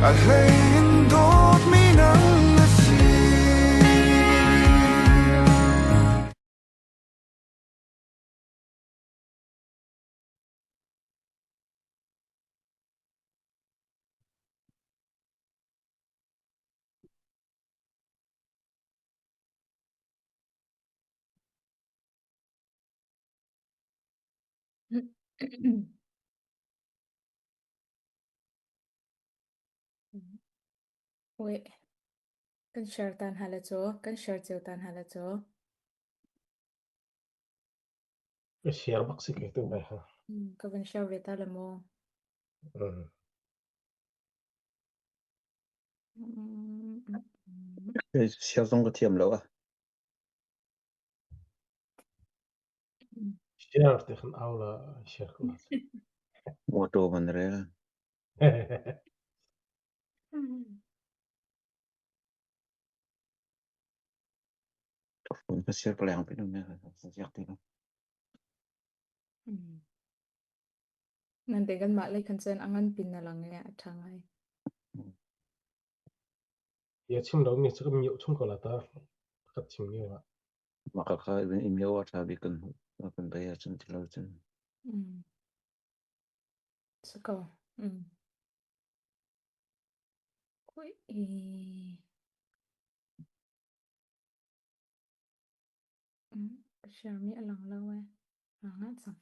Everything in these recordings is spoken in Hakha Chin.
A hlei in dawtmi nang na si. Ui, kan share tan hala cu, kan share cio tan hala cu. Ka share bak si ke tu mai ha. Ka van share ve ta le mu. Share zong ka thiam lo ah. Share ti khan au la share ko. Motor man rel. Phone ka share ka leng pin me ka ti lo. Nan te kan mah lei khan cun a ngan pin na lang e a ṭha ngai. Ya chim lo mi cu ka mioh chung ko la ta. Ka chim lio ah. Mah ka kha in mio a ṭha bik kan kan bei ahcun ti lo cun. Si ko. Ui. Ka share mi a lang lo e. Lang ah cang.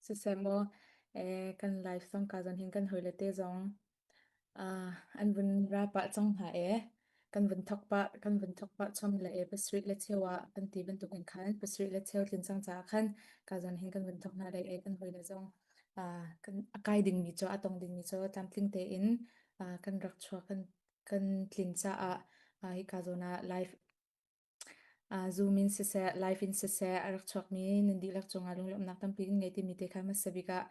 Siseh maw kan live zong ka zon hin kan hawile te zong an vun ra pah cang hna e. Kan vun thok pah kan vun thok pah chom le e pasarih le cheu ah kan ti bantuk in khan pasarih le cheu tlin cang caah khan ka zon hin kan vun thok hna le e kan hawile zong kan a kai dingmi cu a tong dingmi cu tlamtling tein kan rak chuak kan kan tlin caah hika zawn ah live Zoom in siseh, live in siseh a rak chuakmi nan dihlak cungah lunglawmhnak tampi kan ngei timi te kha hmasa bik ah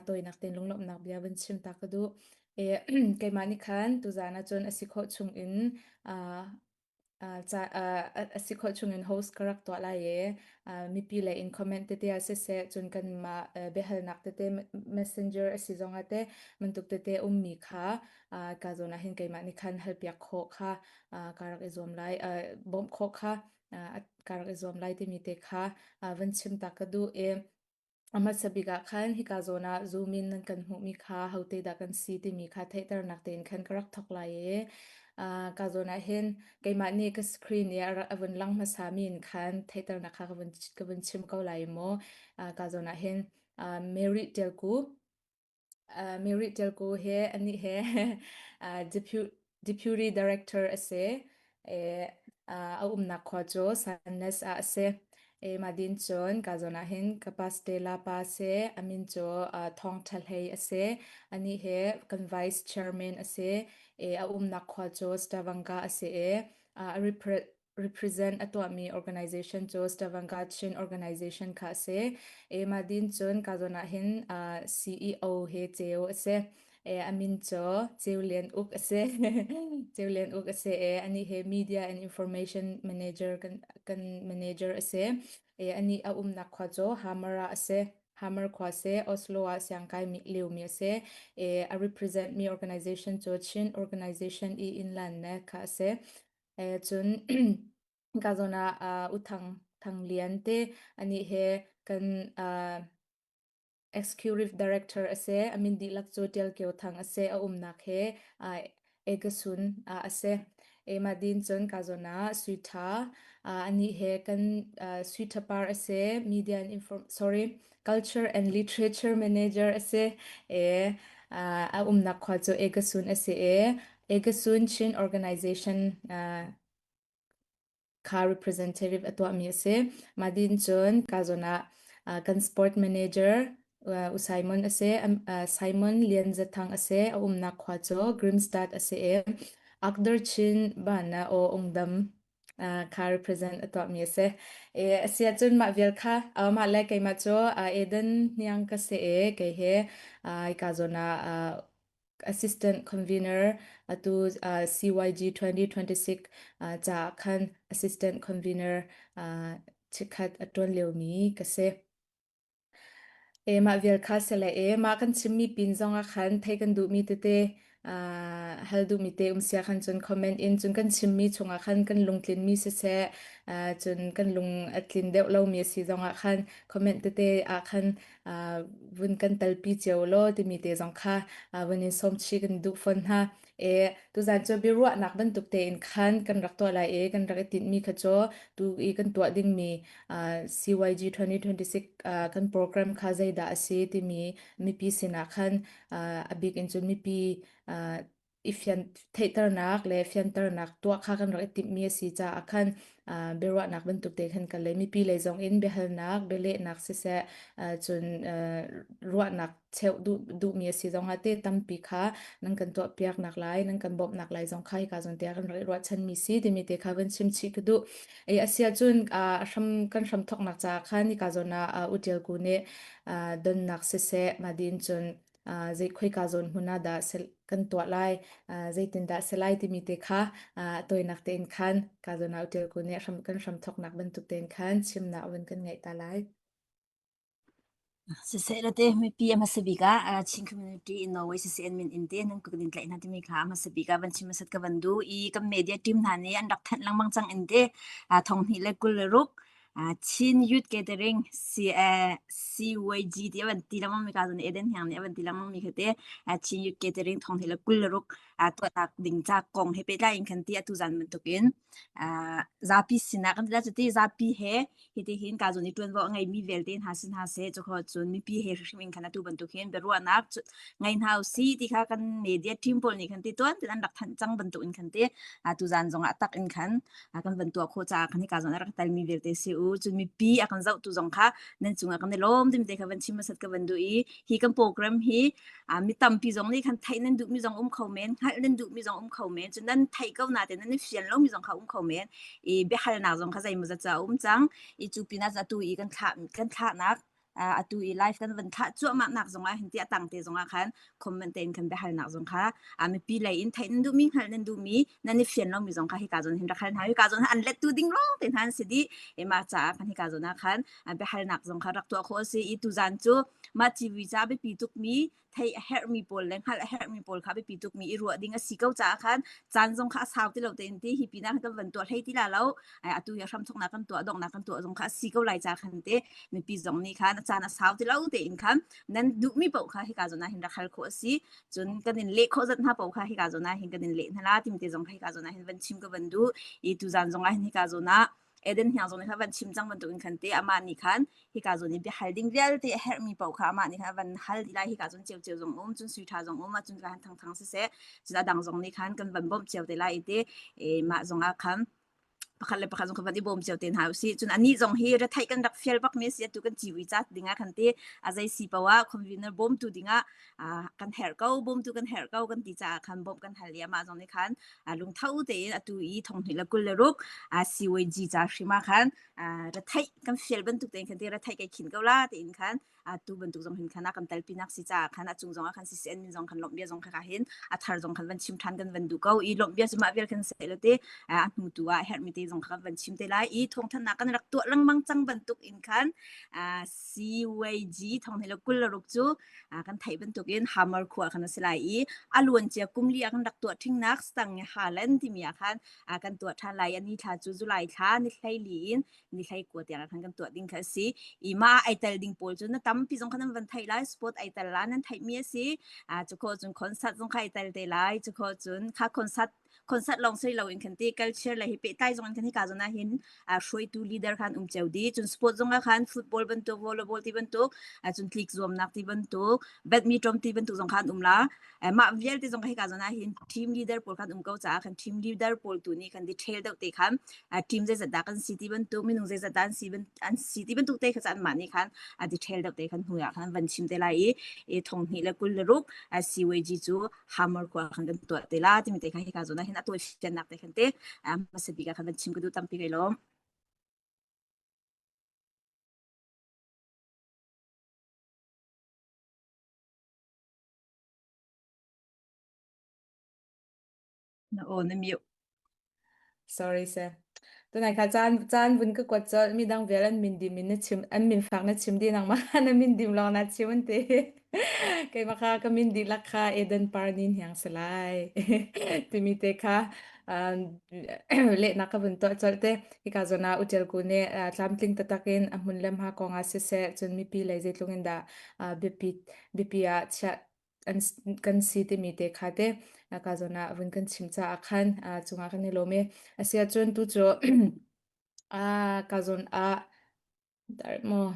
tawinak tein lunglawmhnak bia van chim ta ka duh. E, keimah nih khan tuzaan ahcun a si khawh chungin a si khawh chungin host ka rak tuah lai i mipi lei in comment tete ah siseh, cun kanmah biahalnak tete messenger a si zongah teh bantuk tete ummi kha ka zawn ah hin keimah nih khan halpiak khawh kha ka rak i zuam lai bawmh khawh kha ka rak i zuam lai timi te kha van chim ta ka duh i a hmasa bik ah khan hika zawn ah zoom in nan kan hmuhmi kha hote dah kan si timi kha theihternak tein khan ka rak thawk lai i ka zawn ah hin keimah nih ka screen i a vun lang hmasa mi in khan theihternak kha ka vun chim ko lai maw ka zawn ah hin Mary Telku Mary Telku he anih he deputy deputy director a si. A umnak khua cu Sannes ah a si. Mah din cun ka zawn ah hin ka pa Stella pa a si. A min cu Thawng Ṭha Hlei a si. Anih he kan vice chairman a si. A umnak khua cu Stavanger a si i a represent a tuahmi organization cu Stavanger Chin Organization kha a si. E mah din cun ka zawn ah hin CEO he Ceu a si. E a min cu Ceu Lian Uk a si. Ceu Lian Uk a si e anih he Media and Information Manager kan kan manager a si. E anih a umnak khua cu Hamar ah a si. Hamar khua si Oslo ah siangkai mi liomi a si. E a represent mi organization cu Chin Organization i Inland ne kha a si. Cun ka zawn ah U Thang Thang Lian te anih he kan executive director a si. A min dihlak cu Tial Kio Thang a si. A umnak he Egasun a si. Mah din cun ka zawn ah Sui Tha anih he kan Sui Tha Par a si. Media and Inform sorry Culture and Literature Manager a si. A umnak khua cu Egasun a si i Egasun Chin Organization kha representative a tuahmi a si. Mah din cun ka zawn ah kan sport manager U Simon a si. Simon Lian Za Thang a si. A umnak khua cu Grimstad a si i Akdar Chin Bana Aw Ungdam kha represent a tuahmi a si. E, a si ahcun mah vial kha mah le keimah cu Eden hniang ka si i kei he ka zawn ah. Assistant Convener atu CYG 2026 caah khan Assistant Convener chikkhat a ṭuan liomi ka si. E mah vial kha si le e mah kan chimmi pin zong ah khan thei kan duhmi tete hal duhmi te um sia khan cun comment in cun kan chimmi chungah khan kan lungtlinmi siseh cun kan lung a tlin deuh lomi a si zongah khan comment tete ah khan vun kan talpi cio law timi te zong kha vun in sawm chih kan duh fawn hna. E tuzan cu biaruahnak bantuk tein khan kan rak tuah lai i kan rak i tinhmi kha cu tu i kan tuah dingmi CYG 2026 kan program kha zeidah a si timi mipi sinah khan a bik in cun mipi i fian theihternak le fianternak tuah kha kan rak i timhmi a si caah khan biaruahnak bantuk te khan kan lei mipi lei zong in biahalnak bialehnak siseh cun ruahnak cheuh duh duhmi a si zong ah te tampi kha nan kan tuah piak nak lai nan kan bawmhnak lai zong kha hika zawn te ah kan rak i ruahchanmi si timi te kha van chim chih ka duh. E asia cun hram kan hram thoknak caah khan hika zawn ah U Tial Ku nih donnak siseh madin cun zei khoika zawn hmun ah dah kan tuah lai zeitindah si lai timi te kha tawinak tein khan ka zawn ah U Tial Ku nih hram kan hram thoknak bantuk tein khan chimnak vun kan ngeih ta lai. Siseh te mipi a hmasa bik ah Chin community in Norway siseh an min in te nan kut in tlaih hna timi kha a hmasa bik ah van chim hmasat ka van duh i kan media team hna nih an rak thanh lengmang cang in te 2026 Chin Youth Gathering CYG ti a van ti lengmang mi ka zon Eden Hiang nih a van ti lengmang mi kha te Chin Youth Gathering 2026 tuahnak ding ca kong he pehtlai in khan ti atu zan bantukin zapi sinah kan ti lai cuti zapi he hitihin ka zawn i ṭuanvo a ngeimi vialte hna si hna seh cukho cun mipi he hrimhrim in khan atu bantuk hin biaruahnak ngei hna usih ti kha kan media team pawl nih khan ti tuan tin an rak thanh cang bantuk in khan ti tu zan zong ah tak in khan kan van tuah khawh caah khan hika zawn a rak telmi vialte si u cun mipi a kan zohtu zong kha nan cungah kan i lawm timi te kha van chim hmasat ka van duh i hi kan program hi mi tampi zong nih khan theih nan duhmi zong um kho men hngalh nan duhmi zong um kho men cun nan theih ko nain nan i fian lomi zong kha um kho men i biahalnak zong kha zeimawzat ca a um cang i cu pinah atu i kan thlah kan thlahnak atu i live kan van thlah cuahmah nak zong ah hin ti a tang te zong ah khan comment tein kan biahalnak zong kha mipi lei in theih nan duhmi hngalh nan duhmi nan i fian lomi zong kha hika zawn hin rak hal hna hika zawn an lettu ding lawng te hna an si dih e mah caah khan hika zawn ah khan biahalnak zong kha rak tuah khawh a si i tuzan cu mah civui ca biapi tukmi theih a herhmi pawl le hngalh a herhmi pawl kha biapi tukmi i ruah ding a si ko caah khan caan zong kha a sau ti lo tein ti hi pinah kan van tuah hlei ti la lo atu hi hramthoknak kan tuah donghnak kan tuah zong kha a si ko lai ca khan te mipi zong nih khan a caan a sau ti lo tein khan nan duhmi paoh kha hika zawn ah hin rak hal khawh a si cun kan in leh khawh zat hna paoh kha hika zawn ah hin kan in leh hna la timte zong kha hika zawn ah hin van chim ka van duh i tuzan zong ah hin hika zawn ah Eden hniang zong nih khan van chim cang bantukin khan te amah nih khan hika zawn i biahal ding vialte a herhmi paoh kha amah nih khan a van hal dih lai hika zawn ceuceu zong um cun sui ṭha zong um cun khan thangthang siseh cun a dang zong nih khan kan van bawmh cio te lai i te mah zong ah khan pakhat le pakhat zong kan van i bawm cio te hna usih cun anih zong hi retheih kan rak fial bak mi a si atu kan ciwi ca ding ah khan te a zei si paoh ah convener bawmtu ding ah kan herh ko bawmtu kan herh ko kan ti caah khan bawmh kan hal i amah zong nih khan lungtho tein atu i thonghnih le 26 CYG ca hrim ah khan retheih kan fial bantuk tein khan te retheih kai khin ko la tiin khan tu bantuk zong hin khan a kan telpinak si caah khan a cung zong ah khan CCN min zong khan lawmh bia zong kha hin a thar zong khan van chim than kan van duh ko i lawmh bia cu mah vial khan se lo te a hnu tu ah herhmi te zong kha kan van chim te lai i thawngthanhnak kan rak tuah lengmang cang bantuk in khan CYG thonghnih le 26 cu kan theih bantukin Hamar khua khan a si lai i a luancia kum li ah kan rak tuah ṭhingnak stang Haaland timi ah khan kan tuah ṭhan lai. Ani thla cu July thla ni 14 in ni 19 tiang ah khan kan tuah ding kha a si. I mah ai tel ding pawl cu na tampi zong kha nan van theih lai. Sport ai tel la nan theihmi a si. Cu khawh cun concert zong kha ai tel te lai. Cu khawh cun kha concert concert lawng si loin khan ti culture le hi pehtlai zong in khan hika zawn ah hin hruaitu leader khan um cio dih cun sport zong ah khan football bantuk volleyball ti bantuk cun tlik zuamnak ti bantuk badminton ti bantuk zong khan um la mah vialte zong hika zawn ah hin team leader pawl khan um ko caah khan team leader pawl tu nih khan detail deuh te khan team zeizat dah kan si ti bantuk minung zeizat dah an si an si ti bantuk te kha an mah nih khan detail deuh te khan hnu ah khan van chim te lai i 2026 CYG cu hammer khua khan kan tuah te la timi te kha hika zawn ah hin a tawi fiannak te khan te hmasa bik ah khan van chim ka duh tampi kai lawm. Na aw na mute. Sorry sir. Tunai kha caan caan vun ka kuat colh mi dang vial an min dim in na chim an min fak na chim di nangmah na min dim lawng na chim an ti. Keimah kha ka min dihlak kha Eden Par nin hiang si lai. Timi te kha lehnak ka vun tuah colh te. Hika zawn ah Utial ku nih tlamtling taktak in a hmun le hma kong ah siseh cun mipi lei zeitluk in dah biapi biapi ah chiah an kan si timi te kha te ka zawn ah vun kan chim caah khan cungah kan i lawm i a si ahcun tu cu ka zawn ah dar maw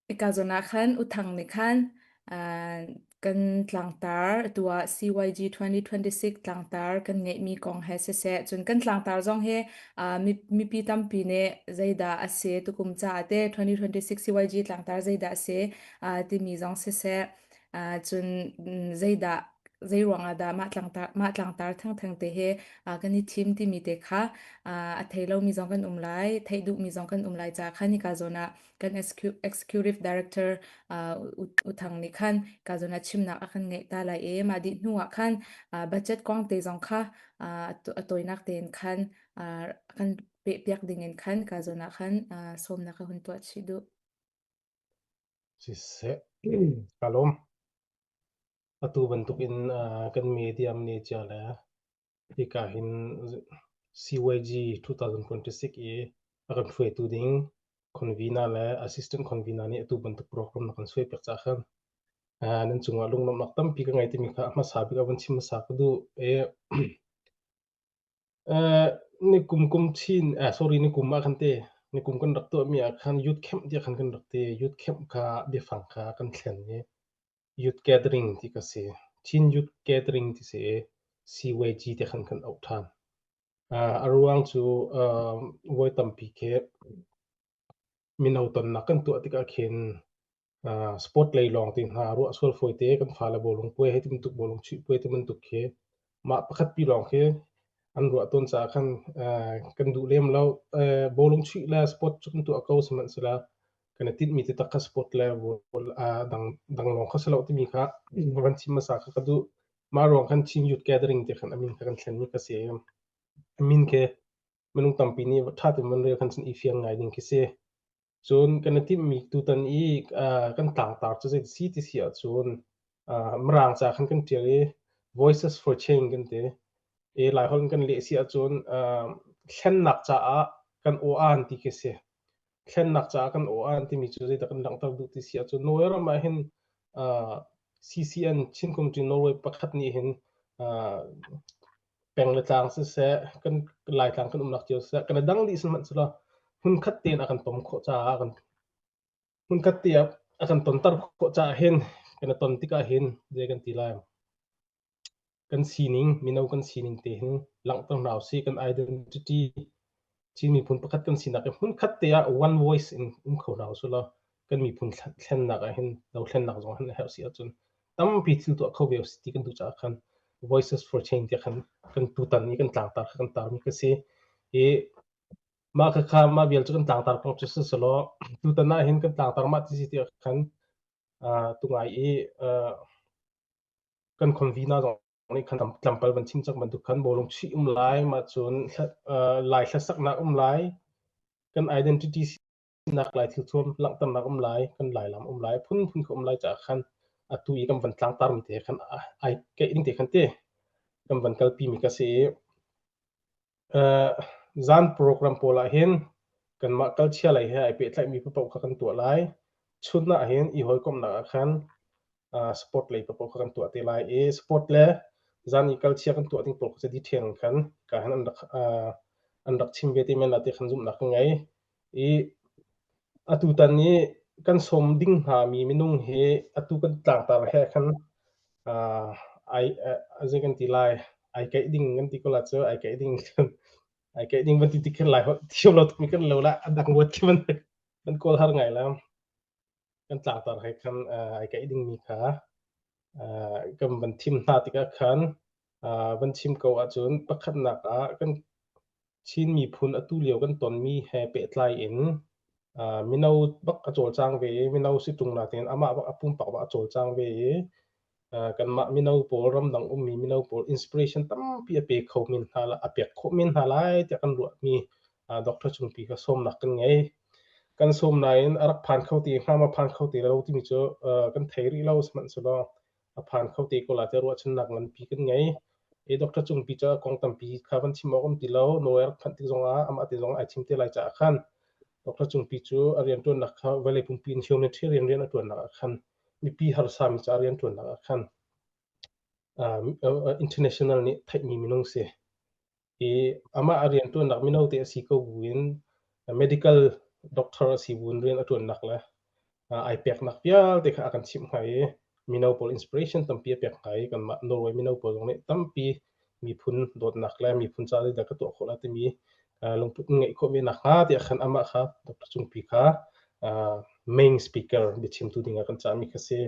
Hika zawn ah khan U Thang nih khan kan tlangtar atu ah CYG 2026 tlangtar kan ngeihmi kong he siseh cun kan tlangtar zong hi mipi tampi nih zeidah a si tukum caah teh 2026 CYG tlangtar zeidah a si timi zong siseh cun zeidah zei ruangah dah mah tlangtar mah tlangtar thengtheng te hi kan i thim timi te kha a thei lomi zong kan um lai theih duhmi zong kan um lai caah khan hika zawn ah kan executive director U Thang nih khan ka zawn ah chimnak a kan ngeih ta lai i mah dih hnu ah khan budget kong te zong kha a tawinak tein khan kan pehpiak ding in khan ka zawn ah khan sawmnak ka hun tuah chih duh. Siseh, ka lawm. Atu bantukin kan media manager le hika hin CYG 2026 i a kan hruaitu ding convener le assistant convener nih atu bantuk program na kan suaipiak caah khan nan cungah lunglawmhnak tampi ka ngei timi kha a hmasa bik ah van chim hmasa ka duh. I nikum kum chin sorry nikum ah khan te nikum kan rak tuahmi ah khan youth camp tiah khan kan rak ti. Youth camp kha biafang kha kan thlen i Youth Gathering ti ka si. Chin Youth Gathering ti si i CYG ti khan kan auh ṭhan. A ruang cu voi tampi khi mino tonnak kan tuah tikah khin sport lei lawng te hna ruah sual fawi te kan fale bawlung puai hei ti bantuk bawlung chuih puai ti bantuk khi mah pakhat pi lawng khi an ruah tawn caah khan kan duh lem lo. Bawlung chuih le sport cu kan tuah ko sihmanhsehlaw kan i tinhmi taktak kha sport le dang dang lawng kha si lo timi kha van chim hmasa kha ka duh. Mah ruang khan Chin Youth Gathering ti khan a min kha kan thlenmi ka si. A min khi minung tampi nih ṭha tein van rel khan cun i fiang ngai ding khi si. Cun kan i timhmi tutan i kan tlangtar cu zei si ti si ahcun Mirang ca khan kan ṭial i Voices for Change kan ti. I Laiholh in kan leh si ahcun thlennak caah kan aw-aan ti khi si. Thlennak caah kan aw-aan timi cu zeidah kan langhter duh ti si ahcun Norway ram ah hin CCN Chin Community Norway pakhat nih hin peng le tlang siseh, kan Laitlang kan umnak cio siseh, kan i dang dih sihmanhsehlaw hmunkhat tein a kan tom khawh caah kan hmunkhat te ah a kan tonter khawh caah hin kan i ton tikah hin zei kan ti lai kan sining mino kan sining te hin langhter hna usih kan identity Chin miphun pakhat kan sinak hi hmunkhat te ah one voice in um kho hna usih law kan miphun thlennak ah hin dothlennak zong hin a herh si ahcun tampi thil tuah kho ve usih ti kan duh caah khan Voices for Change tiah khan kan tutan i kan tlangtar kha kan tarmi ka si. I mah khakha mah vial cu kan tlangtar kong cu siselaw tutan ah hin kan tlangtar mah ti si tiah khan tungai i kan convener zong nih khan tlampal van chim cang bantuk khan bawlung chuih um lai mah cun lai hlasaknak um lai kan identity sinak lai thil thuam langhternak um lai kan lai lam um lai phunphun kha um lai caah khan atu i kan van tlangtar mi te khan ai keih ding te khan te kan van kalpi mi ka si i Zan program pawl ahhin kanmah kalchia lei he ai pehtlaihmi paoh kha kan tuah lai. Chun ahhin i hawikomhnak ah khan sport lei paoh kha kan tuah te lai i sport le zan i kalchia kan tuah ding pawl kha cu detail in khan ka hin an rak an rak chim ve te men lai ti khan zumhnak ka ngei. I atutan i kan sawm ding hngami minung hi atu kan tlangtar he khan ai zei kan ti lai ai keih ding kan ti ko la cu ai keih ding ai keih ding van ti tik khin lai holh thiam lo tukmi kan lo la a dang word khi van van kawl har ngai la kan tlangtar he khan ai keih dingmi kha kan van thim hna tikah khan van chim ko ahcun pakhatnak ah kan. Chin miphun atu lio kan tonmi he pehtlai in mino bak a cawlcang ve i mino si ṭung natin amah bak a pumpak bak a cawlcang ve i kanmah mino pawl ramdang ummi mino pawl inspiration tampi a pe kho men hna a pek khawh men hna lai tiah kan ruahmi Dr. Cungpi kha sawmnak kan ngei. Kan sawm nain a rak phan kho ti hnga ma phan kho ti lo timi cu kan thei rih lo sihmanhsehlaw a phan kho te ko la tiah ruahchannak nganpi kan ngei. I Dr. Cungpi cu kong tampi kha van chim awk um ti lo. Norway rak phanh tik zongah amah te zong ai chim te lai caah khan Dr. Cungpi cu a rianṭuannak kha vawlei pumpi in humanitarian rian a ṭuannak ah khan mipi harsami ca rianṭuannak ah khan international nih theihmi minung si. I amah a rianṭuannak mino te a si ko buin medical doctor a si buin rian a ṭuannak le ai peknak vialte kha a kan chimh hnga i mino pawl inspiration tampi a pek hnga i kanmah Norway mino pawl zong nih tampi miphun dawtnak le miphun ca zeidah ka tuah khawh lai timi lungput ngeih khawh ve nakhnga tiah khan amah kha Dr. Cungpi kha main speaker biachimtu dingah kan cahmi kha si.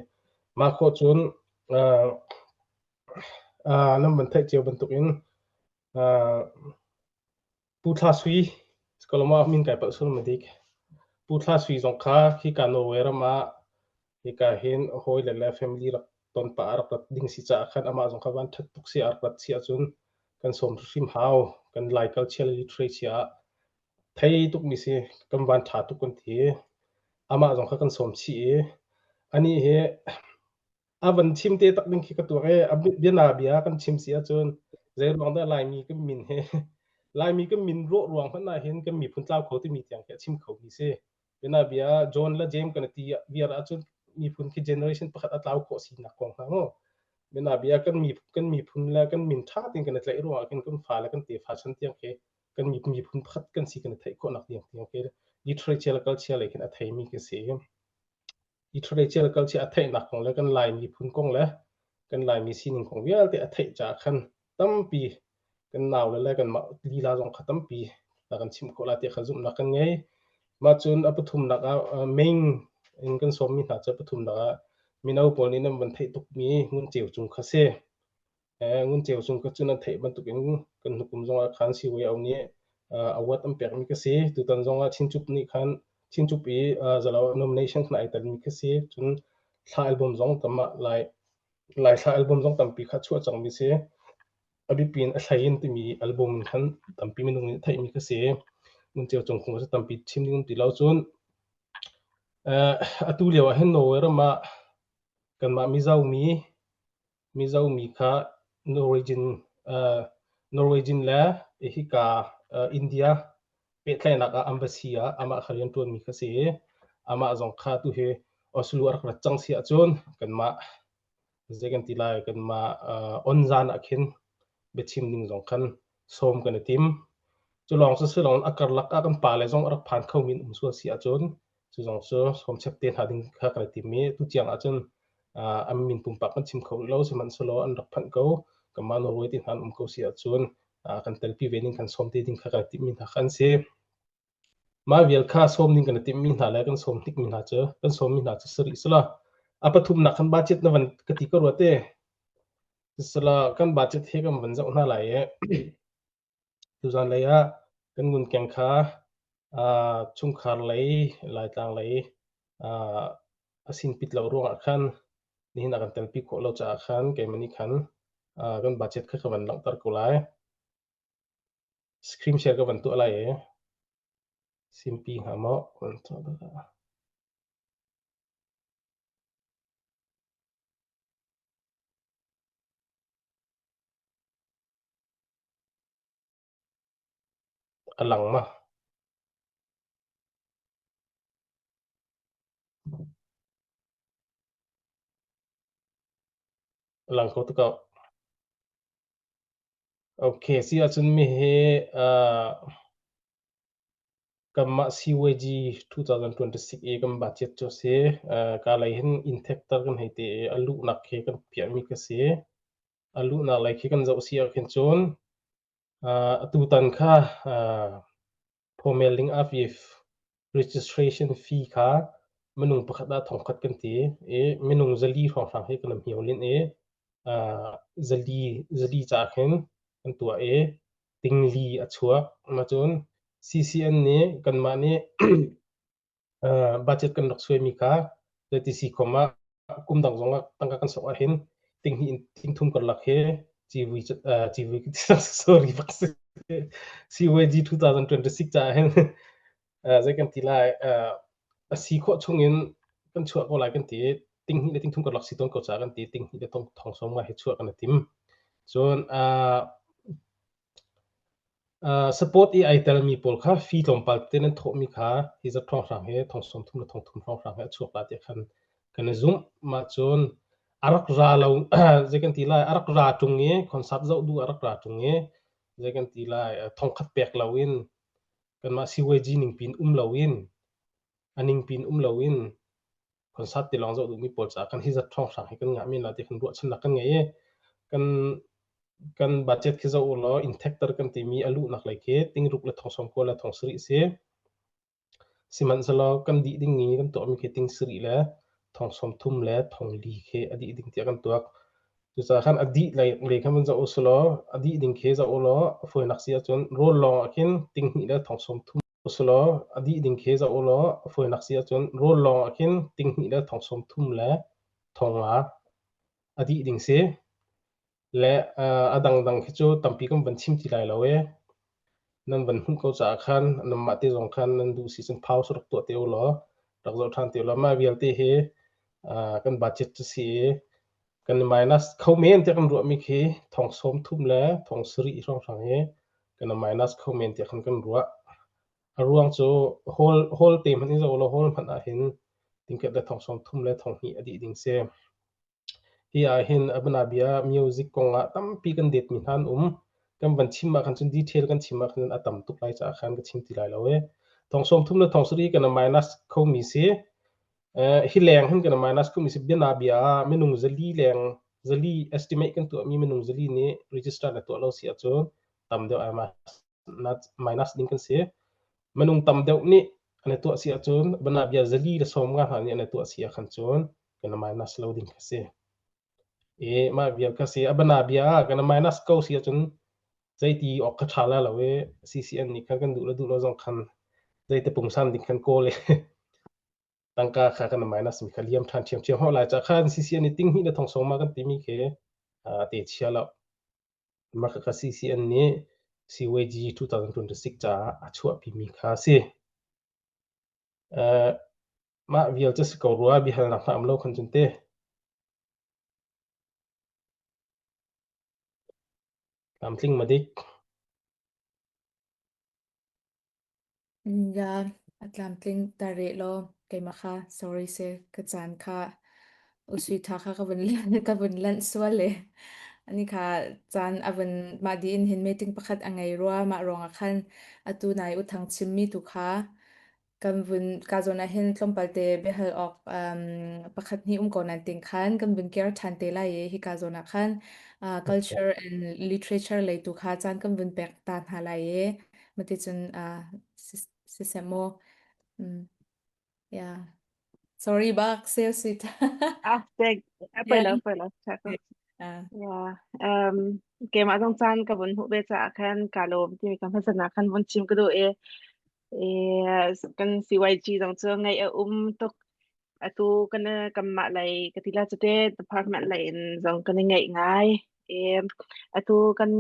Mah khawh cun nan van theih cio bantukin Pu Thla Sui, Kalama min kai palh sual ma dik. Pu Thla Sui zong kha khika Norway ram ah hika hin hawile le family rak ton pah rak rat ding si caah khan amah zong kha van ṭhat tuk si a rak rat si ahcun kan sawm hrimhrim hau. Kan Lai culture le literature ah thei tukmi si kan van ṭha tuk kan ti. Amah zong kha kan sawm chih i anih hi A van chim te tak ding khi ka tuak i a biana bia kan chim si ahcun zeiruang dah Laimi kan min hi Laimi kan min rawh ruang hmanh ah hin kan miphun tlau kho timi tiang khi a chim khomi si. Biana bia John le James kan ti viar ahcun miphun khi generation pakhat a tlau khawh sinak kong hna mu. Biana bia kan kan miphun le kan min ṭha tein kan i tlaih ruangah khin kan fale kan tefa chan tiang khi kan miphun pakhat kan si kan i theih khawhnak tiang tiang khi literature le culture lei khin a theimi khi si. Literature culture a theihnak kong le kan Lai miphun kong le kan Laimi sining kong vialte a theih caah khan tampi kan naule le kanmah lila zong kha tampi a kan chimh khawh lai tiah kha zumhnak kan ngei. Mah cun a pathumnak ah main in kan sawmmi hna cu a pathumnak ah mino pawl nih nan van theih tukmi Ngun Ceu Cung kha si. Ngun Ceu Cung ka cu nan theih bantukin kan hnukum zongah khan CYO nih award an pekmi ka si. Tutan zongah Chinchup nih khan Chinchup i zalo nomination khan ai telmi ka si. Cun thla album zong tamah Lai Lai thla album zong tampi kha chuah cangmi si. A biapi in a hlei in timi album in khan tampi minung nih theihmi ka si. Ngun Ceu Cung kong cu tampi chim ding um ti lo cun atu lio ah hin Norway ram ah kanmah Mizo mi Mizo mi kha Norwegian, Norwegian le hika India pehtlaihnak ah embassy ah amah kha rian ṭuanmi kha si i amah zong kha tuhi Oslo a rak rat cang si ahcun kanmah zei kan ti lai kanmah on zan ah khin biachim ding zong khan sawm kan i tim. Cu lawng cu si loin a karlak ah kan pale zong a rak phan khomi an um sual si ahcun cu zong cu sawm chep te hna ding kha kan i tim i tuctiang ahcun an min pumpak kan chim kho rih lo sihmanhsehlaw an rak phanh ko kanmah Norway te hna an um ko si ahcun kan telpi ve ning kan sawm te ding kha kan i timhmi hna kha an si. Mah vial kha sawm ding kan i timhmi hna le kan sawm hnikmi hna cu kan sawmmi hna cu si rih sila a pathumnak kan budget na van ka ti ka ruat e sila kan budget he kan van zoh hna lai i Tuzan lei ah kan ngunkeng kha chungkhar lei, Laitlang lei a sinpit lo ruangah khan nihin a kan telpi khawh lo caah khan keimah nih khan kan budget kha ka van langhter ko lai. Screen share ka van tuah lai i simpi hnga maw? A lang ma? A lang kho tuk ko. Okay, si ahcun mi hi uh, kanmah CYG 2026 i kan budget cu si. Uh, ka lei hin intact kan hei te i a luhnak khi kan piahmi ka si. A luhnak lei khi kan zoh si ahkhin cun atutan kha Phomeling Aviv registration fee kha minung pakhat ah thongkhat kan ti i minung zali hrawnghrang hi kan hmio len i zali zali ca khin kan tuah i. Tingli a chuak. Mah cun CCN nih kanmah nih budget kan rak suaimi kha zeiti si khom ah kum dang zong ah tangka kan sok ahhin tinghnih in tingthum karlak hi civui civui sorry bak si CYG 2026 caah hin zei kan ti lai a si khawh chung in kan chuah ko lai kan ti tinghnih le tingthum karlak si tawn ko caah kan ti tinghnih le thong thong sawm nga hi chuah kan i tim cun Support i ai telmi pawl kha fee tlawmpal tete nan thawhmi kha hi zat hrawnghrang hi thong 30 le thong thum hrawnghrang hi a chuak la tiah khan kan i zumh. Mah cun a rak ra lo zei kan ti lai a rak ra ṭung i concert zoh duh a rak ra ṭung i zei kan ti lai thongkhat pek loin kanmah CYG ningpi in um loin a ningpi in um loin concert ti lawng zoh duhmi pawl caah kan hi zat hrawnghrang hi kan ngah men lai ti kan ruahchannak kan ngei i kan kan budget khi zoh u law intact kan timi a luhnak lei khi tingruk le thong 90 le thong sarih si. Sihmanhsehlaw kan dih ding i kan tuahmi khi ting sarih le thong 30 le thong li khi a dih ding tiah kan tuak. Cucaah khan a dih lei lei khan van zoh u selaw a dih ding khi zoh u law a fawinak si ahcun rawl lawng ah khin ting hnih le thong 30 Usulaw a dih ding khi zoh ulaw a fawinak si ahcun rawl lawng ah khin tinghnih le thong 30 le thong nga a dih ding si. Le a dangdang khi cu tampi kan van chim ti lai lo i nan van hmuh ko caah khan nanmah te zong khan nan duh si cun pause rak tuah te ulaw rak zoh ṭhan te ulaw mah vialte hi kan budget cu si i kan i minus kho men tiah kan ruahmi khi thong 30 le thong sarih hrawnghrang hi kan i minus kho men tiah khan kan ruah. A ruang cu hall, hall te hmanh in zoh law hall hmanh ah hin tingkhat le thong 30 le thong hnih a dih ding si. Hi ah hin a music kong ah tampi kan detmi hna an um. Kan van chim ah khan cun detail kan chim ah khan a tam tuk lai caah khan ka chim ti lai lo e. Thong 30 le thong sarih kan i minus khomi si. Hi leng hin kan i minus khomi si bianabia ah minung zali leng zali estimate kan tuahmi minung zali nih register na tuah lo si ahcun tam deuh ai minus ding kan si. Minung tam deuh nih an i tuah si ahcun bianabia zali le sawm nga hna nih an i tuah si ah khan cun kan i minus lo ding kha si. I mah vial kha si. A bianabia ah kan i minus ko si ahcun zeiti awk kha ṭha la lo i CCN nih khan kan duh le duh lo zong khan zeiti pungsan ding khan kawl i tangka kha kan minus mi kha liam ṭhan ṭhiamṭhiam hau lai ca khan CCN nih ting hnih le thong sawm ma kan timi khi a te chia lo. Mah khakha CCN nih CYG 2026 caah a chuahpimi kha a si. Uh, mah vial cu si ko rua biahalnak hna um lo khan cun te. Tlamtling ma dik. Ya, a tlamtling ta reh law keimah kha sorry se ka caan kha usui tha kha ka vun ka vun lanh sual le ani kha caan a vun mah di in hin meeting pakhat a ngei rua mah ruangah khan atu nai u thang chimmi tu kha kan vun ka zawn ah hin tlawmpal te biahal awk um, pakhat hnih um ko nan ting khan kan vun care ṭhan te lai i hika zawn ah khan uh, culture and literature lei tu kha caan kan vun pek ta hna lai i maticun uh, siseh maw mm, yeah sorry bak sales sweet Ah, tek. Poi lo, poi lo. Chako. Uh, Yeah. Um, keimah zong caan ka vun hmuh ve caah khan ka lawm timi ka hmasatnak khan vun chim ka duh i i kan CYG zong cu ngaih a um tuk. Atu kan kanmah lei ka ti la cute department lei in zong kan i ngaih ngai. I atu kan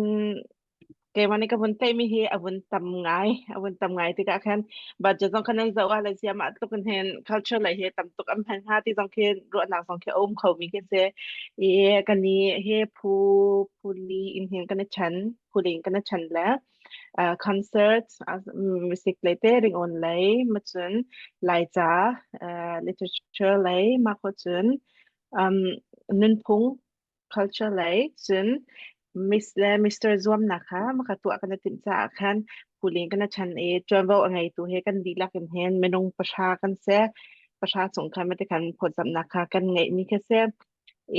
Keimah nih ka vun tlaihmi hi a vun tam ngai. A vun tam ngai tikah khan budget zong khan nan zoh ah le sia mah tluk in hin culture lei hi tam tuk an hman hnga ti zong khi ruahnak zong khi a um khomi khi si. I kan i hi phu phu li in hin kan i ṭhen, phu li in kan i ṭhen le uh, concert, uh, music lei te ringawn lei, ma cun Laica, uh, literature lei, mah khawh cun um, nunphung culture lei cun Miss le Mister zuamnak kha maka tuah kan i timh caah khan phuling kan i chan i ṭuanvo a ngeitu he kan dihlak in hin minung pahra kan si. Pahra chung khan mati khan phawtzamhnak kha kan ngeihmi khi si.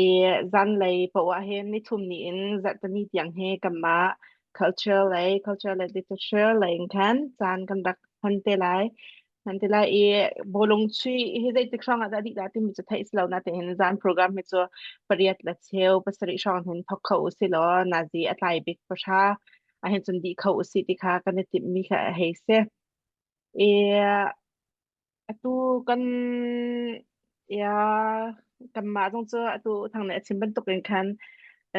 I zanlei poah ah hin nithum ni in zarhteni tiang hi kanmah culture lei, culture le literature lei in khan caan kan rak hman te lai. Nan ti lai i bawlung chuih hi zeitik hrawng ah dah dih dah timi cu theih si lo natein zan program hi cu pariat le cheu pasarih hrawng hin thawk kho u si law nazi a tlai bik pahra. Ahhin cun dih kho usih ti kha kan i timhmi kha a hei si. I Atu kan ia kanmah zong cu atu Thang nih a chim bantuk in khan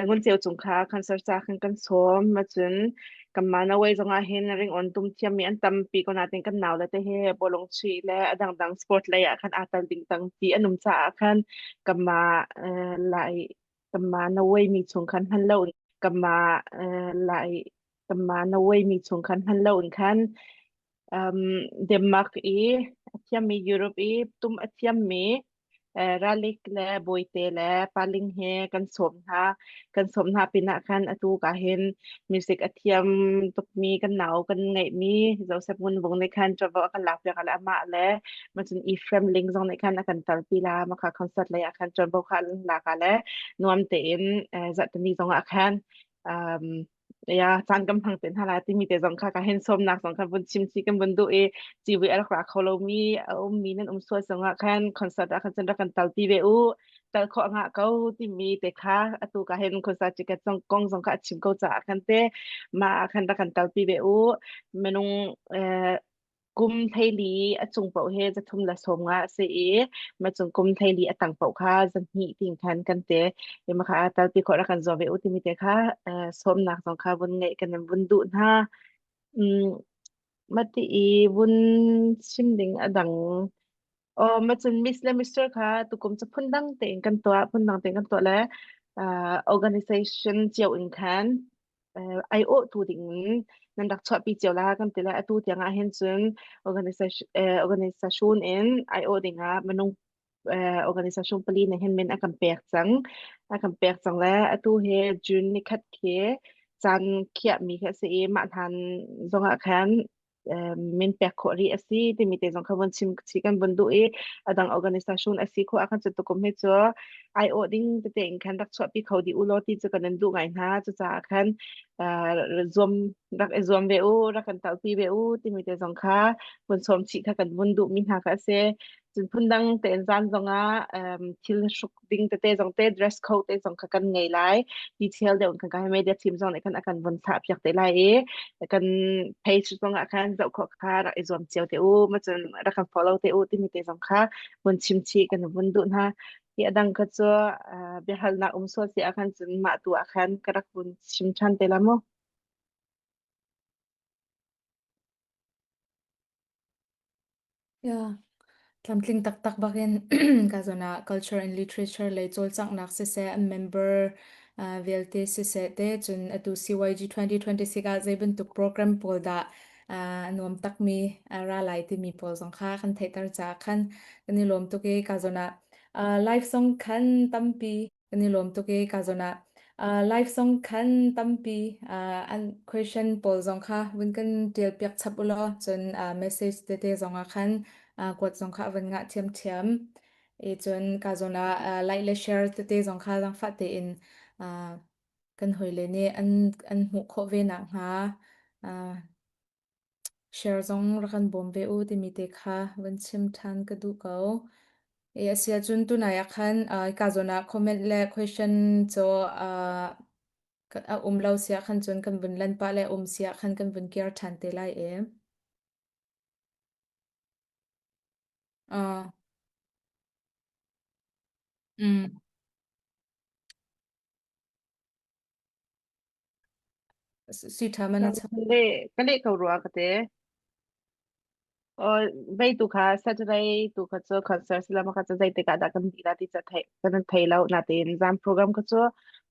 Ngunceu cung kha concert ca khan kan sawm. Cun kanmah Norway zong ah hin ringawn tum thiammi an tampi ko nain kan naule te hi bawlung chuih le a dangdang sport lei ah khan aa tel ding tampi an um caah khan kanmah Lai kanmah Norway mi chung khan hman lo kanmah Lai kanmah Norway mi chung khan hman lo in khan um, Denmark i a thiammi Europe i tum a thiammi eh, Ralik le Bawite le Paling he kan sawm hna. Kan sawm hna pinah khan atu ka hin music a thiam tukmi kan nau kan ngeihmi Joseph Ngun Vung nih khan travel a kan lakpiak le amah le macun Ephraim Ling zong nih khan a kan talpi la maka concert lei ah khan ṭuanvo kha an lak ah le nuam tein eh, zarhteni zong ah khan um, ya caan kan hmang te hna lai timi te zong kha ka hen sawmnak zong kha vun chim chi kan vun duh i ciwi a rak ra kho lomi a ummi nan um sual zong ah khan concert ah khan cun rak kan tal ti ve u tal khawh ngah ko timi te kha atu ka hen concert ticket zong kong zong kha a chim ko caah khan te mah ah khan rak kan tal pi ve u minung eh, Kum 14 a cung paoh hi 315 a si i macung kum 14 a tang paoh kha 200 ting khan kan te. I makha talpi khawh rak kan zuam ve u timi te kha eh, sawmnak zong kha vun ngeih kan in vun duh hna. Mm, mati i vun chim ding a dang Oh, macun Miss le Mister kha tukum cu phundang tein kan tuah, phundang tein kan tuah le uh, organization cio in khan uh, aiawhtu ding in nan rak chuahpi cio la kan ti le atu tiang ah hin cun organization uh, organization in aiawh ding ah minung uh, organization pali nih hin min a kan pek cang. A kan pek cang le atu hi June ni khat khi caan khiahmi khi a si i mah hlan zong ah khan min pek khawh rih a si timi te zong kha vun chim chi kan vun duh i a dang organization a si khawh ah khan cu tukum hi cu aiawh ding tete in khan rak chuahpi kho dih u law ti cu kan in duh ngai hna cucaah khan zuam rak i zuam ve u rak kan talpi ve u timi te zong kha vun sawm chih kha kan vun duh mi hna kha a si Cun phundang tein zan zongah um, thil hruk ding tete zong te dress code te zong kha kan ngei lai. Detail deuh in kan kai media team zong nih khan a kan vun thlah piak te lai i kan page zong ah khan zoh khawh kha rak i zuam cio te u ma cun rak kan follow te u timi te zong kha vun chim chih kan vun duh hna. Hi a dang kha cu uh, biahalnak um sual si ah khan cun mah tu ah khan ka rak vun chim ṭhan te la mu. Yeah. Tlamtling taktak bakin ka zawn ah culture and literature lei cawlcanghnak siseh, an member uh, vialte siseh te cun atu CYG 2026 ah zei bantuk program pawl dah uh, nuam takmi uh, ra lai timi pawl zong kha kan theihter caah khan kan i lawm tuk i ka zawn ah uh, live song khan tampi Kan i lawm tuk i ka zawn ah uh, live song khan tampi uh, an question pawl zong kha vun kan tial piak chap u law cun uh, message tete zong ah khan uh, kuat zong kha van ngah thiamthiam i cun ka zawn ah uh, like le share tete zong kha zangfah tein uh, kan hawile nih an an hmuh khawh ve nakhnga uh, Share zong rak kan bawm ve u timi te kha van chim ṭhan ka duh ko. E, a si ahcun tunai ah khan uh, hika zawn ah comment le question cu uh, a um lo si ah khan cun kan vun lan pah le um si ah khan kan vun kir ṭhan te lai e. Uh, mm. Sui ṭha man a cham. Le ka leh ko rua ka te. Vei tu kha Saturday tu kha cu concert sila ma kha cu zei tikah dah kan dih la ti ca thei kan thei lo natein zan program kha cu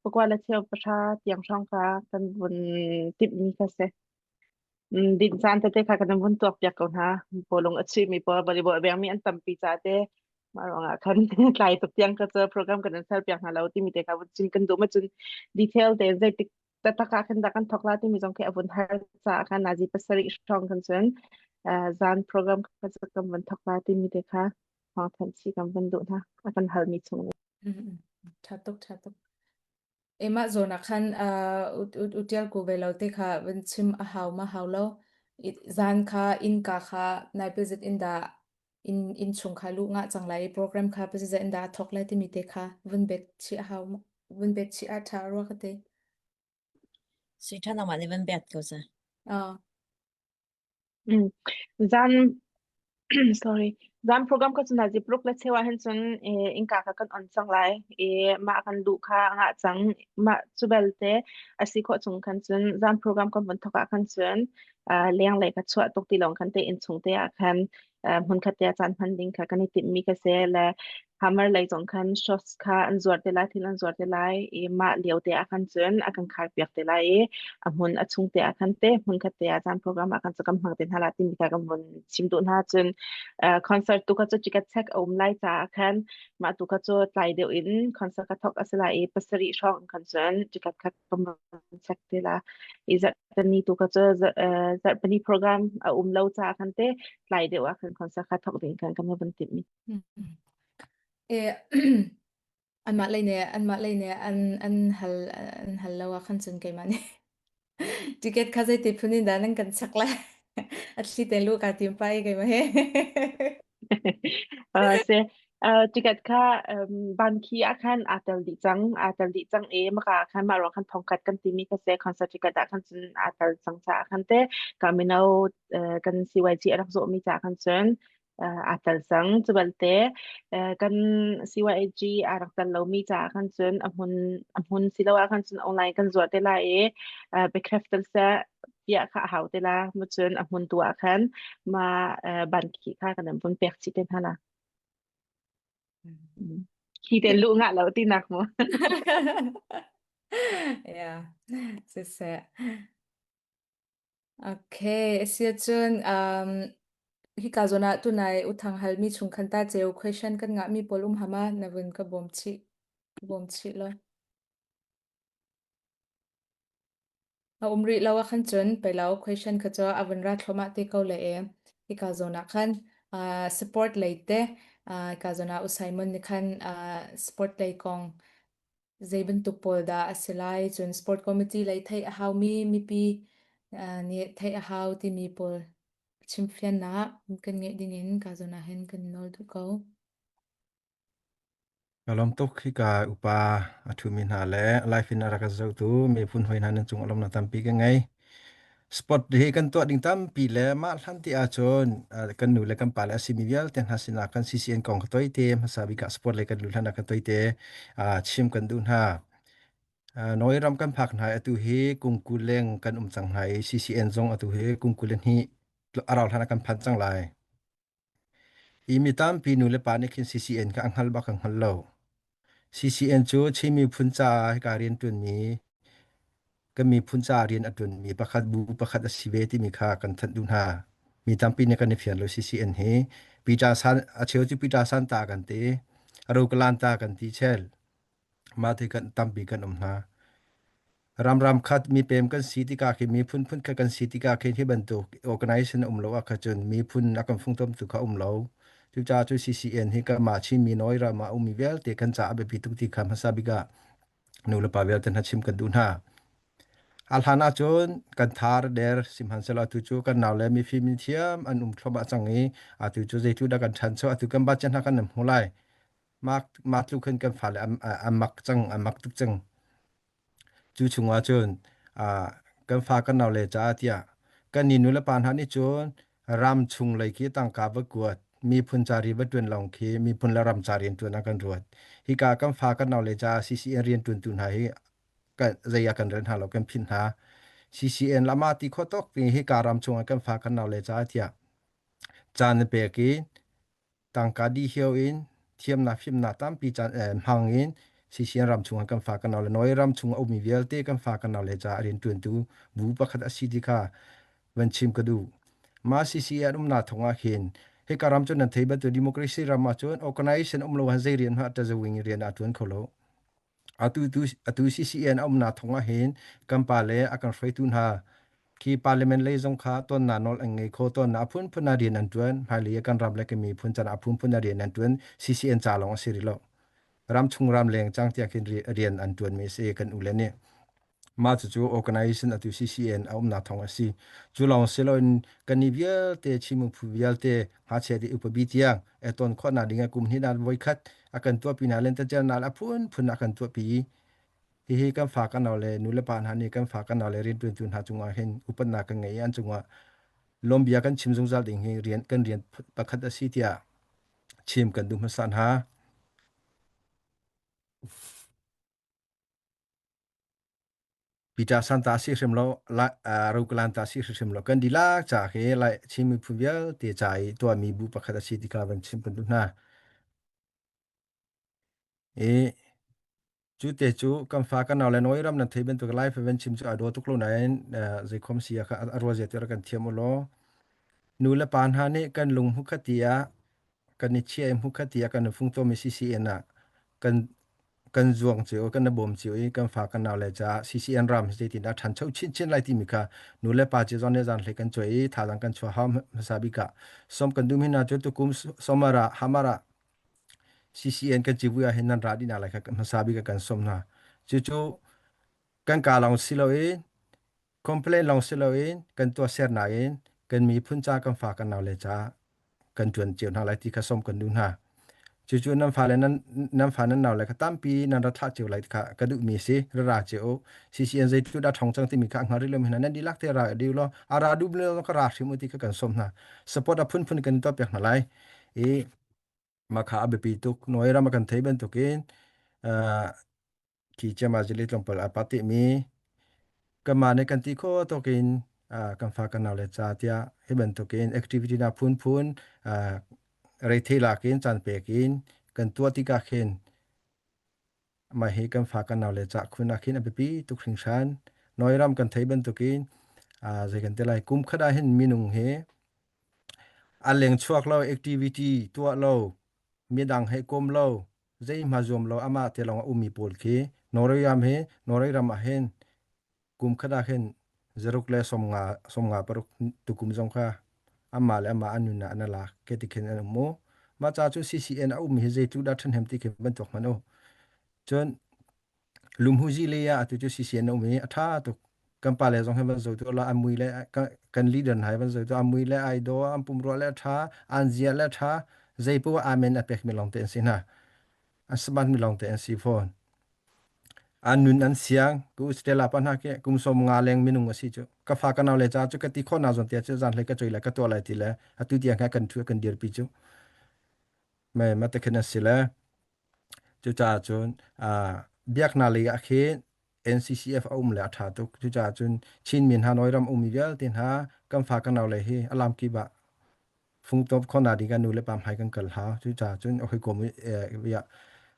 pakua le cheu pahra tiang hrawng kha kan vun timh mi kha si. Dinh caan tete kha kan vun tuak piak ko hna. Bawlung a chuihmi pawl volleyball a vengmi an tampi ca te mah ruangah khan tlai tuk tiang ka cu program kan in ser piak hna lo timi te kha vun chim kan duh ma cun detail tein zeitik taktak ah khan dah kan thawk la timi zong khi a vun har caah khan nazi pasarih hrawng khan cun zan program kha cu kan vun thawk la timi te kha thawngthanh chih kan vun duh hna a kan halmi chung Ṭha tuk, ṭha tuk. Emah zawn ah khan u ṭial ko ve lo te kha van chim a hau ma hau lo. Zan kha innka kha nai pezit in dah inn inn chung kha luh ngah cang lai i program kha pezit in dah a thawk lai timi te kha vun bet chih a hau vun bet chih a ṭha rua ka te. Sui ṭha nangmah nih van bet ko sa. Ah. Mm. Zan sorry. Zan program ka cun nazi pruk le chewa hin cun eh, inka kha kan on cang lai. Eh, mah kan duh kha ngah cang. Mah cu belte a si khawh chung khan cun zan program kan vun thawk ah khan cun uh, leng lei kha chuah tuk ti lawng khan te inn chung te ah khan uh, hmun khat te ah caan hman ding kha kan i timhmi kha si le hammer lei zong khan shots kha an zuar te lai thil an zuar te lai i mah lio te ah khan cun a kan khar piak te lai i a hmun a chung te ah khan te hmun khat te ah caan program ah khan cu kan hmang te hna la timi kha kan vun chim duh hna cun uh, concert tu kha cu ticket check a um lai caah khan mah tu kha cu tlai deuh in concert ka thok a si lai i pasarih hrawng khan cun ticket kha kan vun check te la i zarhpini tu kha cu zarhpini program a um lo caah khan te tlai deuh ah khan concert kha thok ding khan kan vun timh mi Eh, anmah lei nih anmah lei nih an an hal an hal lo ah khan cun keimah nih ticket kha zeiti phun in dah nan kan chak lai a thli te lu kaa tim pah i keimah he. Uh, se uh, ticket kha um, ban khi ah khan aa tel dih cang aa tel dih cang i maka ah khan mah ruang khan thongkhat kan timi kha se concert ticket ah khan cun aa tel cang caah khan te ka mino uh, kan CYG a rak zawhmi caah khan cun aa tel cang. Cu belte kan CYG aa rak tel lomi caah khan cun a hmun a hmun siloah khan cun online kan zuar te lai i biakhef tel seh piah kha a hau te la. Mu cun a hmun tu ah khan ma ban khi kha kan vun pek chih te hna la. Khi te lu ngah lo tinak mu. Yeah, siseh. Okay, asiahcun um, hika zawn ah tunai uthang halmi chung khan ta ceu question kan ngahmi pawl um hama na vun ka bawm chih ka bawm chih law. A um rih lo ah khan cun peilo question kha cu a vun ra thluahmah te ko le e. Hika zawn ah khan uh, support lei te uh, hika zawn ah U Simon nih khan uh, sport lei kong Zei bantuk pawl dah a si lai? Cun sport committee lei theih a haumi mipi nih theih a hau timi pawl chimfiannak kan ngeih dingin ka zawn ah hin kan nawl duh ko. Ka lawm tuk hika upa a ṭhumi hna le live in a rak ka zohtu miphun hawi hna nan cung lawmnak tampi ka ngei. Sport hi kan tuah ding tampi le mah hlan ti ahcun kan nu le kan pa le a simi vialte hna sinah kan CCN kong ka toite hmasa bik ah sport le kan lu hlan ah kan toite chim kan duh hna. Norway ram kan phak hna i atu hi kum 20 leng kan um cang hna i CCN zong atu hi kum 22 a rau hlan ah kan phan cang lai. I mi tampi nu le pa nih khin CCN kha a hngal bak ka hngal lo. CCN cu Chin miphun caah hika rian ṭuanmi kan miphun caah rian a ṭuanmi pakhat bu pakhat a si ve timi kha kan thanh duh hna. Mi tampi nih kan i fian lo CCN hi. Peter San, a cheu cu Peter San ta kan ti, a Rokalan ta kan ti chel. Mah ti kan tampi kan um hna. Ramram khat mipem kan si tikah khi miphun phun khat kan si tikah khi hi bantuk organization a um lo ah kha cun miphun a kan fungtomtu kha um lo. Cucaah cu CCN hi kanmah Chinmi Nawi ram ah ummi vialte kan caah a biapi tuk ti kha hmasa bik ah nu le pa vialte hna chim kan duh hna. A hlan ahcun kan thar der sihmanhsehlaw atu cu kan nau le mifim in thiam an um thluahmah cang i atu cu zeitluk dah kan ṭhancho atu kan budget hna kan hmu lai. Mah mah tluk khin kan fale an an mak cang an mak tuk cang. Cu chungah cun ah kan fa kan naule caah tiah kan ni nulepa hna nih cun ram chung lei khi tangka va kuat miphun ca ri va ṭuan lawng khi miphun le ram ca rianṭuan ah kan ruat. Hika kan fa kan naule caah CCN rianṭuantu hna hi kan zei ah kan rel hna lo kan phinh hna. CCN le amah ti khawh tawk hika ram chungah kan fa kan naule caah tiah caan na pek i tangka dih hio in thiamnak fimnak tampi caan hmang in CCN ram chungah kan fa kan nau le Norway ram chung a ummi vialte kan fa kan nau le caah rianṭuantu bu pakhat a si ti kha van chim ka duh. Mah CCN umnak thawng ah hin hika ram cu nan thei bantuk democracy ram ah cun organization um lo han zei rian hmah ṭazawing rian a ṭuan kho lo. Atu tu atu CCN a umnak thawng ah hin kan pa le a kan hruaitu hna khi parliament lei zong kha tonnak nawl an ngei kho tawn a phunphun ah rian an ṭuan hmailei ah kan ram le kan miphun can a phunphun ah rian an ṭuan CCN ca lawng a si rih lo ram chung ram leng cang tiang khin rian an ṭuan mi a si kan u le nih mah cucu organization atu CCN a umnak thawng a si cu lawng si loin kan ni vialte Chin phu vialte ngakchia ti upa bi tiang eton khawhnak ding ah kum hnih na voikhat a kan tuahpi hna lentecelnak a phunphun a kan tuahpi. Hihi kan fa kan nau le nu le pa hna nih kan fa kan nau le rianṭuantu hna cungah hin upatnak kan ngei i an cungah lawmbia kan chim zungzal ding hi rian kan rian pakhat a si tiah chim kan duh hmasa hna. Peter Santa si hrim lo Rokalan ta si hrim lo kan dilak ca khi lai Chin miphun vialte ca i tuahmi bu pakhat a si ti kha van chim kan duh hna. I cu te cu kan fa kan nau le noi ram nan thei bantuk life van chim cu a daw tuk lo nain zeikhom si ah kha a rual zia te kan thiam u law nu le pa hna nih kan lung hmukhat ti ah kan i chia i hmukhat ti ah kan fung tomi CCN ah kan kan zuang cio kan bawm cio i kan fa kan nau le ca CCN ram hi zeitin dah ṭhancho chinchin lai timi kha nu le pa cio zong nih zan hlei kan cuai i thazaang kan chuah hau hmasa bik ah som kan dum hin cu tukum somara hamara CCN kan civui ah hin nan ra dih hna lai kha hmasa bik ah kan sawm hna. Cucu kan kaa lawng si loin complain lawng si loin kan tuahsernak in kan miphun ca kan fa kan naule ca kan ṭuan cio hna lai ti kha sawm kan duh hna. Cucu nan fale nan nan fa nan naule kha tampi nan ra thlah cio lai ti kha ka duhmi si ra ra cio u. CCN zeitluk dah ṭhawng cang timi kha a hngal rih lomi hna nan dihlak te ra dih u law a ra duh lo ka ra hrim u ti kha kan sawm hna. Support a phunphun kan tuah piak hna lai. I mah kha a biapi tuk. Norway ram a kan thei bantukin uh, khi chiama zili tlawmpal a pati mi kanmah nih kan ti kho tawkin uh, kan fa kan nau le ca tiah hi bantukin activity na phunphun uh, reithei lakin caan pek in kan tuah tikah khin mah hi kan fa kan nau le ca khun ah khin a biapi tuk hringhran. Norway ram kan thei bantukin uh, zei kan ti lai kum khat ah hin minung hi A leng chuak lo, activity tuah lo, midang he kom lo, zeihma zuam lo amah te lawng a ummi pawl khi Norway ram hi Norway ram ah hin kum khat ah khin zaruk le 50 56 tukum zong kha amah le amah an nun ah an lak ke ti khin an um mu. Mah ca cu CCN a ummi hi zeitluk dah ṭhahnem ti khi bantuk hmanh u. Cun Lumhuzi lei ah atu cu CCN a um i a ṭha tuk. Kan pale zong hi van zoh tu la an mui le kan leader hna hi van zoh tu an mui le ai dawh an pumrua le a ṭha an zia le a ṭha zei poah amen a pek mi lawng te an si hna. An smart mi lawng te an si fawn. An nun an siang ku Stella pa hna khi kum som nga leng minung a si cu. Ka fa ka nau le ca cu ka ti khawh na zawn tia cu zan hlei ka choi lai ka tuah lai ti le atu tiang kha kan thu kan dirpi cu. Me ma te khin a si le Cucaah cun biaknak lei ah khin NCCF a um le a ṭha tuk. Cucaah cun Chinmi hna Nawi ram ummi vialte hna kan fa kan naule hi a lamkip ah fungtawp khawhnak ding ah nu le pa hmai kan kal hau. Cucaah cun a hawikom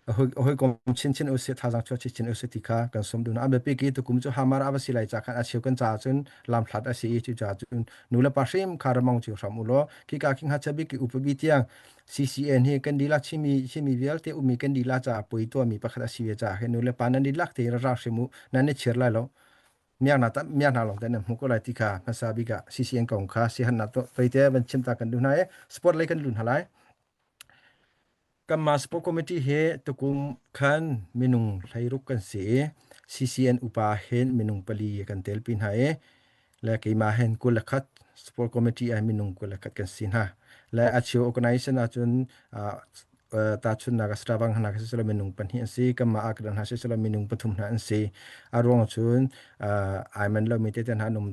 a hawikom chinchin usih thazaang chuah chinchin usih ti kha kan sawm duh hna. A biapi ki tukum cu Hamar a va si lai ca khan a cheu kan caah cun lamhlat a si i cucaah cun nu le pa hrim kha ramong cio hram u law khika khi ngakchia bik upa bi tiang CCN hi kan dihlak Chinmi Chinmi vialte ummi kan dihlak caah poi tuahmi pakhat a si ve caah hin nu le pa nan dihlak tein ra hrim u nan i chir lai lo miak na miak na lawng te nan hmu ko lai ti kha hmasa bik ah CCN kong kha si han na to toite van chim ta kan duh hna e sport lei kan lun hna lai kanmah sport committee hi tukum khan minung hleiruk kan si i CCN upa hin minung pali kan telpi hna i le keimah hen 21 sport committee ah minung 21 kan si hna le a cheu organization ahcun tahchunnak ah Starbucks hna khi sila minung pahnih an si kanmah ah kan hna sila minung pathum hna an si a ruang cun ai man lomi tete hna an um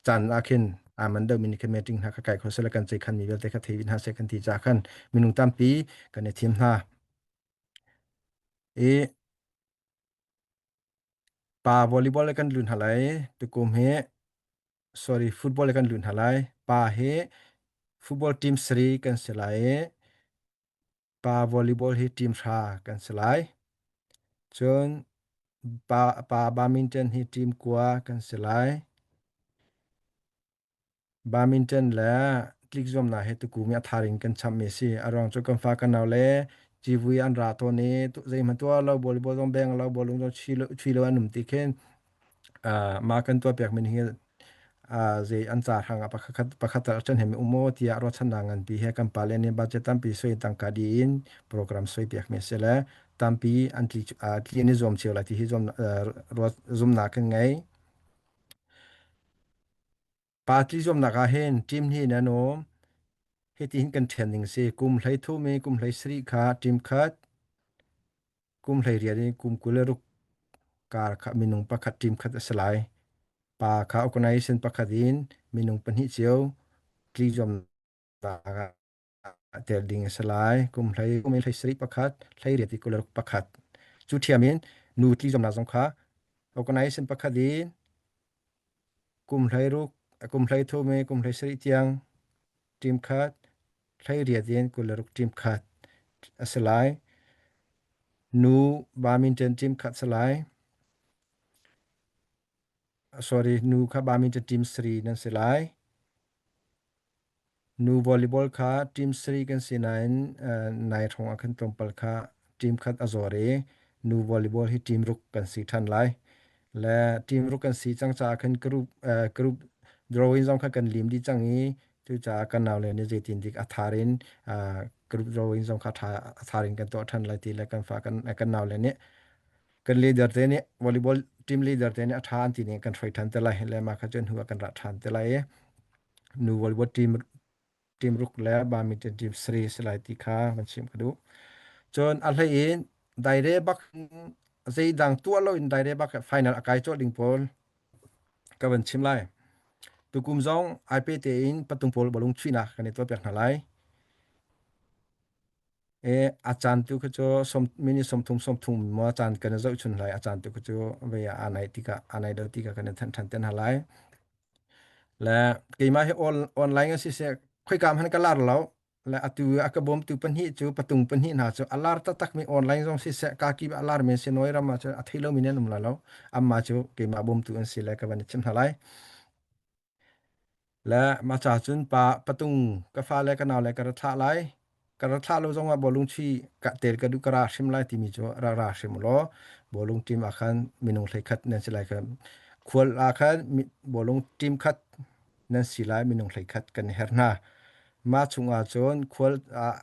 caan ah khin ai man deuhmi nih khin meeting hna kha kai kho sila kan ceikhan mi vialte kha thei hna seh kan ti ca khan minung tampi kan i thim hna i Pa volleyball kan lun hna lai. Tukum hi sorry football kan lun hna lai. Pa hi football team sari kan si lai i pa volleyball hi team hra kan si lai. Cun pa, pa badminton hi team kua kan si lai. Badminton le tlik zuamnak hi tukum i a thar in kan chammi a si. A ruang cu kan fa kan nau le civui an ra tawn i zeihmanh tuah lo, volleyball zong beng lo, bawlung zong chui lo an um ti khin mah kan tuahpiakmi nih hin zei an ca hrang ah pakhat pakhat tal a ṭhahnem um maw tiah ruahchannak nganpi he kan pale nih budget tampi sui tangka dih in program suaipiakmi a si le tampi an tli tli an i zuam cio lai ti hi zumnak kan ngei. Party zuamnak ah hin team hnih in an um. Hitihin kan ṭhen ding a si. Kum 13 i kum 17 kha team khat, kum 18 in kum 26 Kar kha minung pakhat team khat a si lai. Pa kha organization pakhat in minung pahnih cio tli zuamnak ah tel ding a si lai. Kum hlei kum hlei sarih pakhat, hlei riat i kul pakhat. Cu ṭhiam in nu tli zuamnak zong kha organization pakhat in kum hlei ruk, kum hlei thum i kum hlei sarih tiang team khat, hlei riat in 26 team khat a si lai. Nu badminton team khat si lai. Sorry, nu kha badminton team sarih nan si lai. Nu volleyball kha team sarih kan si nain nai hrawng ah khan tlawmpal kha team khat a zawr i nu volleyball hi team ruk kan si ṭhan lai. Le team ruk kan si cang caah khan group group drawing zong kha kan lim dih cang i cucaah kan naule nih zeitin dik a thar in group drawing zong kha a thar in kan tuah ṭhan lai ti le kan fa kan kan naule nih kan leader te nih volleyball team leader te nih a ṭha an ti ning kan hruai ṭhan te lai le mah kha cun hnu ah kan ra ṭhan te lai i nu volleyball team team ruk le badminton team sarih si lai ti kha van chim ka duh. Cun a hlei in daire bak zeidang tuah lo in daire bak final a kai cawh ding pawl ka van chim lai. Tukum zong ai pe tein patung pawl bawlung chuihnak kan i tuah piak hna lai. E a caan tu kha cu som minute 30 30 maw caan kan i zohchun lai a caan tu kha cu vei ah aa naih tikah aa naih deuh tikah kan i thanh ṭhan te hna lai. Le keimah hi on, online a siseh khoika hmanh ka lar lo. Le atu a ka bawmtu pahnih cu patung pahnih hna cu a lar taktakmi online zong siseh kaki a larmi an si Nawi ram ah cun a thei lomi nan um lai lo. Amma cu keimah bawmtu an si le ka van i chimh hna lai. Le mah ca cun pa patung ka fale ka naule ka ra thlah lai. Ka ra thlah lo zongah bawlung chuih ka tel ka duh ka ra hrim lai timi cu ra ra hrim ulaw bawlung team ah khan minung 11 nan si lai kha khual ah khan bawlung team khat nan si lai minung 11 kan i her hna. Mah chungah cun khual ah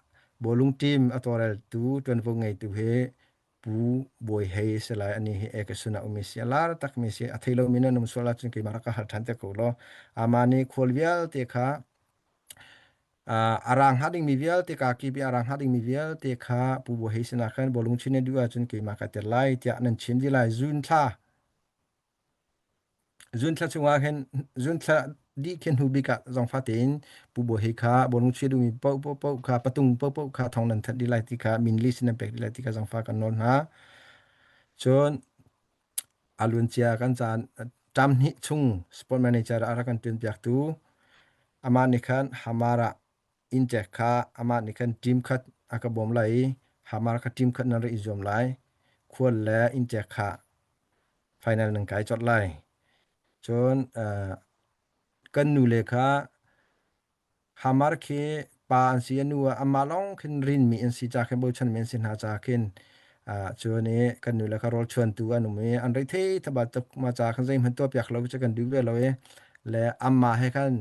bawlung team a tawlreltu ṭuanvo ngeitu hi Pu Bawi Hei a si lai. Anih hi Ekasun ah ummi si. A lar takmi si. A thei lomi nan um sual ahcun keimah rak ka hal ṭhan te ko law. Amah nih khual vialte kha a rang hnga dingmi vialte ka kip i a rang hnga dingmi vialte kha Pu Bawi Hei sinah khan bawlung chin na duh ahcun keimah ka tel lai tiah nan chim dih lai. Zun thla Zun thla chungah hin zun thla dih khi hnu bik ah zongfa tein Pu Bawi Hei kha bawlung chia duhmi paoh paoh paoh kha patung paoh paoh kha thong nan that dih lai ti kha min list in nan pek dih lai ti kha zongfa kan nawl hna. Cun a luancia kan caan ṭam hnih chung sport manager a rak kan ṭuan piaktu amah nih khan Hamar ah inntek kha amah nih khan team khat a ka bawm lai i Hamar kha team khat nan rak i zuam lai. Khual le inntek kha final nan kai colh lai. Cun uh, kan nule kha Hamar khi pa an si a nu ah amah lawng khin rinmi an si ca khin bochanmi an si hna ca khin uh, cun i kan nule kha rawl chuantu an um i an rei thei thaba tuk ma ca khan zeihmanh tuah piak lo cu kan duh ve lo i le amma he khan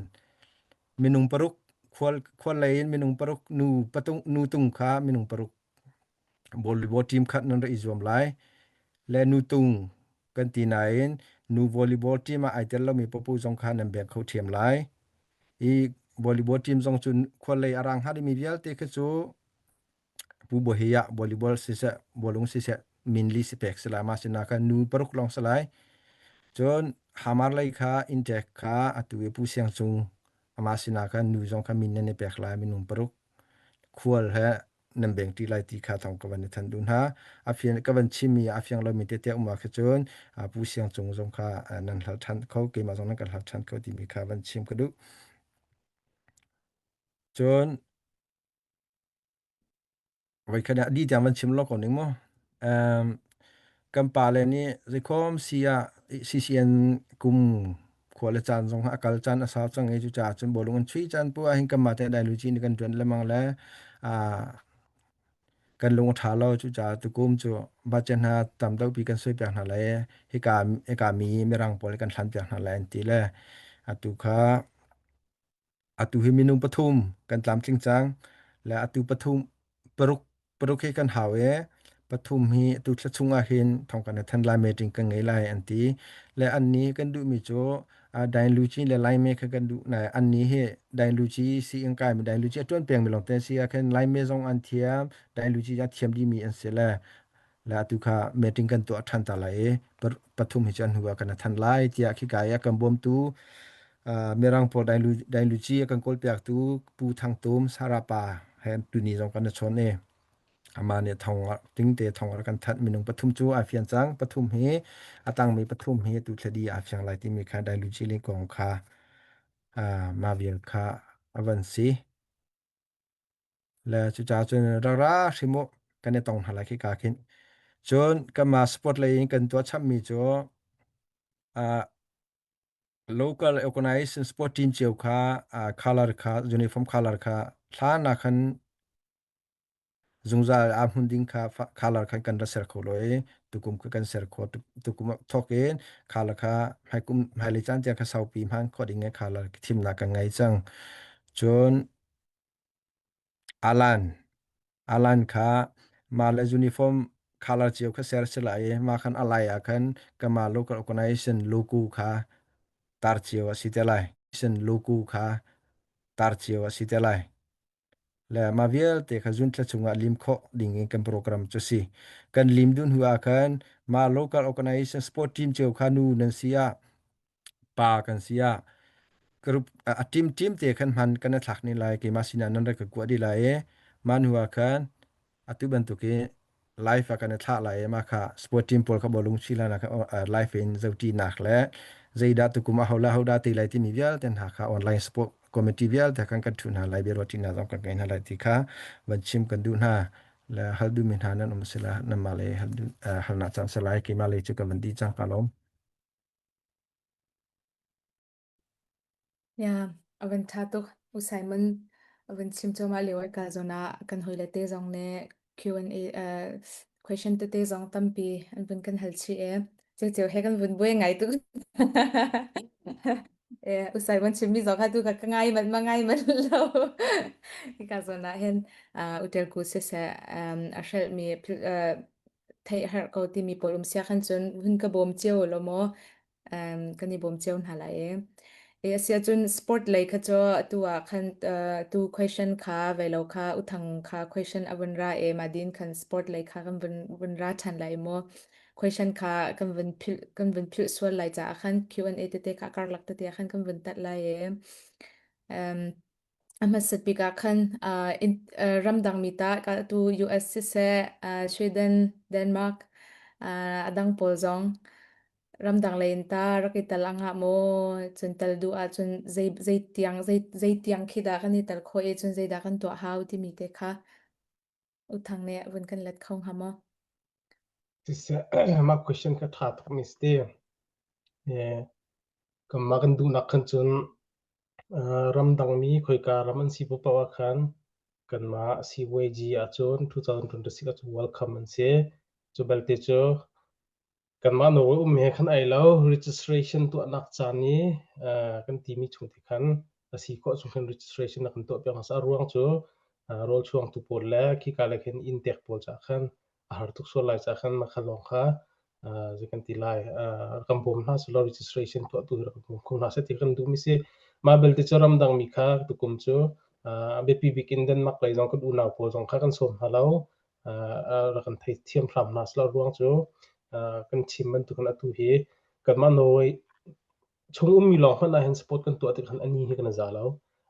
minung paruk khual khual lei in minung paruk nu patung nu tung kha minung paruk volleyball team khat nan rak i zuam lai. Le nutung kan ti nain nu volleyball team ah ai tel lomi papu zong kha nan beng kho ṭhiam lai. I volleyball team zong cu khualei a rang hnga dingmi vialte khi cu Pu Bohi ah volleyball siseh bawlung siseh min li si pek si lai ma sinah khan nu paruk lawng si lai. Cun Hamar lei kha intek kha atu i Pu Siang Cung amah sinah khan nu zong kha min nan i pek lai minung paruk khual he nan beng ṭi lai ti kha thawng ka van i thanh duh hna. A fian ka van chimmi a fiang lomi tete um ah kha cun Pu Siang Cung zong kha nan hal ṭhan kho, keimah zong nan kan hal ṭhan kho timi kha van chim ka duh. Cun voikhat ah di tiang van chim lo ko ning mu. Um, kan pale nih zeikhom si ah CCN kum khua le caan zong a kal caan a sau cang i cucaah cun bawlung an chuih caan pu ahhin kanmah te dai luci nih kan ṭuan lengmang le kan lung a ṭha lo cucaah tukum cu budget hna tam deuhpi kan suaipiak hna lai hika hika mi mirang pawl kan hlanpiak hna lai an ti le atu kha Atu hi minung pathum kan tlamtling cang. Le atu pathum paruk paruk hi kan hau i pathum hi atu thla chung ah hin thong kan than lai meeting kan ngei lai an ti. Le anni kan duhmi cu Dain Luci le Laime kha kan duh nai anni hi Dain Luci si in kai mi Dain Luci a tuan peng mi lawng te si ah khin Laime zong an thiam Dain Luci a thiam dih mi an si le. Le atu kha meeting kan tuah ṭhan ta lai i pathum hi cu an hnu ah kan than lai tiah khika i a kan bawmtu Mirang pawl Dainluci a kan kawlpiaktu Pu Thang Tum Sarapa he tuni zong kan i chawn i amah nih thong tingte thong a kan thanh minung pathum cu aa fian cang pathum hi a tangmi pathum hi tu thladi aa fiang lai timi kha Dainluci ling kong kha mah vial kha a van si. Le cucaah cun rak ra hrim u kan i tong hna lai khika khin. Cun kanmah sport lei in kan tuah chapmi cu uh, local organization sport team cio kha uh, color kha uniform color kha hlan ah khan zungzal aa hmun ding kha color khan kan ra ser kho lo i tukum kha kan ser kho tukum thawk in color kha hmaikum hmailei caan tiang kha saupi hman khawh ding in color thimnak kan ngei cang. Cun Alan Alan kha mah le uniform color cio kha ser si lai i mah khan a lai ah khan kanmah local organization logo kha tar cio a si te lai. Logo kha tar cio a si te lai. Le mah vialte kha zunthla chungah lim khawh ding in kan program cu si. Kan lim dun hnu ah khan mah local organization sport team cio kha nu nan si ah pa kan si ah group a team team te khan hman kan i thlak ni lai keimah sinah nan rak ka kuah dih lai i mah hnu ah khan atu bantuk i live ah kan i thlah lai i mah kha sport team pawl kha bawlung chuih kha live in zohṭinak le zeidah tukum aho le ahodah te lai timi vialte hna kha online sport committee vialte khan kan ṭhu hna lai biaruahṭinak zong kan ngei hna lai ti kha van chim kan duh hna le hal duhmi hna nan um sila nanmah le hal halnak caan si lai keimah lei cu ka van dih cang ka lawm. Yeah, a van ṭha tuk. U Simon a van chim cuahmah lio ah ka zawn ah kan hawile te zong nih Q&A uh, question tete zong tampi an vun kan hal chih i ceuceu he kan vun buai ngai tuk. Eh, U Simon chimmi zong kha tu kha ka ngai manh ma ngai manh lo. Hika zawn ah hin uh, U Tel Ku siseh um, a hrelhmi uh, theih a herh ko timi pawl um sia khan cun hun ka bawm cio lo maw um, kan i bawm cio hna lai e. E a si ahcun sport lei kha cu atu ah khan uh, tu question kha velo kha uthang kha question a vun ra e ma din khan sport lei kha kan vun vun ra ṭhan lai maw question kha kan vun philh kan vun philh sual lai caah khan Q&A tete kha karlak tete ah khan kan vun tat lai e um, A hmasat bik ah khan uh, in, uh, ramdangmi ta ka tu US siseh, uh, Sweden, Denmark, uh, a dang pawl zong ramdang lei in ta rak i tal angah maw cun tal duh ahcun zei zei tiang zei zei tiang khi dah kan i tal khawh i cun zeidah kan tuah hau timi te kha uthang nih vun kan let kho hnga maw? Siseh, mah question kha ṭha tuk mi si ti. Eh, kanmah kan duhnak khan cun Ramdangmi khoika ram an si paohpaoh ah khan kanmah CYG ahcun 2026 ahcun welcome an si. Cu belte cu kanmah Norway um he khan ai lo. Registration tuahnak caan i kan timi chung te khan a si khawh chung khan registration a kan tuahpiak hmasa. A ruang cu rawlchuangtu pawl le khika le khin inn tek pawl caah khan a har tuk sual lai caah khan mah kha lawng kha zei kan ti lai kan bawm hna selaw registration tuahtu hi rak bawm kho hna seh ti kan duhmi si. Mah belte cu ramdang mi kha tukum cu a biapi bik in Denmark lei zong kan unau pawl zong kha kan sawm hna lo. Rak kan theithiam hram hna selaw ruang cu kan chim bantukin atu hi kanmah Norway chung ummi lawng hmanh ah hin sport kan tuah tik khan ani hi kan i za lo.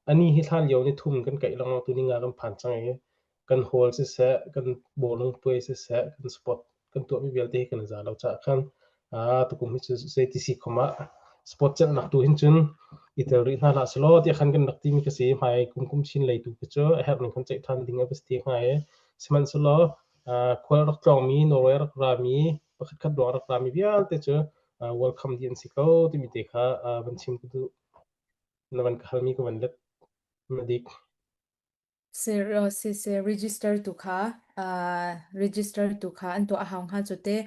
Ani hi hlan lio ni thum kan kaih lengmang tu ni nga kan phan cang i kan hall siseh, kan bawlung puai siseh, kan sport kan tuahmi vialte hi kan i za lo caah khan tukum hi cu zeiti si khom ah sport celhnak tu hin cun i tel rih hna hlah selaw tiah khan kan rak timi ka si. Hmai kum kum chin lei tu khi cu a herh ning khan ceih ṭhan ding a va si te hnga i sihmanhsehlaw khual rak tlawngmi Norway rak rami pakhat khat ruang rak rami vialte cu welcome dih an si ko timi te kha van chim ka duh. Na van ka halmi ka van let na dik. Si si register tu kha uh, register tu kha an tuah a hau hnga cu te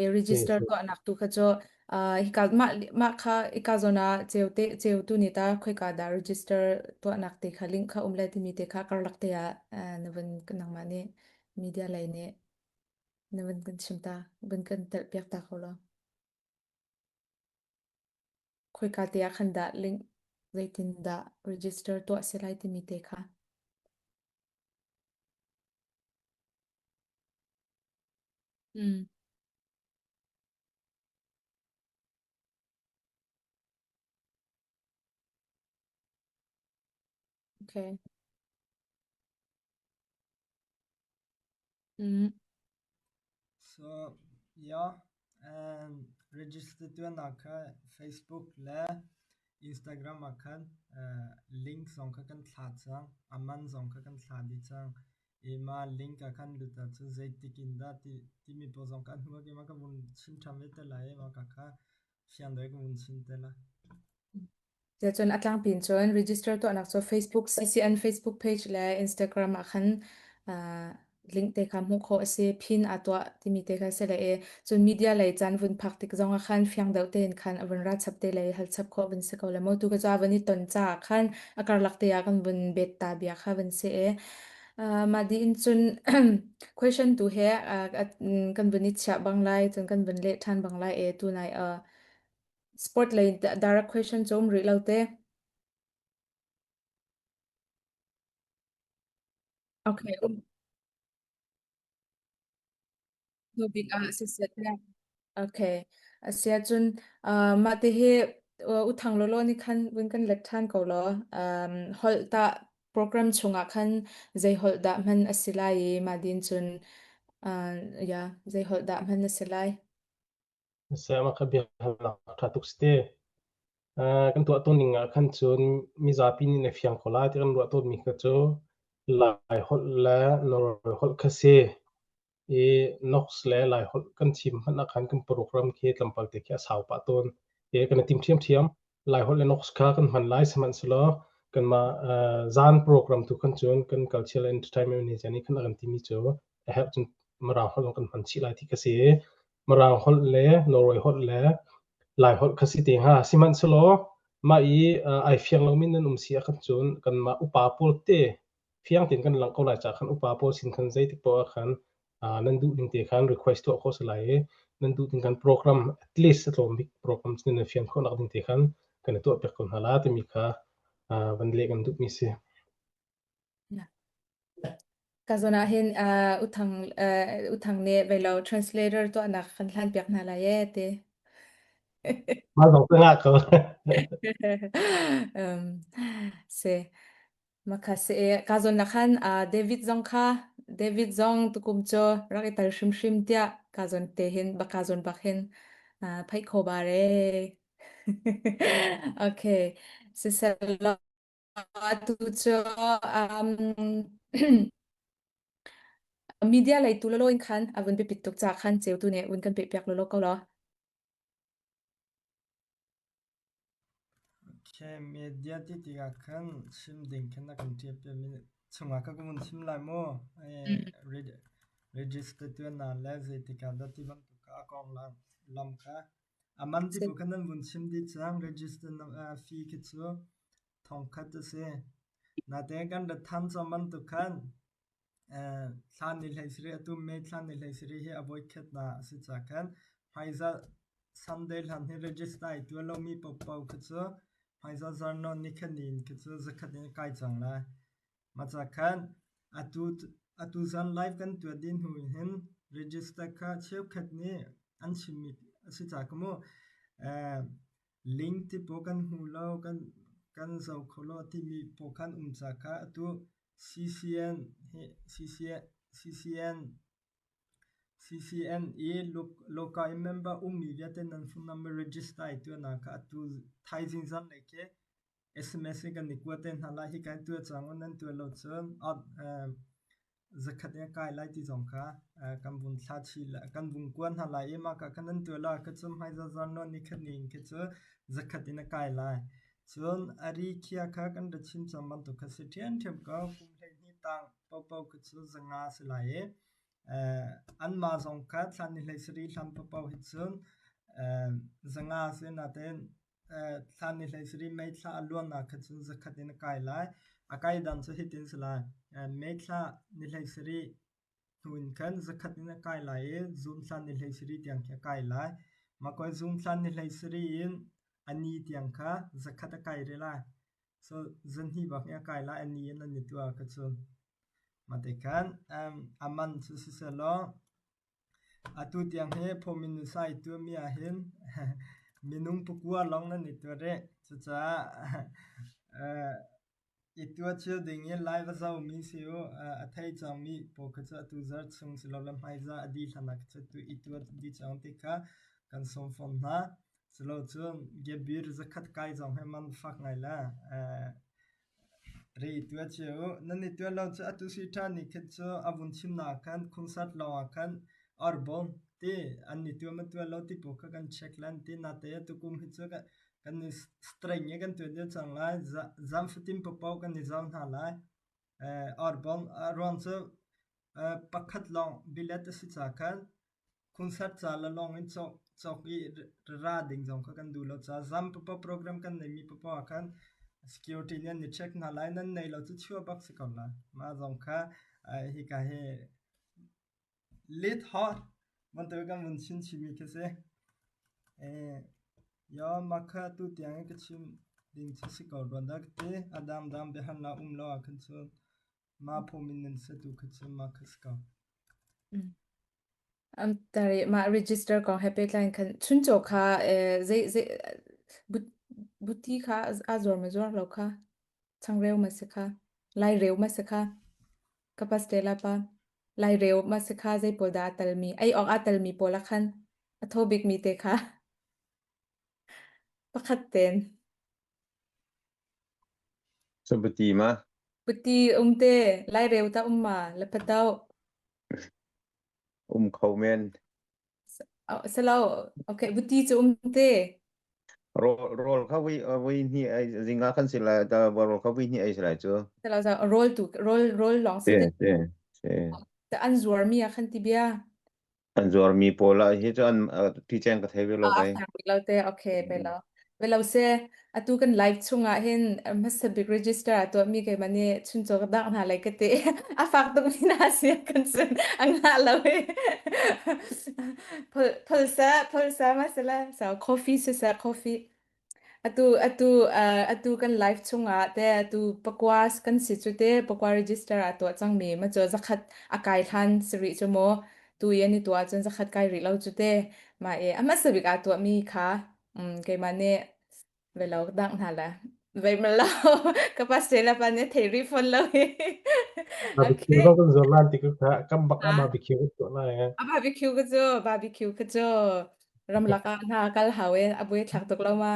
e register tuahnak tu kha cu uh, hika mah mah kha hika zawn ah ceu te ceu tu ni ta khoika dah register tuahnak te kha link kha um le timi te kha karlak te ah uh, na vun nangmah nih media lei nih na vun kan chim ta vun kan telh piak ta ko lo. Khoika te ah khan dah link zeitindah register tuah si lai timi te kha. Mm. Okay. Mm. So yeah, and register tuannak kha Facebook le Instagram ah khan uh, link zong kha kan thlah cang. A man zong kha kan thlah dih cang. I mah link ah khan lut ahcun zeitik in dah ti timi pawl zong kha a hnu ah keimah ka vun chim ṭhan ve te lai i mah ka kha fiang deuh in ka vun chim te lai. Cun a tlangpi in cun register tuahnak cu Facebook CCN Facebook page le Instagram ah khan uh, link te kha hmuh khawh a si. Pin aa tuah timi te kha si le i cun media lei caan vun phak tik zong ah khan fiang deuh tein khan a vun ra chap te le hal chap khawh vun si ko le mo tu ka cu a vun i ton caah khan a karlak te ah kan vun bet ta bia kha vun si i uh, mah dih in cun question tu he uh, kan vun i chiah bang lai cun kan vun leh ṭhan bang lai e tu nai uh, Sport lei direct question cu um rih lo te. Okay, um hnu bik ah siseh te. Okay. Asia cun uh, mah te hi uh, uthang lolo nih khan vun kan let ṭhan ko law. Um, holh tah program chungah khan zei holh dah hman a si lai i mah din cun uh, ya zei holh dah hman a si lai. Sayamah kha biahalnak ṭha tuk si te. Kan tuah tawn ning ah khan cun mizapi nih na fiang ko lai ti kan ruah tawnmi kha cu Laiholh le Norway holh kha si. I Knox le Laiholh kan chim hmanh ah khan kan program khi tlawmpal te khi a sau pah tawn. I kan i tim ṭhiamṭhiam. Laiholh le Knox kha kan hman lai sihmanhsehlaw kanmah zan program tu khan cun kan cultural entertainment manager nih khan a kan timi cu a herh cun Mirang holh zong kan hman chih lai ti kha si. Mirang holh le Norway holh le Lai holh kha si te hnga. Sihmanhsehlaw mah i ai fiang lomi nan um si ahkhan cun kanmah upa pawl te fiang tein kan langh ko lai caah khan upa pawl sin khan zeitik paoh ah khan nan duh ning te khan request tuah khawh si lai i nan duh ding khan program at least a tlawm bik program cu nan fian khawhnak ding te khan kan i tuah piak ko hna la timi kha van leh kan duhmi si. Ka zawn ah hin uh, uthang uh, uthang nih velo translator tuahnak kan hlan piak hna lai e ti. Mah zong ka ngah ko. um, si makha si e ka zawn na khan uh, David zong kha David zong tukum cu rak i tal hrimhrim tiah ka zawn te hin bak ka zawn bak hin uh, phaih kho bare. Okay. Siselaw Atu cu um, media lei tu lolo in khan a vun biapit tuk ca khan ceu tu nih vun kan peh piak lolo ko law. Okay, media ti tikah khan chim ding khan na kan ṭial piakmi chungah ka vun chim lai mu. Eh, register tuan le zeitik ah dah ti bantuk kha a kong lam kha A man ti bu kha nan vun chim dih cang. Register fee khi cu thongkhat a si. Natein kan rat than cang bantuk khan thla ni hlei sarih atu May thla ni hlei sarih hi a voikhatnak a si caah khan hmaizarh Sunday hlan hi register ai tuah lomi paohpaoh khi cu hmaizarh zarhnawn nikhat ni in khi cu zakhat in a kai cang lai. Mah ca khan atu atu zan live kan tuah dih hnu hin register kha cheukhat nih an chimmi a si caah ka mu link ti pawl kan hmu lo kan kan zoh kho lo timi pawl khan um ca kha atu CCN hi CCN CCN CCN i local i member ummi vialte nan phone number register i tuahnak kha atu thaizing zanlei khi SMS in kan i kua te hna lai. Hika in tuah cang u, nan tuah lo cun zakhat in a kai lai ti zong kha kan vun thla chih kan vung kua hna lai i mah ka khan nan tuah lo ahcun cun hmaizarh zarhnawn nikhat ni in khi cu zakhat in a kai lai. Cun a ri khia kha kan ra chim cang bantuk kha si ṭhiamṭhiam ko. Kum 12 tang paohpaoh khi cu zanga a si lai i anmah zong kha thla ni 17 hlan paohpaoh hi cun zanga a si nain Thla ni 17 May thla a luannak kha cun zakhat in a kai lai. A kai dan cu hitin si lai. May thla ni 17 hnu in khan zakhat in a kai lai i June thla ni 17 tiang khi a kai lai. Mah koi June thla ni 17 in a ni tiang kha zakhat a kai rih lai. So zan hnih bak in a kai lai a ni in an i tuah kha cun. Mah te khan a man cu siseh law. Atu tiang hi phomin nusa i tuahmi ahhin minung pakua lawng nan i tuah rih. Cucaah i tuah cio ding i lai va zohmi si u. A thei cangmi pawl kha cu atu zarh chung silole hmaizarh a dih hlan ah kha cu i tuah dih cang ti kha kan sawm fawn hna. Culocun gebir zakhat kai zong hi man fak ngai la. Ri i tuah cio u. Nan i tuah lo cu atu si ṭhan ni khin cu a vun chimnak ah khan concert lawng ah khan arbawm ti an i tuah ma tuah lo ti pawl kha kan check lan ti. Nate tukum hi cu kan i strength i kan tuah dih cang lai. Zan fatin paohpaoh kan i zau hna lai. Arbawm a ruang cu pakhat lawng bilet a si ca khan Concert ca le lawng in cawk i ra ding zong kha kan duh lo caah zam paohpaoh program kan neihmi paohpaoh ah khan security nih an i check hna lai. Nan nei lo cu chuah bak si ko lai. Mah zong kha hika hi lit hot bantuk kan vun chim chihmi khi si. Yo mah kha tu tiang in ka chim ding cu si ko rua dah ka ti. A dangdang biahalnak um lo ahkhan cun mah phung in nan satu kha cu mah kha si ko. Tari mah register kong he pehtlai in khan chuncaw kha zei zei buti kha aa zuar ma zuar lo kha changreu ma si kha laireu ma si kha ka pastela pa laireu ma si kha zei pawl dah aa telmi ei awk aa telmi pawl ah khan a thaw bikmi te kha pakhat ten. So buti ma? Buti um te laireu ta um ma lapatau. Um kho men. Selo, okay, buti cu um te. Rawl rawl kha vui vui hnih ai zinga khan si lai ta rawl kha vui hnih ai si lai cu. Selo za rawl tu rawl rawl lawng si te. Te te. An zuar mi ah khan ti bia. An zuarmi pawl ah hi cu an ti ceng ka thei ve lo Ah, kai. lo te okay pe lo. Ve lo se atu kan live chungah hin hmasa bik register a tuah mi keimah nih chuncaw ka dangh hna lai ka ti. A fak tuk mi na si kan cun a ngah lo i. Phul phul sa phul sa ma se la so coffee se sa coffee. Atu atu uh, atu kan live chungah te atu pakua kan si cu te pakua register a tuah cangmi ma cu zakhat a kai hlan sari cu mu tu i an i tuah cun zakhat kai rih lo cu te ma i a hmasa bik aa tuahmi kha um, keimah nih velo dangh hna la vei ma lo ka pastor la pa nih thei rih fawn lo hi. Barbecue Okay. zong kan zuar lan ti ka kam bak ah barbecue kan tuah lai. A barbecue ka cu barbecue ka cu Ramlak ah hna kal hau e a buai thlak tuk lo ma.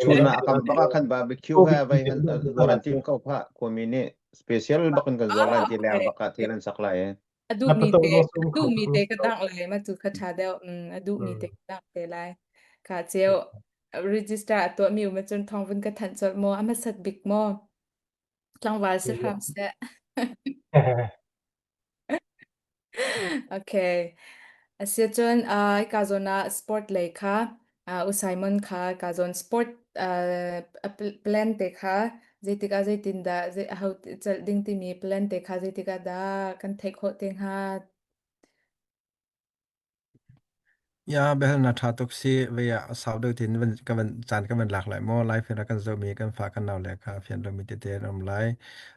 Chun ah kam baka khan barbecue ha vai han zuar an tim ko pha khuami nih special bakin kan zuar lan ti leng baka thil an sak lai e. A duh mi te a duh mi te ka dang lai ma tu kha tha deuh a duh mi te ka dang te lai. Ka cheu register a tuah mi um cun thong vun ka thanh chol mo a hmasat bik mo tlangval si hram seh. Okay. Asiahcun uh, hika zawn ah sport lei kha uh, U Simon kha hika zawn sport uh, a pl- plan te kha zeitik ah zeitindah zei aho celh ding timi plan te kha zeitik ah dah kan theih khawh te hnga? Ya behal na tha tuk si ve ah a sau deuh tin van ka van caan ka van lak lai maw lai fian kan zoh mi kan fa kan nau le kha fian lo mi tete an um lai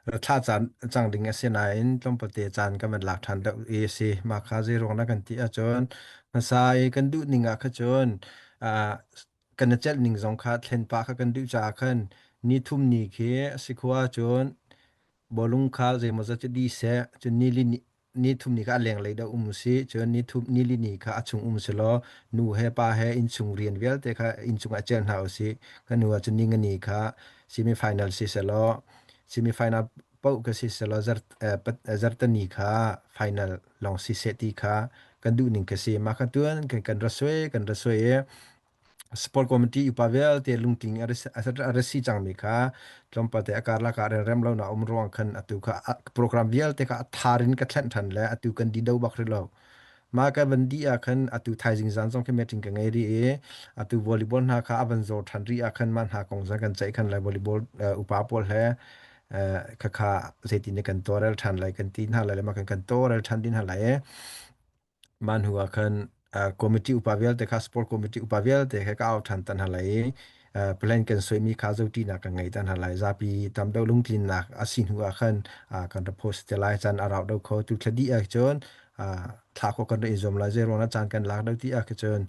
ra thla caan cang ding a si nain tlawmpal te caan ka van lak than deuh i si ma kha zei ruang na kan ti ahcun hmasa i kan duh ning ah kha cun kan i celh ning zong kha thlen pah kha kan duh caah khan ni thum ni khi a si khua ahcun bawlung kha zeimawzat cu dih seh cun ni li ni thum ni kha a lenglei dah um usih cun ni thum ni li ni kha a chung um selaw nu he pa he innchung rian vialte kha innchung ah cel hna usih kan nu ah cun ni nga ni kha semi final si selaw semi final paoh ka si selaw zart zartani kha final lawng si seh ti kha kan duh ning ka si mah kha tuan kan kan ra suai kan ra suai i Sport committee upa vialte lungtling a ra si cangmi kha tlawmpal te a karlak ah relrem lo na um ruang khan atu kha program vialte kha a thar in ka thlen than le atu kan di do bak rih lo. Mah ka van di ah khan atu thaizing zan zong khi meeting ka ngei rih i atu volleyball hna kha a van zor than rih ah khan mah hna kong zong kan ceih khan lai volleyball upa pawl he khakha zeitin kan tawrel than lai kan ti hna lai le mah kan kan tawrel than din hna lai i Mah hnu ah khan committee upa vialte kha sport committee upa vialte kha ka au ṭhan tan hna lai i plan kan suaimi kha zoṭinak kan ngei tan hna lai. Zapi tam deuh lungtlinnak a si hnu ah khan kan ra post te lai. Caan a rau deuh kho. Tu thla dih ahcun Thla khawh kan rak i zuam lai. Zei ruangah caan kan lak deuh ti ah khi cun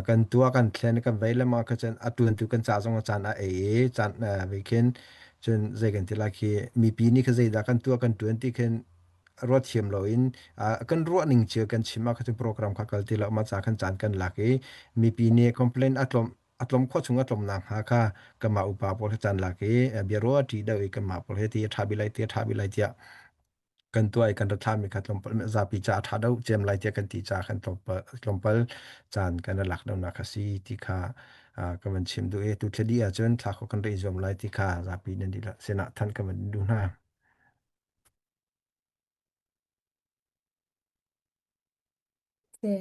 kan tuah kan thlen kan vei lengmang ah cun a tuan tu kan ca zong ah caan a ei i caan vei khin cun zei kan ti lai khi mipi nih kha zeidah kan tuah kan tuan ti khin ruat thiam loin kan ruah ning cio kan chim ah kha cun program kha kal ti lo ma ca khan caan kan lak i mipi nih complain a tlawm a tlawm khawh chung a tlawm nak hnga kha kanmah upa pawl he caan lak i bia ruah ṭi deuh i kanmah pawl he ti a ṭha bi lai ti a ṭha bi lai tiah kan tuah i kan ra thlami kha tlawmpal zapi ca a ṭha deuh cem lai tiah kan ti ca khan tlawmpal tlawmpal caan kan ra lak deuhnak a si ti kha ka van chim duh i tu thla dih ahcun thla khawh kan ra i zuam lai ti kha zapi nan dihlak sinah thanh ka van duh hna. Si.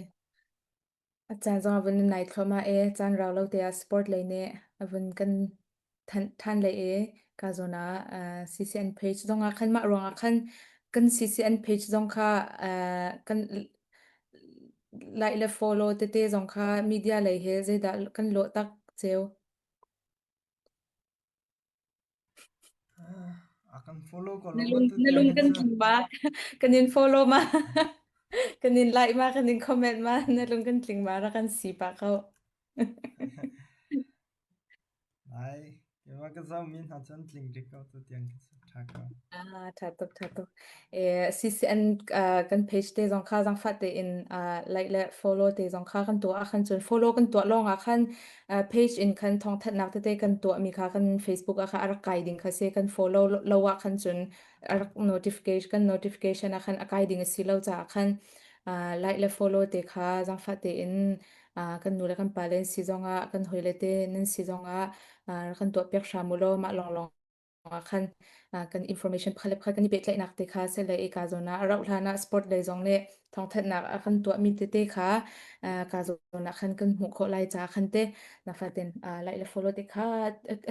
A caan zong a vun nai thluahmah i caan rau lo te ah sport lei nih a vun kan thanh ṭhan lei i ka zawn ah uh, CCN page zong ah khan mah ruangah khan kan CCN page zong kha uh, kan like le follow tete zong kha media lei he zeidah kan lawh tak ceu. A kan follow ko Na lo lung, ma tu na tiang lung hin kan cu. tling ma? Kan in follow ma? Kan in like ma? Kan in comment ma? Na lung kan tling ma? Rak kan si pah ko. Lai, keimah ka zohmi hna cu an tling rih ko tu tiang khi cu ṭha ko. Ah, ṭha tuk, ṭha tuk. Eh, CCN uh, kan page te zong kha zangfah tein uh, like le follow te zong kha kan tuah ah khan cun follow kan tuah lawng ah khan uh, page in khan thawngthanhnak tete kan tuah mi kha kan Facebook ah kha a rak kai ding kha si kan follow lo ah khan cun a rak notification kan notification ah khan a kai ding a si lo caah khan uh, like le follow te kha zangfah tein uh, kan nu le kan pa le an si zong ah kan hawile te nan si zong ah uh, rak kan tuah piak hram u law mah lawnglawng ah khan kan information pakhat le pakhat kan i pehtlaihnak te kha sile ka zawn ah a rauh hlan ah sport lei zong nih thawngthanhnak a kan tuahmi tete kha ka zawn ah khan kan hmuh khawh lai ca khan te na fatin like le follow te kha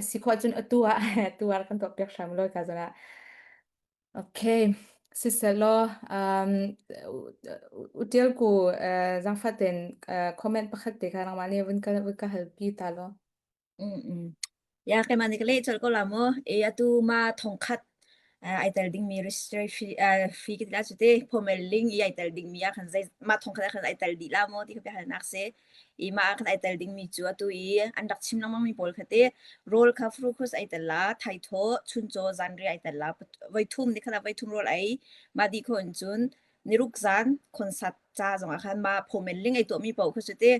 a si khawh cun atu ah atu ah kan tuah piak hram law ka zawn ah okay siselaw um utial ku zangfaten comment pakhat te kha nangmah nih vun ka vun ka halpi ta law Mm mm. Ya keimah nih ka leh colh ko la mu. E atu ma thongkhat ai tel dingmi register fee fee ka ti la cu te formal link i ai tel dingmi ah khan zei ma thongkhat ah khan ai tel dih la maw ti kha biahalnak si. I mah ah khan ai tel dingmi cu atu i an rak chim lengmang mi pawl kha te rawl kha fructose ai tel la, thaithaw, chuncaw, zanriah ai tel la. Voi thum ni khat ah voi thum rawl ei mah dih khawh in cun niruk zan concert ca zong ah khan mah formal link ai tuahmi paoh kha cu te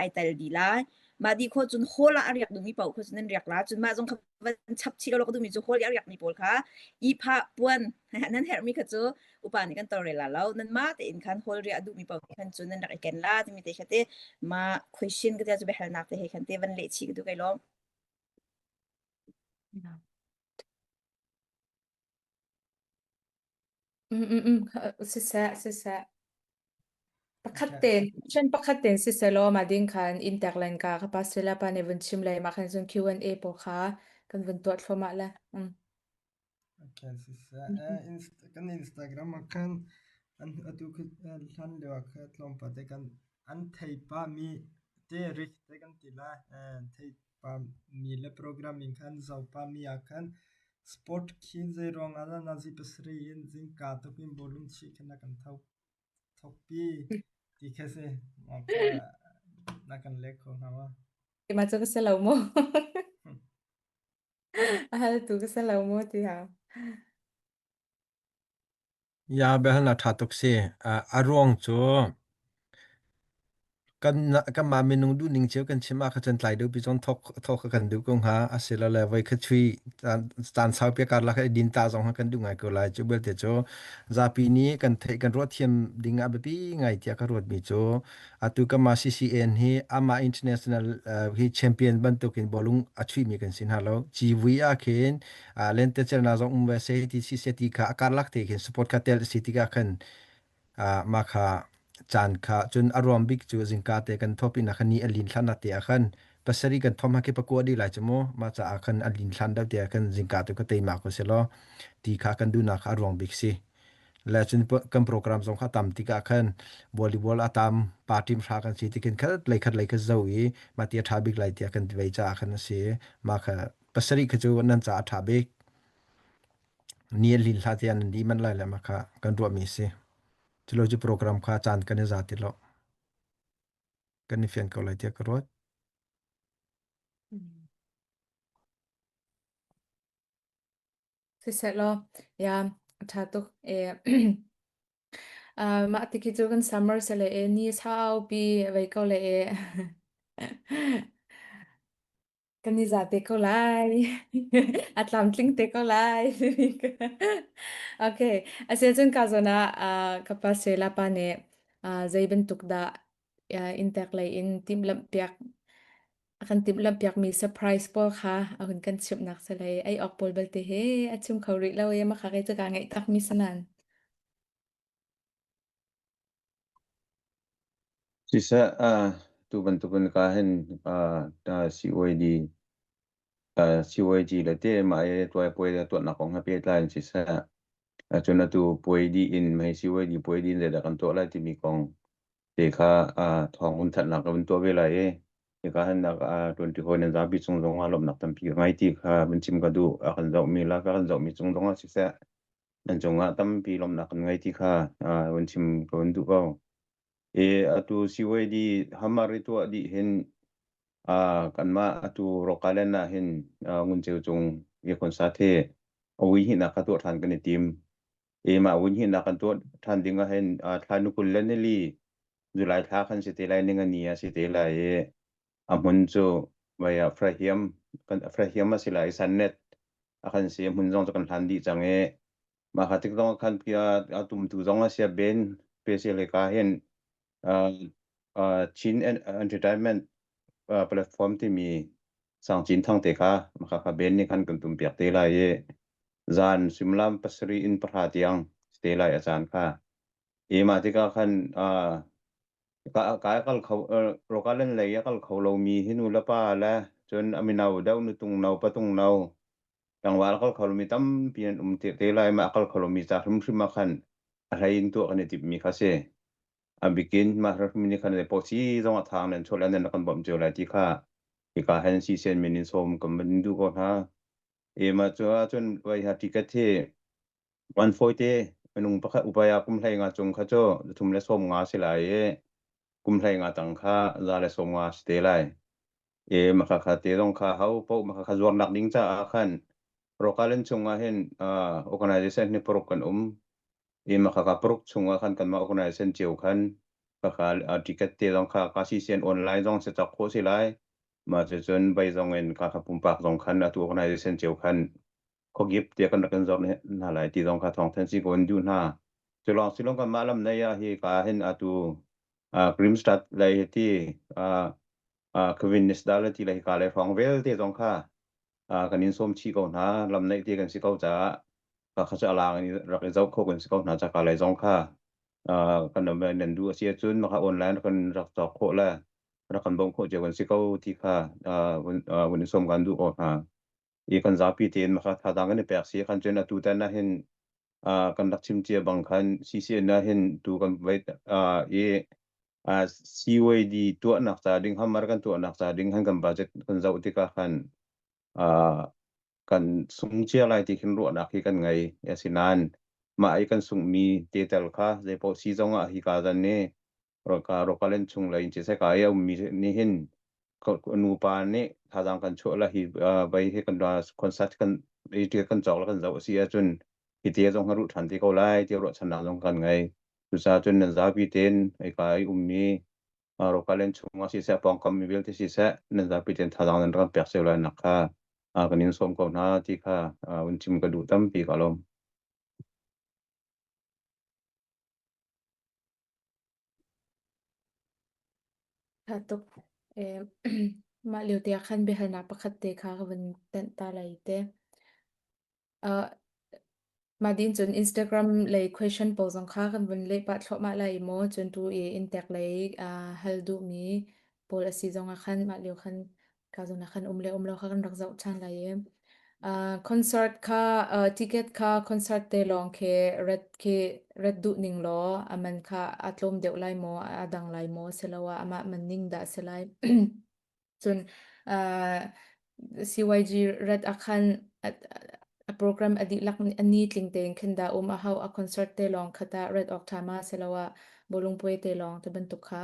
ai tel dih lai. Mah dih khawh cun hall ah a riak duhmi paoh kha cun nan riak la. Cun mah zong kha van chap chih lo ka duhmi cu hall i a riakmi pawl kha ihphah puan nan herhmi kha cu upa nih kan tolrel la lo. Nanmah tein khan hall riah a duhmi paoh khan cun nan rak i ken la timi te kha te mah question ka tia cu biahalnak te he khan te van leh chih ka duh kai lawm. Mm, mm, mm. Siseh, siseh. Pakhat tein, ṭhen pakhat tein sisehlaw mah ding khan inn tek len ka ka pastor le pa nih vun chim le mah khan cun Q&A pawl kha kan vun tuah thluahmah le. Mm. Okay, siseh. Eh, Inst kan Instagram ah khan an atu khi hlan lio ah kha tlawmpal te kan an thei pa mi te rik te kan ti lai. Eh, thei pa mi le programming khan zo pa mi ah khan sport khi zei ruang ah dah nazi pasarih in zingka tuk in bawlung chih khan a kan tho Thokpi ti khi si. Mah kha na kan lek kho hnga maw? Mah cu ka si lo mu. A hal tu ka si lo mu ti ha. Ya biahalnak ṭha tuk si. A ruang cu Kan kanmah minung duhning cio kan chim ah khan tlai deuh pi zong thawk thawk kha kan duh ko hnga. Asilole voi khat chui caan caan saupi karlak i din ta zong kha kan duh ngai ko lai. Cu belte cu zapi nih kan theih kan ruah thiam ding ah biapi ngai tiah ka ruatmi cu atu kanmah CCN hi amah international uh, hi champion bantukin bawlung a chuihmi kan si hna lo. Civui ah khin uh, lentecelnak zong um ve se ti si se ti kha a karlak te khin support kha tel si tikah khan mah kha caan kha cun a ruang bik cu zingka te kan thawh pinah khan ni a lin hlan te ah khan pasarih kan thawm khi pakua dih lai cu mu mah caah khan a lin hlan deuh te ah khan zingka tu ka teima ko si law ti kha kan duhnak kha a ruang bik si le cun kan program zong kha tam tikah khan volleyball a tam pa team hra kan si tikin khat lei khat lei khat zo i mah ti a ṭha bik lai tiah kan ti vei caah khan a si mah kha pasarih kha cu nan caah a ṭha bik ni a lin hla tiah nan di manh lai le mah kha kan ruahmi si. Culo cu program kha caan kan i za ti lo. Kan i fian ko lai tiah ka ruat. Siseh law, ya, a ṭha tuk. Eh, uh, mah ti khi cu kan summer se le e ni saupi vei ko le e kan i za te ko lai. A tlamtling te ko lai. Okay. Asiahcun ka zawn ah uh, ka pa Sela pa nih uh, zei bantuk dah uh, inntek lei in timhlamh piak A kan timhlamhpiakmi surprise pawl kha a hun kan chimhnak si lei ei awk pawl belte he a chim kho rih lo i maka kei cu kaa ngaih takmi si nain. Siseh, uh, tu bantukin ka hin uh, CYD uh, CYG le te mah i tuai puai le tuahnak kong he pehtlai in siseh, cun atu puai dih in mei CYD puai dih in zeidah kan tuah lai timi kong te kha thawng hun thanhnak ka vun tuah ve lai i hika hin ṭuanṭi hawi nan zapi cung zongah lawmhnak tampi ka ngei ti kha vun chim ka duh. A kan zohmi le ka kan zohmi cung zongah siseh nan cungah tampi lawmhnak kan ngei ti kha vun chim ka vun duh ko. I atu CYD hamar i tuah dih hin kanmah atu Rokaland ah hin Ngun Ceu Cung i concert hi a ui hnihnak kha tuah ṭhan kan i tim. I mah vunhihnak kan tuah ṭhan ding ah hin thla ni 20 le nili July thla khan si te lai ning a ni ah si te lai i a hmun cu vai ah Frahiam kan Frahiam a si lai i Sannet a kan si a hmun zong cu kan hlan dih cang i mah kha tik zong ah khan a tumtu zong a sia ben special ka hin Chin Entertainment platform timi Sang Cin Thang te kha mah kha ben nih khan kan tum piak te lai i zan suimilam pasarih in pahra tiang si te lai a caan kha. I mah tikah khan ka ka kal kho Rogaland lei a kal kho lomi hi nu le pa le cun a mino deuh nutung no patung no tlangval a kal kho lomi tampi an um te, te lai mah a kal kho lomi ca hrimhrim ah khan a hlei in tuah kan i timhmi kha si. A bikin mah hrimhrim nih khan pawsi zong a thang nan chuah le nan kan bawmh cio lai ti kha hika hen sisen min in sawm kan van duh ko hna. E mah cu ahcun vai ha ticket hi one foite minung pakhat upaya kum hlei nga cung kha cu zathum le sawm nga si lai i kum hlei nga tang kha za le sawm nga si te lai. E maka kha te zong kha hau po maka kha zuarnak ding caah khan Rokalan chung ah hin organization ni paruk kan um. I maka kha paruk chung ah khan kanmah organization cio khan kha ticket te zong kha ka CCN online zong se cawk khawh si lai. Mah cucun bei zong in ka kha pumpak zong khan atu organization cio khan khuakip tiah kan rak in zawr hna lai ti zong kha thawng thanh si ko in duh hna. Culawng silong kan mah lam nei ah hi ka hin atu Grimstad lei hi ti Kevin Nisdal ti le hi ka lei hrawng vialte zong kha kan in sawm chih ko hna lam neih ti kan si ko caah ka kha cu alang in rak i zoh kho kan si ko hna ca lei zong kha kan nan duh a si ahcun maka online kan rak cawk khawh le rak kan bawmh khawh cio kan si ko ti kha vun in sawm kan duh ko hna. I kan zapi tein maka thazaang kan i pek si khan cun atu tan ah hin kan rak chim cia bang khan CCN ah hin tu kan vai i CYD tuahnak ca ding hamar kan tuahnak ca ding han kan budget kan zoh tikah khan kan sung cia lai ti khin ruahnak hi kan ngei. Asinain mah i kan sunghmi te tel kha zeipaoh si zong ah hi ka zan ni Rokaland chung lei in siseh ka i a ummi nih hin nupa nih thazaang kan chuah la hi vai hi kan concert kan kan cawk la kan zoh a si ahcun hi te zong ha ruh ṭhan te ko lai ti ruahchannak zong kan ngei. Cucaah cun nan zapi tein hika i ummi Rokaland chung ah siseh pawngkam mi vialte siseh nan zapi tein thazaang nan rak pek cio lai nak kha kan in sawm ko hna ti kha vun chim ka duh tampi ka lawm. Ṭha tuk. Eh, mah lio te ah khan biahalnak pakhat te kha ka vun tenh ta lai te. Uh, mah din cun Instagram lei question pawl zong kha kan vun leh pah thluahmah lai i maw cun tu i inntek lei uh, hal duhmi pawl a si zong ah khan mah lio khan ka zawn ah khan um le um lo kha kan rak zoh ṭhan lai i uh, concert kha uh, ticket kha concert te lawng khi ret khi ret duh ning law a man kha a tlawm deuh lai maw a dang lai maw siloah amah man ning dah si lai cun uh, CYG ret ah khan a, a program a dihlak a ni tling tein khin dah um a hau a concert te lawng kha tah ret awk ṭha ma siloah bawlung puai te lawng ti bantuk kha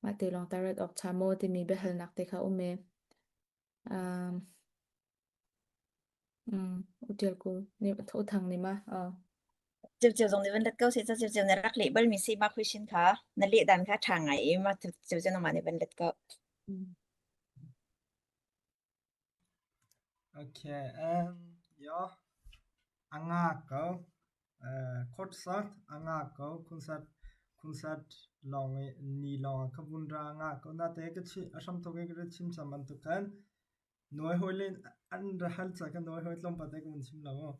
mah te lawng tah ret awk ṭha maw timi biahalnak te kha um e. Um, um, utial ku ni tho thang ni ma. Oh. Ceu ceu zong nih van let ko seh ca ceu ceu na rak leh bal mi si ma question kha na leh dan kha ṭha ngai i ma ceu ceu nangmah nih van let ko. Mm. Okay, um, ja, a nga ko. Uh, kort sagt, a nga ko. Konsert, konsert lawng i ni lawng ah ka vun ra a nga ko. Nate ka chi, a hram thok i ka chim cang bantuk khan nawi hawi le an ra hal ca ka nawi hawi tlawmpal te ka vun chim lo mu.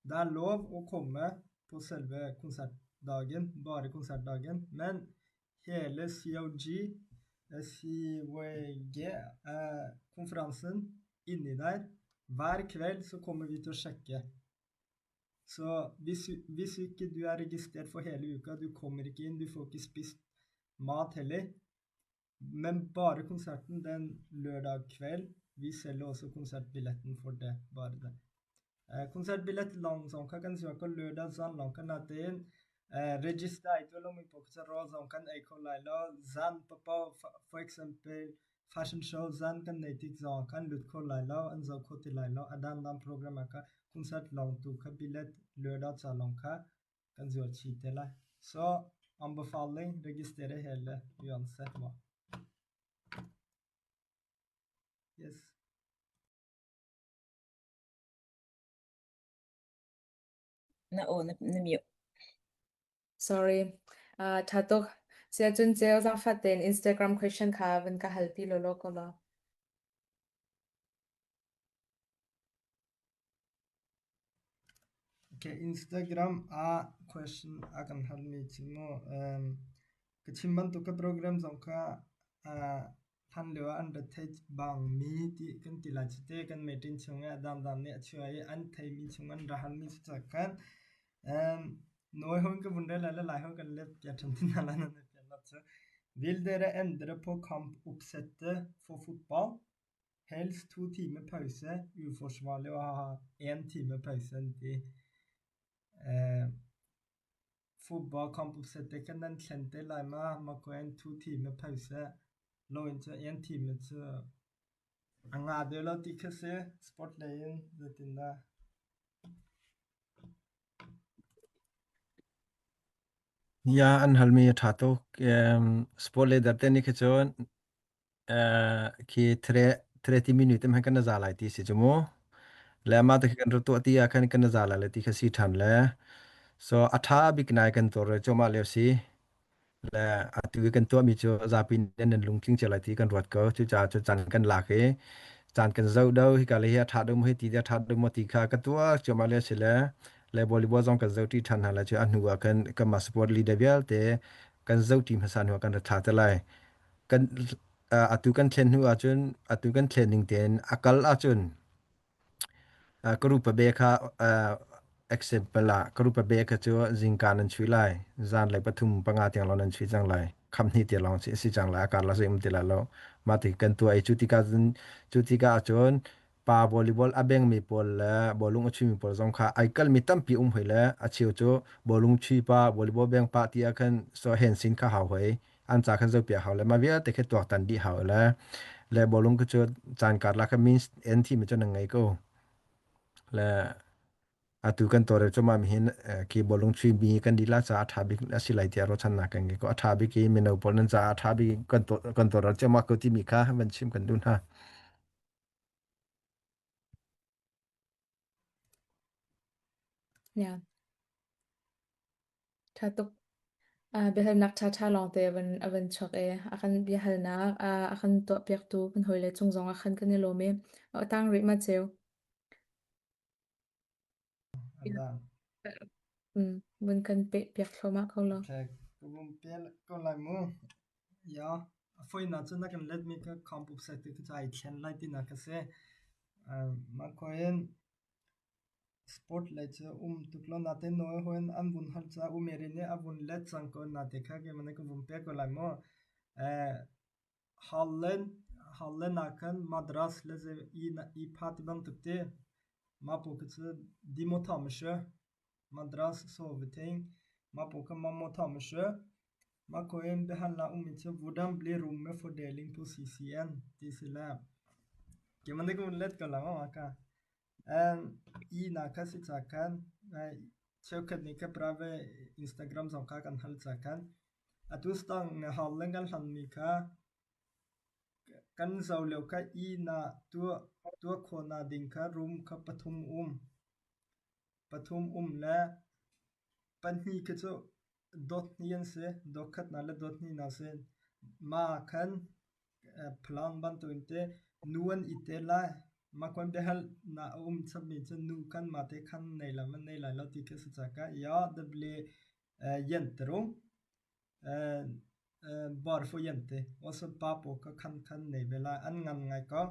Det er lov å komme på selve konsertdagen, bare konsertdagen, men hele COG, CYG, konferansen inni der, hver kveld så kommer vi til å sjekke. Så hvis, hvis ikke du er registrert for hele uka, du kommer ikke inn, du får ikke spist mat heller. Men bare konserten den lørdag kveld. Vi selger også konsertbilletten for det, bare det. Eh, konsertbillett lawng zong kha kan zuar ko lørdag zan lawng kha natein eh, register ai tuah lomi paoh kha rawl zong kan ei kho lai lo. Zan paoh for example fashion show zan kan nei tik zong ah khan lut kho lai lo, an zoh kho ti lai lo. A dangdang program ah kha concert lawng tu kha billet lørdag ca lawng kha kan zuar chih te lai. Så anbefaling registrere hele uansett hva. Yes. Na aw na, na mute. Sorry. Uh, tha tuk. Sia cun ceu zaangfat tein Instagram question kha van ka hal pi lawlaw ko law. Okay, Instagram ah question a kan halmi cu mu um, ka chim bantuk ka program zong kha uh, hlan lio ah an ra thei bangmi ti kan ti lai cu te kan meeting chung i a dangdang nih a chuah i an theimi chung an ra halmi cu ca khan um, Noi hon ka vun rel lai le lai hon kan let piak ṭhan ti hna lai nan piak nak cu. Vil dere endre på kampoppsettet for fotball? Helst to timer pause, uforsvarlig å ha én time pause enn de eh, Fotballkampoppsettet kan den tlente lai ma ma ko en to timer pause loin cu en time cu a nga deuh lo ti kha si sport lei in zeitindah? Ya an halmi a ṭha tuk. Um, sport leader te nih khi cun Khi thre timi nu te hmanh kan za lai ti si cu mu. Le mah te khi kan rak tuah ti ah khan kan za lai le ti kha si ṭhan le. So a ṭha bik nai kan tuar cuahmah lio si. Le atu i kan tuahmi cu zapi nih nan lungtling cio lai ti kan ruat ko. Cucaah cu caan kan lak i caan kan zoh do hika le hi a ṭha deuh maw hi ti a ṭha deuh maw ti kha ka tuah cuahmah lio si le le volleyball zong kan zoh ṭi ṭhan hna lai cu a hnu ah khan kanmah sport leader vialte kan zoh ṭi hmasa hnu ah kan ra thla te lai. Kan atu kan thlen hnu ahcun atu kan thlen ning tein a kal ahcun ka rupa be kha example ah ka rupa be kha cu zingka nan chui lai zanlei pathum panga tiang lawng nan chui cang lai kham hnih tiang lawng si cang lai a karlak zei um ti lai lo mah ti kan tuah i cu tikah cun cu tikah ahcun pa volleyball a bengmi pawl le bawlung a chuimi pawl zong kha ai kalmi tampi um hoi le a cheu cu bawlung chui pa volleyball beng pa ti ah khan so hen sin kha hau hoi an ca khan zohpiak hau le mah vialte khi tuaktan dih hau le le bawlung khi cu caan karlak kha means en thi mi cu nan ngei ko le atu kan tawlrel cuahmah mi hin khi bawlung chui mi kan lila caah a ṭha bik a si lai tiah ruahchannak kan ngei ko a ṭha bik i mino pawl nan caah a ṭha bik kan kan tawlrel cuahmah ko timi kha van chim kan duh hna. Yeah. Ṭha tuk. Uh, biahalnak ṭhaṭha lawngte a van, a van chuak i a kan biahalnak uh, a kan tuahpiaktu kan hawile cung zong ah khan kan i lawm i a tang rih ma ceu. Adang. Mm, vun kan peh piak thluahmah ko law. Okay, ka vun pel ko lai mu. Ya, a foinak cu na kan letmi kha khampup site cu ai thlen lai tinak ka si. Uh, mah khuain Sport lei cu um tuk lo natein nawi hawi an vun hal caah U Mary nih a vun let cang ko nate kha keimah nih ka vun pek ko lai mu. Eh, Holland, Holland ah khan Madras le zei i, i pha ti bantuk ti. Mah pawl khi cu de må ta med sjø. Madras soveting. Mah pawl kha ma må ta med sjø. Mah ko in biahalnak ummi cu hvordan blir rommet fordeling på CCN ti si le keimah nih ka vun let ko la maw ka. Ihnak kha si ca khan cheukhat nih kha private Instagram zong kha kan hal ca khan atu stang hall kan hlanmi kha kan zoh lio kha ihnak tuah khawhnak ding kha room kha pathum um. Pathum um le pahnih khi cu dot hnih an si. Dot khatnak le dot hnihnak a si. Mah ah khan Phalang bantukin teh nu an i tel lai. Mah kong biahalnak a um chapmi cu nu khan mahte khan nei lai maw nei lai lo ti khi a si caah ja det blir jenterom. Bara for jenter. Og så pa pawl kha khan khan nei ve lai. An ngan ngai ko.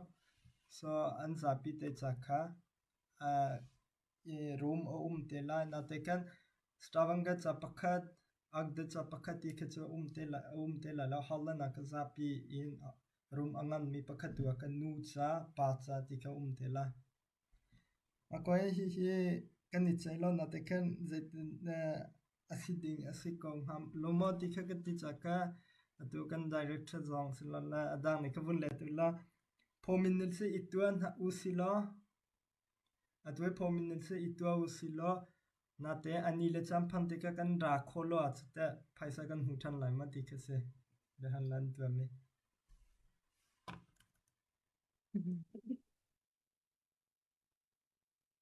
So an zapi te ca kha room a um te lai. Natein khan Stavanger ca pakhat, Agder ca pakhat ti khi cu um te lai, a um te lai lo. Holland ah ka zapi in room a nganmi pakhat tu ah kan nu ca, pa ca ti kha um te lai. Akoi hihi kan i ceih lo natein khan zeitin a si ding a si ko hnga lo maw ti kha ka ti ca ka atu kan director zong silole a dang nih ka vun let u law pawmin nan si i tuan hna u si law Atu hi phawmin nan si i tuah usih law natein a ni le caan phan tikah kan ra khawh lo ahcun teh phaisa kan hmu ṭhan lai ma ti khi a si. Biahal an tuahmi.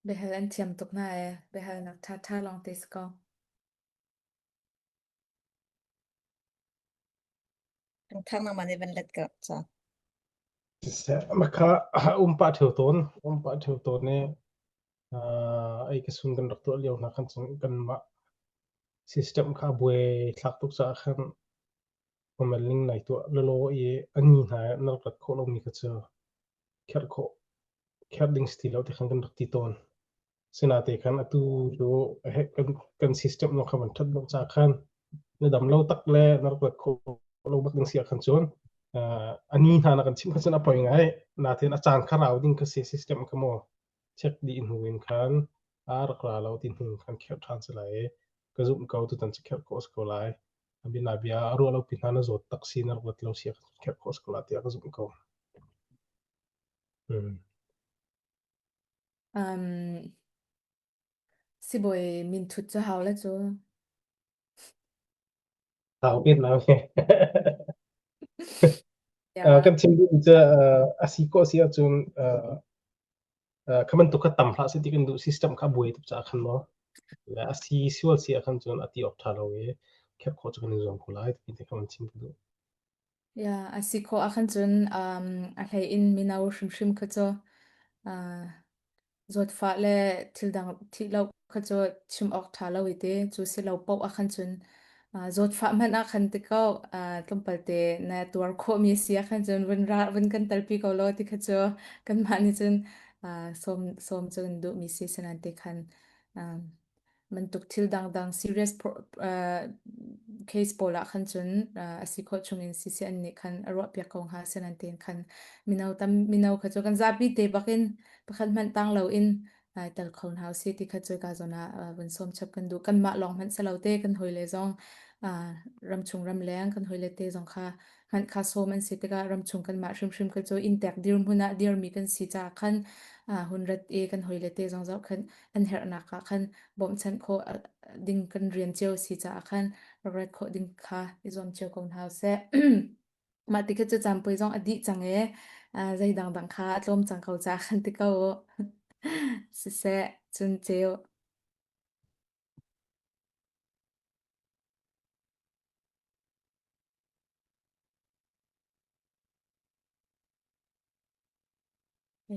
Biahal an thiam tuk hna ee. Biahalnak ṭhaṭha lawngte si ko. Thang nangmah nih van let ka ca. Siseh, makha um pah ṭheo tawn, um pah ṭheo tawn i ei ka sun kan rak tuah lio hna khan cun kanmah system kha a buai thlak tuk caah khan formal ning nai tuah lawlaw i a ni hna na rak rat khawh lomi kha cu kherh khawh kherh ding si ti lo ti khan kan rak ti tawn. Sinain khan atu cu kan system zong kha van ṭhat deuh caah khan na dam lo tak le na rak rat khawh lo bak ding si ahkhan cun a ni hna na kan chimh kha cun a poi ngai. Natein a caan kha rau ding kha si system kha maw check dih hnu in khan a rak ra lo ti hnu in khan kherh ṭhan si lai i ka zumh ko tutan cu kherh khawh a si ko lai. Bia a ruah lo pi hna na zawt tak si na rak rat lo si ahkhan kherh khawh a si ko lai tiah ka zumh ko. Hmm. Um, sibawi minthut cu hau le cu. Hau pet na he. Yeah. Kan chim duh cu a si ko si ahcun kha bantuk kha tam hlah seh ti kan duh system kha buai tuk caah khan maw a si sual si ahkhan cun a ti awk ṭha lo i khep khawh cu kan i zuam ko lai ti te kha kan chim ka duh. Yeah, a si khawh ahkhan cun um, a hlei in mino hrimhrim kha cu uh, zawtfah le thil dang thih lo kha cu chim awk ṭha lo i ti. Cu si lo paoh ahkhan cun uh, zawtfah hmanh ahkhan ti ko uh, tlawmpal te na tuar khawhmi a si ahkhan cun vun ra vun kan telpi ko law ti kha cu kanmah nih cun uh, sawm sawm cu kan duhmi si sanan te khan um, bantuk thil dangdang serious case pawl ah khan cun a si khawh chungin CCN nih khan a ruahpiak ko hnga sinan tein khan mino tam mino kha cu kan zapi te bakin pakhat hmanh tang loin ai tel kho hna usih ti kha cu ka zawn ah vun sawm chap kan duh kanmah lawng hmanh si lo te kan hawile zong ramchung ramleng kan hawile te zong kha hmanh kha sawm an si tikah ramchung kanmah hrimhrim kha cu inntek dirhmun ah dirmi kan si caah khan hun rat i kan hawile te zong zoh khan an herhnak ah khan bawmhchanh khawh ding kan rian cio si caah khan rak rat khawh ding kha i zuam cio ko hna usih. Mah ti kha cu campui zong a dih cang i zei dangdang kha a tlawm cang ko caah khan ti ko u. Siseh, cun ceu.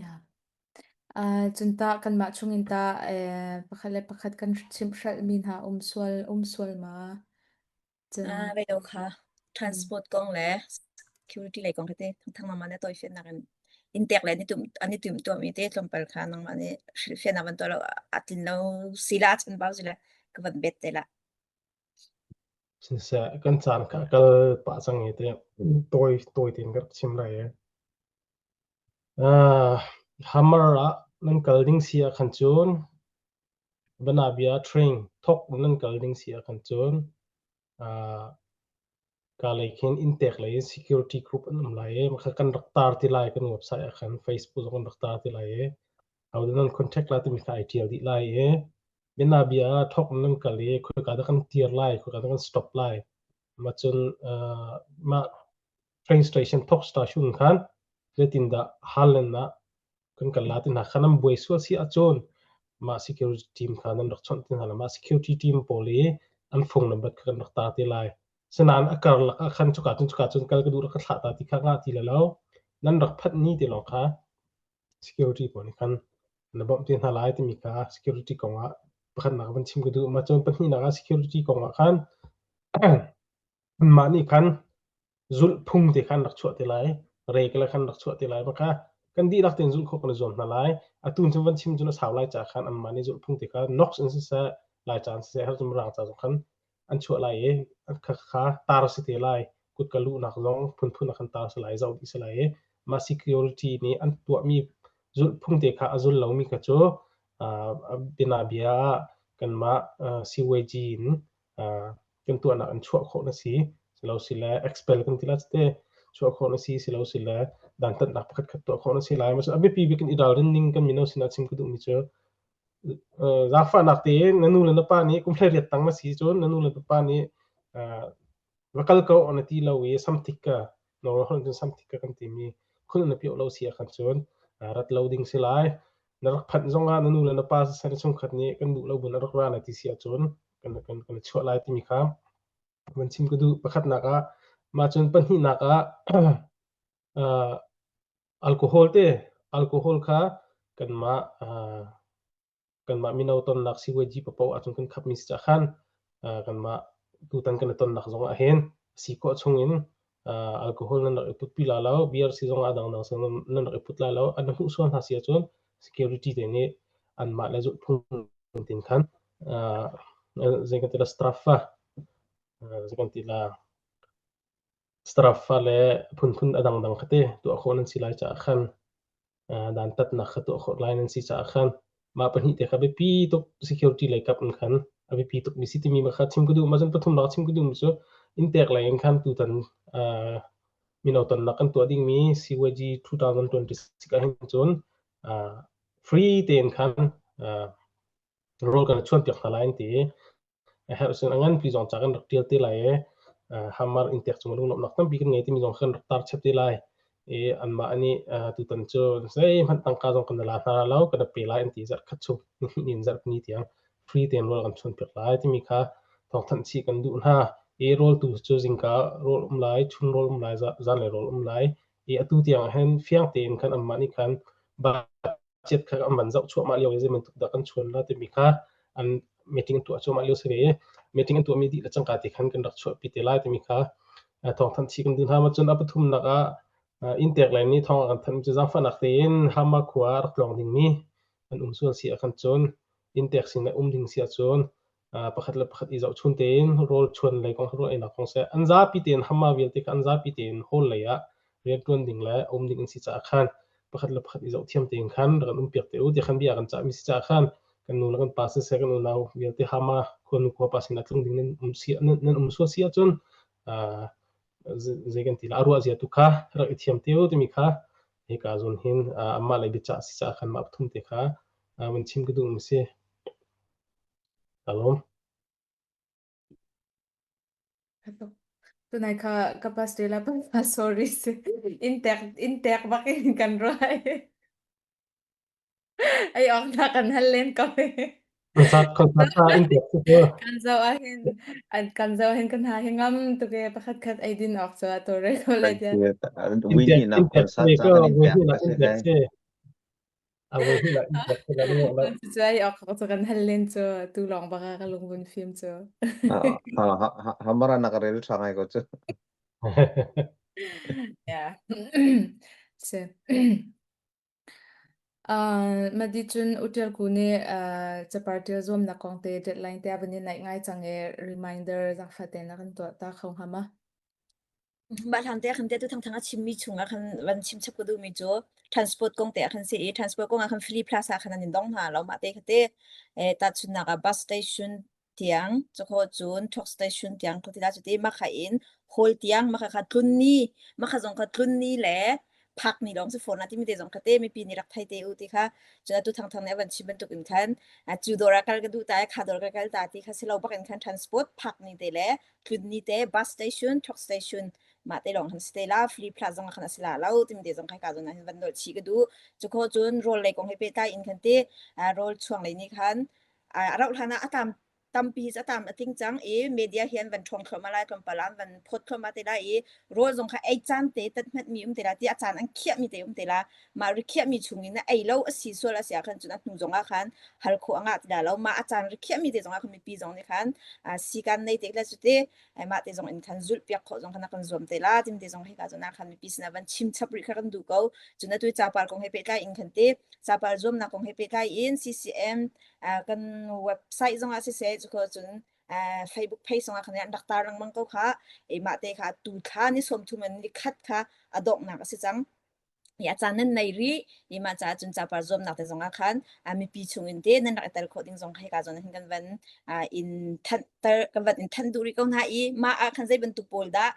Yeah. Uh, cun tah kanmah chungin tah eh, pakhat le pakhat kan chimhhralhmi hna um sual um sual ma? Cun Ah, vei lo kha transport kong le security lei kong te thang mama na tawifiannak in in tek le ni tum an i tum tuahmi te tlawmpal kha nangmah nih hrilhfiahnak van tuah lo a tlin lo sila chan bau sila ka van bet te la. Siseh, kan caan kha kal pah cang i te tawi tawi tein ka rak chim lai i. Uh, Hammer ah Nan kal ding si ah khan cun Banabia train thok nan kal ding si ah khan cun uh, ka lei khin inntek lei in security group an um lai i makha kan rak tar ti lai kan website ah khan Facebook zong kan rak tar ti lai i hodah nan contact la timi kha ai ṭial dih lai i bianabia ah thok nan kal i khoika dah kan tir lai khoika dah kan stop lai mah cun uh, mah train station thok station khan zeitindah Haaland ah kan kal la ti hna kha nan buai sual si ahcun mah security team kha nan rak chawnh ti hna lai. Mah security team pawl i an phung number kha kan rak ta te lai. Sinain a karlak ah khan cuka cun cuka cun kal ka duh rak ka thlah ta ti kha ngah ti le lo. Nan rak phanh ni te lawng kha security pawl nih khan na bawmh te hna lai timi kha security kong ah pakhatnak van chim ka duh. Mah cun pahnihnak ah security kong ah khan anmah nih khan zulhphung te khan rak chuah te lai rekel khan rak chuah te lai baka kan dihlak tein zulh khawh kan i zuam hna lai atu cu van chim cun a sau lai ca khan anmah nih zulhphung te kha nox in siseh lai caan siseh har cun rang ca zong khan an chuah lai i kha kha tar si te lai kut ka luhnak zong phunphun a kan tar si lai zoh dih si lai i mah security nih an tuahmi zulhphung te kha a zul lomi kha cu bianabia ah kanmah CYG in kan tuahnak in chuah khawh na si silo sile expel kan ti la te chuah khawh na si silo sile dantatnak pakhat khat tuah khawh na si lai ma a biapi bik in i ralrin ning kan mino sinah chim ka duhmi cu zaangfahnak tein na nu le na pa nih kum 18 tang na si cun na nu le na pa nih va kal ko na ti lo i samthik ka Norway holh cun samthik ka kan timi khun na pioh lo si ah khan cun rat lo ding si lai na rak phanh zongah na nu le na pa siseh na chungkhat nih kan duh lo bu na rak ra na ti si ahcun kan kan kan chuah lai timi kha van chim ka duh pakhatnak ah mah cun pahnihnak ah uh, alcohol te alcohol kha kanmah uh, kanmah mino tonnak sivuaji papoh ahcun kan khapmi si cah khan uh, kanmah tutan kan i tonnak zong ah hin si khawh chung in uh, alcohol nan rak i putpi la lo beer si zong ah dangdang si nan rak i put lai lo an hmuh sual hna si ahcun security te nih anmah le zulhphung tin khan uh, zei kan ti la straffa zei kan ti la straffa le phunphun a dangdang kha te tuah khawh nan si lai caah khan dantatnak kha tuah khawh lai nan si caah khan mah pahnih te kha biapi tuk security lei kap in khan a biapi tuk mi si timi kha chim ka duh ma cun pathum lak chim ka duh mi cu inntek lei in khan tutan mino tonnak kan tuah ding mi CYG 2026 ah hin cun free tein khan rawl kan chuan piak hna lai an ti A herh cun a nganpi zong ca kan rak ṭial te lai i hammer in tek cung lunglawmhnak tampi kan ngei timi zong kan rak tar chap te lai. I anmah nih tutan cu zeihmanh tangka zong kan la hna lo, kan pe lai an ti zarh khat chung ni in zarh ni tiang free tein rawl kan chuan piak lai timi kha thawngthanh chih kan duh hna. I rawl tu cu zingka rawl um lai, chun rawl um lai, zanlei rawl um lai. I atu tiang ah hin fiang tein khan anmah nih khan chiat kha an van zoh chuahmah lio i zei bantuk dah kan chuan la timi kha an meeting an tuah cuahmah lio si ve i meeting an tuahmi dih le cangka te khan kan rak chuahpi te lai timi kha thawngthanh chih kan duh hna. Ma cun a pathumnak ah inntek lei nih thawng a kan thanh cu zaangfahnak tein Hama khua ah rak tlawng dingmi an um sual si ah khan cun inntek sin ah um ding si ahcun pakhat le pakhat i zohchun tein rawl chuan lei kong rawl einak kong seh an zapi tein hamma vialte kha an zapi tein hall lei ah rianṭuan ding le um ding an si caah khan pakhat le pakhat i zohthiam tein khan rak kan um piak te u ti khan bia kan cahmi si caah khan kan nu le kan pa siseh kan unau vialte hama khuanu khuapa sinah tlung ding nan um si nan um sual si ahcun zei kan ti la a ruah zia tu kha rak i thiam te u timi kha hika zawn hin amah lei biacah si caah khan mah pathum te kha van chim ka duh mi si. Alo. Tunai kha ka pastor la pa sorry si in tek in tek bak in kan ruai. Ai ok na kan hal len ko. Concert concert ta in tek si ko. Kan zo ah hin an kan zo hin kan ha hi ngam tu ke pakhat khat ai din ok cho to re ko le dia. Vui ni na concert ca kan in tek si ko. A voi hi la in tek si la lo. Cu ai ok ko kan hal len cu tu long baka ka lungbun film cu. Hamara na ka rel tha ngai ko cu. Yeah. Si. Uh, madi cun Utial ku nih uh, capar ṭial zuamnak kong te deadline te a van i naih ngai cang i reminder zaangfah tein a kan tuah ta kho hnga ma? Mah hlan te ah khan te tu thangthang a chimmi chungah khan van chim chap ka duhmi cu transport kong te ah khan si i transport kong ah khan Free Plaza khan an in dong hna lo mah te kha te eh tahchunhnak ah bus station tiang cukho cun truck station tiang ka ti la cuti mah kha in hall tiang mah kha kha tlun ni mah kha zong kha tlun ni le phak ni lawng si fawn la timi te zong kha te mipi nih rak thei te u ti kha cun atu thangthang nih a van chim bantuk in khan cu dawr ah kal ka duh ta kha dawr ka kal ta ti kha si lo bak in khan transport phak ni te le tlun ni te bus station truck station mah te lawng han si te la free plus zong khan a si la lo timi te zong khai ka zon ah hin van nolh chih ka duh cu kho cun rawl lei kong he pehtlai in khan te rawl chuang lei nih khan a rauh hlan ah a tam tampi hi a tam a tling cang i media hi an van ṭhawng thluahmah lai tlawmpal ah an van phawt thluahmah te lai i rawl zong kha ei caan te tat hmatmi um te la ti a caan an khiahmi te um te la mah rikhiahmi chung in ei lo a si sual a si ah khan cun a hnu zong ah khan hal khawh a ngah ti la lo mah a caan rikhiahmi te zong ah khan mipi zong nih khan sikan nei te le cu te mah te zong in khan zulh piak khawh zong khan a kan zuam te la tim te zong hika zon ah khan mipi sinah van chim chap rih kha kan duh ko cun atu capar kong he pehtlai in khan te capar zuamnak kong he pehtlai in CCM kan website zong ah siseh cu cun Facebook page zong ah khan an rak tar lengmang ko kha e mah te kha tu thla ni 30 an ni khat kha a donghnak a si cang i a caan nan nei rih i mah caah cun capar zuamnak te zong ah khan mipi chung in te nan rak i tel khawh ding zong hika zawn hin kan van in thanhter kan van in thanh duh rih ko hna i mah ah khan zei bantuk pawl dah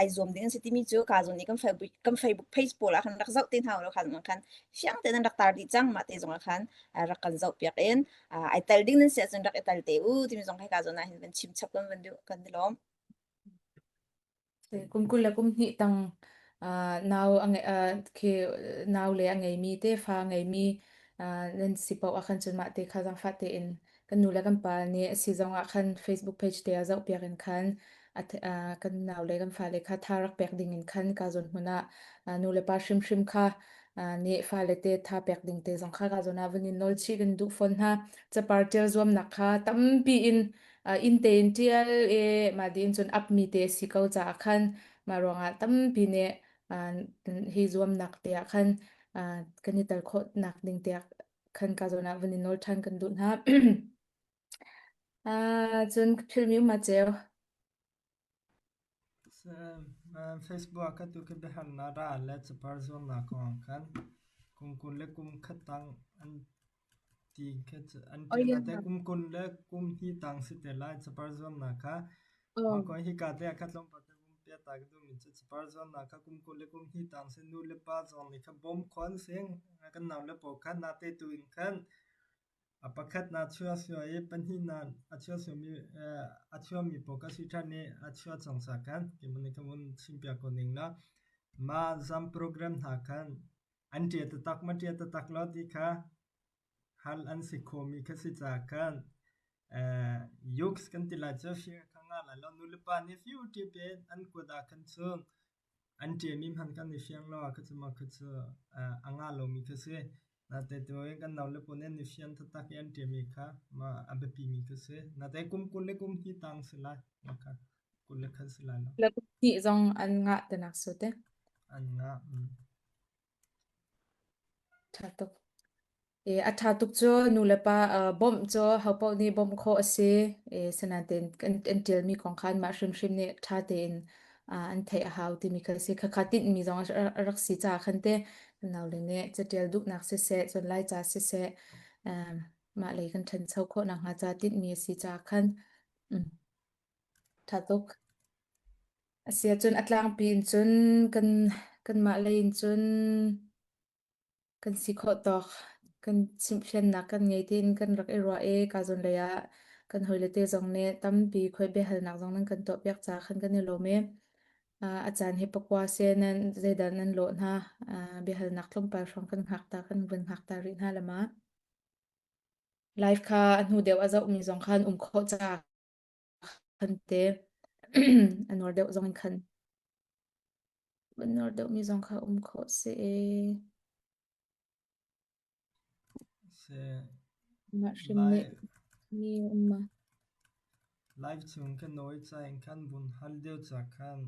ai zuam ding an si timi cu ka zawn i kan Facebook kan Facebook page pawl ah khan rak zoh te hna u law kha zong ah khan fiang tein nan rak tar dih cang mah te zong ah khan rak kan zoh piak in ai tel ding nan si ahcun rak i tel te u timi zong hika zawn ah hin van chim chap kan van duh kan i lawm. Kum 20 le kum hnih tang nau a nge khi nau le a ngeimi tefa a ngeimi nan si paoh ah khan cun mah te kha zaangfah tein kan nu le kan pa nih a si zong ah khan Facebook page te ah zohpiak in khan kan nau le kan fale kha tha rak pek ding in khan ka zawn hmun ah nu le pa hrimhrim kha nih fale te tha pek ding te zong kha ka zawn ah vun in nawl chih kan duh fawn hna. Capar ṭial zuamnak kha tampi in inn tein ṭial i mah ding cun apmi te a si ko caah khan mah ruangah tampi nih hi zuamnak te ah khan kan i tel khawhnak ding te ah khan ka zawn ah vun i nawl ṭhan kan duh hna. Cun philmi um ma ceu. Facebook ah ka tu ka biahalnak ra le capar zuamnak kong ah khan kum 20 le kum khat tang an ti kha an ṭial ah teh kum 20 le kum hnih tang si te lai capar zuamnak kha. Mah kong hika te ah kha tlawmpal te vun piah ta ka duhmi cu capar zuamnak kha kum 20 le kum hnih tang si nu le pa zong nih kha bawm khawh an si. Kan nau le pawl kha nate tu in khan A pakhatnak chuahsua i pahnihnak a chuahsuami a chuahmi pawl ka si ṭhan i a chuah cang ca khan keimah nih ka vun chimpiak ko ning law mah zam program hna khan an ṭial taktak maw ṭial taktak lo ti kha hal an si khawhmi kha si caah khan yuk kan ti lai cu fir kha ngah lai lo. Nulepa nih fiu ṭial in an kuat ah khan cun An ṭiami hmanh kan i fiang lo ah kha cu maw kha cu a ngah lomi kha si. Natein tuin kan naule pawl nih an i fian taktak i an ṭiami kha mah a biapimi kha si. Natein kum 20 le kum hnih tang si lai. Mah kha 20 le khat si lai lo. Le kum hnih zong an ngah tinak su te. An ngah. Mm. Ṭha tuk. A ṭha tuk cu nulepa bawmh cu hopaoh nih bawmh khawh a si. Sinain an ṭialmi kong kha anmah hrimhrim nih ṭha tein an theih a hau timi kha a si. Khakha tinhmi zong a rak si caah khan teh naule nih caṭial duhnak siseh, cun Laica siseh, mah lei kan ṭhancho khawh nakhnga ca tinhmi a si caah khan ṭha tuk. A si ahcun a tlangpi in cun kan kanmah lei in cun Kan si khawh tawk kan chimhfiannak kan ngei tiin kan rak i ruah i kaa zawn lei ah kan hawile te zong nih tampi khuai biahalnak zong nan kan tuahpiak caah khan kan i lawm i a caan hi pakua seh nan zeidah nan lawh hna biahalnak tlawmpal hrawng kan hngak ta kan vun hngak ta rih hna le ma. Live kha a hnu deuh a zohmi zong khan um khawh caah khan te a nuar deuh zong in khan An nuar deuhmi zong kha um khawh si. Si. Mah hrim nih mi um ma. Live chung kan nawi ca in khan vun hal deuh ca khan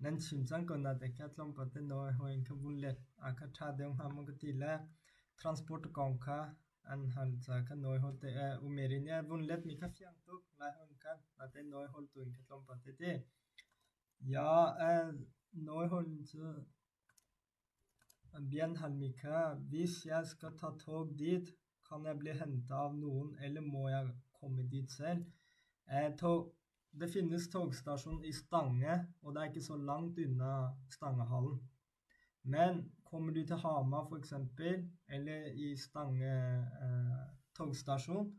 nan chim cang ko na te kha tlawmpal te nawi hoi in kha vun let a kha tha deuh hnga maw ka ti le transport kong kha an hal ca kha nawi hol te umeri nih a vun let mi kha fiang tuk lai hon khan na te nawi hol tu in kha tlawmpal te ti. Ja, Neuholm cu Bia an halmi kha Hvis jeg skal ta tog dit, kan jeg bli henta av noen, eller må jeg komme dit selv? Tog, det finnes togstasjon i Stange, og det er ikke så langt unna Stangehallen. Men kommer du til Hamar for eksempel, eller i Stange togstasjon,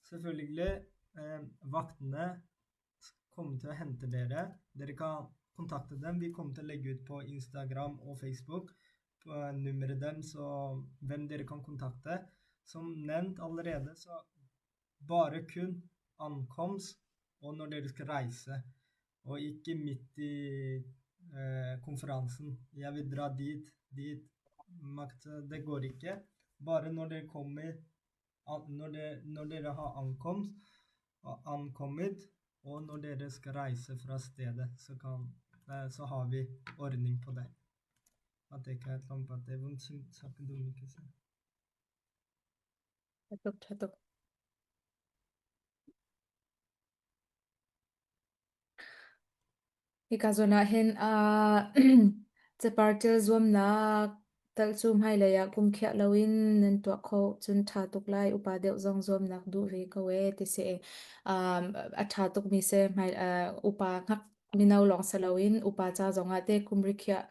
selvfølgelig, vaktene kommer til å hente dere. Dere kan kontakte dem. Vi kommer til å legge ut på Instagram og Facebook på nummeret deres og hvem dere kan kontakte. Som nevnt allerede, så bare kun ankomst og når dere skal reise, og ikke midt i eh, konferansen. Jeg vil dra dit, dit. Makt, det går ikke. Bare når dere kommer når, det, når dere har ankomst, ankommet, og når dere skal reise fra stedet, så, kan, eh, så har vi ordning på det. At det ikke er et lampe, at det er vondt, Ṭha tuk, ṭha tuk. Hika zawn ah hin capar ṭial zuamnak tal cu hmailei ah kum khiah loin nan tuah khawh cun ṭha tuk lai. Upa deuh zong zuamnak duh ve ko ee ti si. A ṭha tukmi si. Hmai upa hngak mino lawng si loin upa ca zongah te kum rikhiah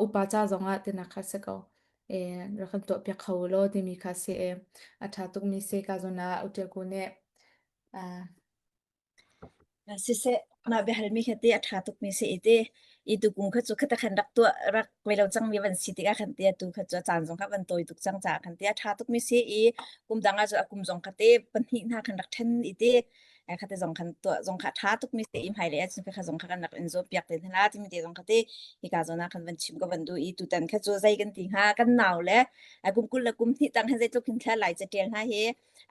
upa ca zongah tinak kha si ko. Rak kan tuahpiak kho law timi kha si. A ṭha tukmi si ka zawn ah u Ṭial Ku nih Siseh, mah biahalmi kha te a ṭha tukmi si i te i tukum kha cu khata khan rak tuah rak ve lo cangmi van si tikah khan te atu kha cu a caan zong kha van tawi tuk cang caah khan te a ṭha tukmi si i kum dang ah cu a kum zong kha te pahnih hna khan rak ṭhen i te kha te zong khan tuah zong kha a ṭha tukmi si i hmailei ahcun kha zong kha kan rak in zuampiak te hna la timi te zong kha te hika zawn ah khan van chim ka van duh i tutan kha cu zei kan ti hnga kan nau le kum 20 le kum hnih tang hin zeitluk hin thla lai caṭial hna hi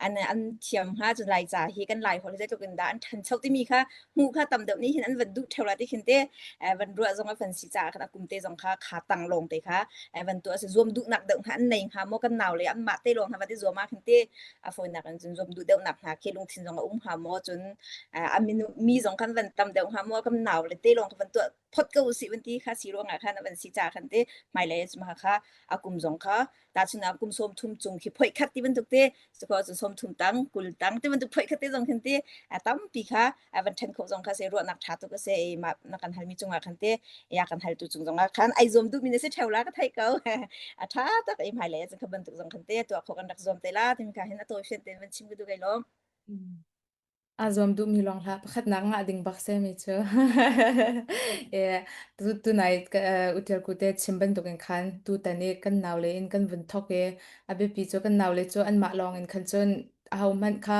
an an thiam hnga cun lai ca hi kan lai holh zeitluk in dah an ṭhancho timi kha hmuh kha tam deuh nih hin an van duh ṭheo la ti khin te van ruah zong a van si caah khan a kum te zong kha kha tang lawng te kha van tuah si zuam duhnak deuh hna an nei hnga maw kan nau le an mah te lawng hna van i zuam ah khin te a fawinak in cun zuam duh deuhnak hna khi lungthin zong a um hnga maw cun a minu mi zong khan van tam deuh hnga maw kan nau le te lawng kha van tuah phot ko usih van ti kha si ruangah khan van si ca khan te hmailei ah kha a kum zong kha tahchunhnak kum 30 cung khi phoih khat ti bantuk te siko cu 30 tang 20 tang ti bantuk phoih khat te zong khin ti tampi kha van then khawh zong kha se ruahnak tha tuk a se i ma na kan halmi cungah khan te ya kan haltu cung zongah khan ai zuam duhmi na si theo la ka thei ko a tha tak i hmailei ah kha bantuk zong khan te tuah khawh kan rak zuam te la timi kha hin a tawi fian ten van chim ka duh kai lawm Aa zuam duhmi lawng hlah pakhatnak ngah ding bak semi cu. Tu tunai Utial Kute chim bantukin khan tutan i kan naule in kan vun thawk i a biapi cu kan naule cu anmah lawng in khan cun ahohmanh kha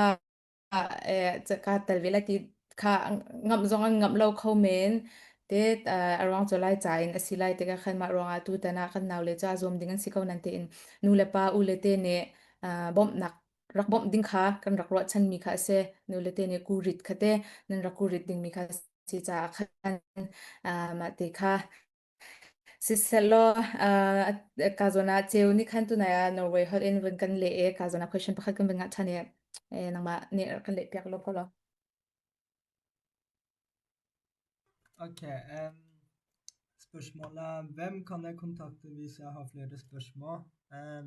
ka tel ve lai ti kha ngamh zong an ngamh lo kho men. Te a ruang cu lai ca in a si lai tikah khan mah ruangah tutan ah kan naule cu aa zuam ding an si ko nan tiin nu le pa u le te nih bawmhnak rak bawmh ding kha kan rak ruahchanmi kha a si. Nule te nih kurit kha te nan rak kurit dingmi kha si caah khan mah te kha sisehlaw ka zawn ah ceu nih khan tunai ah Norway holh in vun kan leh i ka zawn ah question pakhat kan vun ngah ṭhan i nangmah nih rak kan leh piak law ko law. Ok, um, spørsmålet Hvem kan jeg kontakte hvis jeg har flere spørsmål? Um,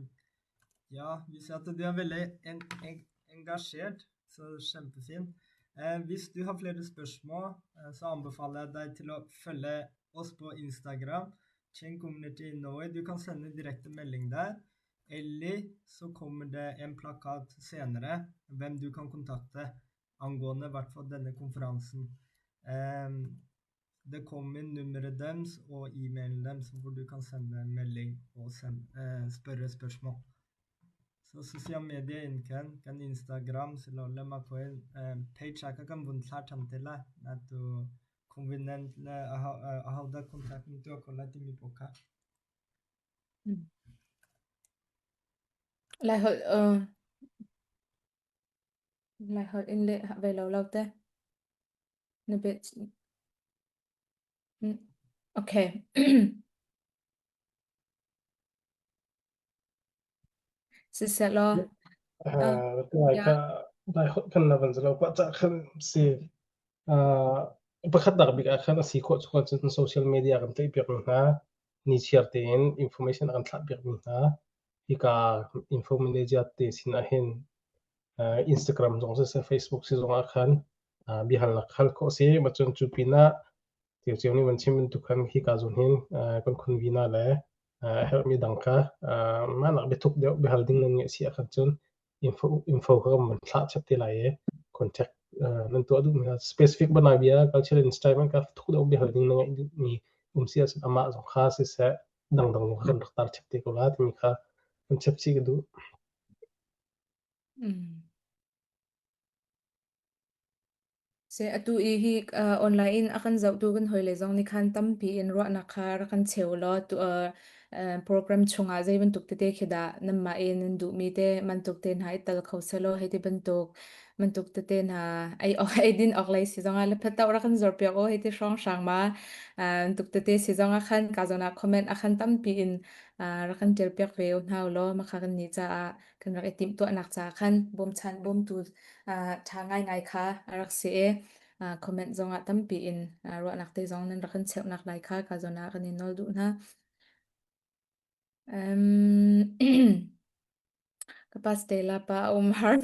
ja, vi ser at du er veldig en, en, engasjert, så kjempefint. Eh, hvis du har flere spørsmål, eh, så anbefaler jeg deg til å følge oss på Instagram, Chain Community Norway. Du kan sende direkte melding der, eller så kommer det en plakat senere hvem du kan kontakte angående i hvert fall denne konferansen. Eh, det kommer nummeret deres og e-mailen deres hvor du kan sende melding og sende, eh, spørre spørsmål. Så sosial media in kan kan Instagram silole ma koin page aka kan vun thla than te la na tu convenient le a ho dah contact tu ko la timi po kha. Lai holh Lai holh in leh ve lo lo te. Na bia Okay. Sisehlaw Lai kha lai holh kan na van zalo kwa cha khan si. Pakhatnak bik ah khan a si khawh chung ahcun social media kan tlaihpiakmi hna, nichiar tein information a kan thlahpiakmi hna, hika info manager te sin ahhin Instagram zong siseh, Facebook si zong ah khan biahalnak hal khawh a si. Cun cu pinah ciocio nih van chim bantuk khan hika zawn hin kan convener le a herhmi dang kha mahnak biathuk deuh biahal ding nan ngeih si ahkhan cun info info kha kan van thlah chap te lai i contact nan tuah duhmi kha specific bana bia cultural instrument ka thuk deuh biahal ding na ngeih duhmi um si ahcun amah zong kha siseh dangdang zong kha kan rak tar chap te ko la timi kha kan chap chih ka duh. Mm. Se atu i hi uh, online in a kan zohtu kan hawile zong nih khan tampi in ruahnak kha rak kan cheu law tu uh, uh, program chungah zei bantuk tete khi dah nanmah i nan duhmi te bantuk te hna i tal kho selaw hei ti bantuk bantuk tete hna ei awk ei din awk lei si zongah le phato rak kan zor piak o hei ti hrawng hrang ma uh, bantuk tete si zongah khan ka zawn ah comment a khan tampi in uh, rak kan ṭial piak ve u hna law makha kan ni caah kan rak i timhtuahnak caah khan bawmchan bawmtu ṭha ngaingai kha a rak si i comment zongah tampi in ruahnak te zong nan rak kan cheuhnak lai kha ka zawn ah kan in nawl duh hna. Um, ka pa Stella pa a um har.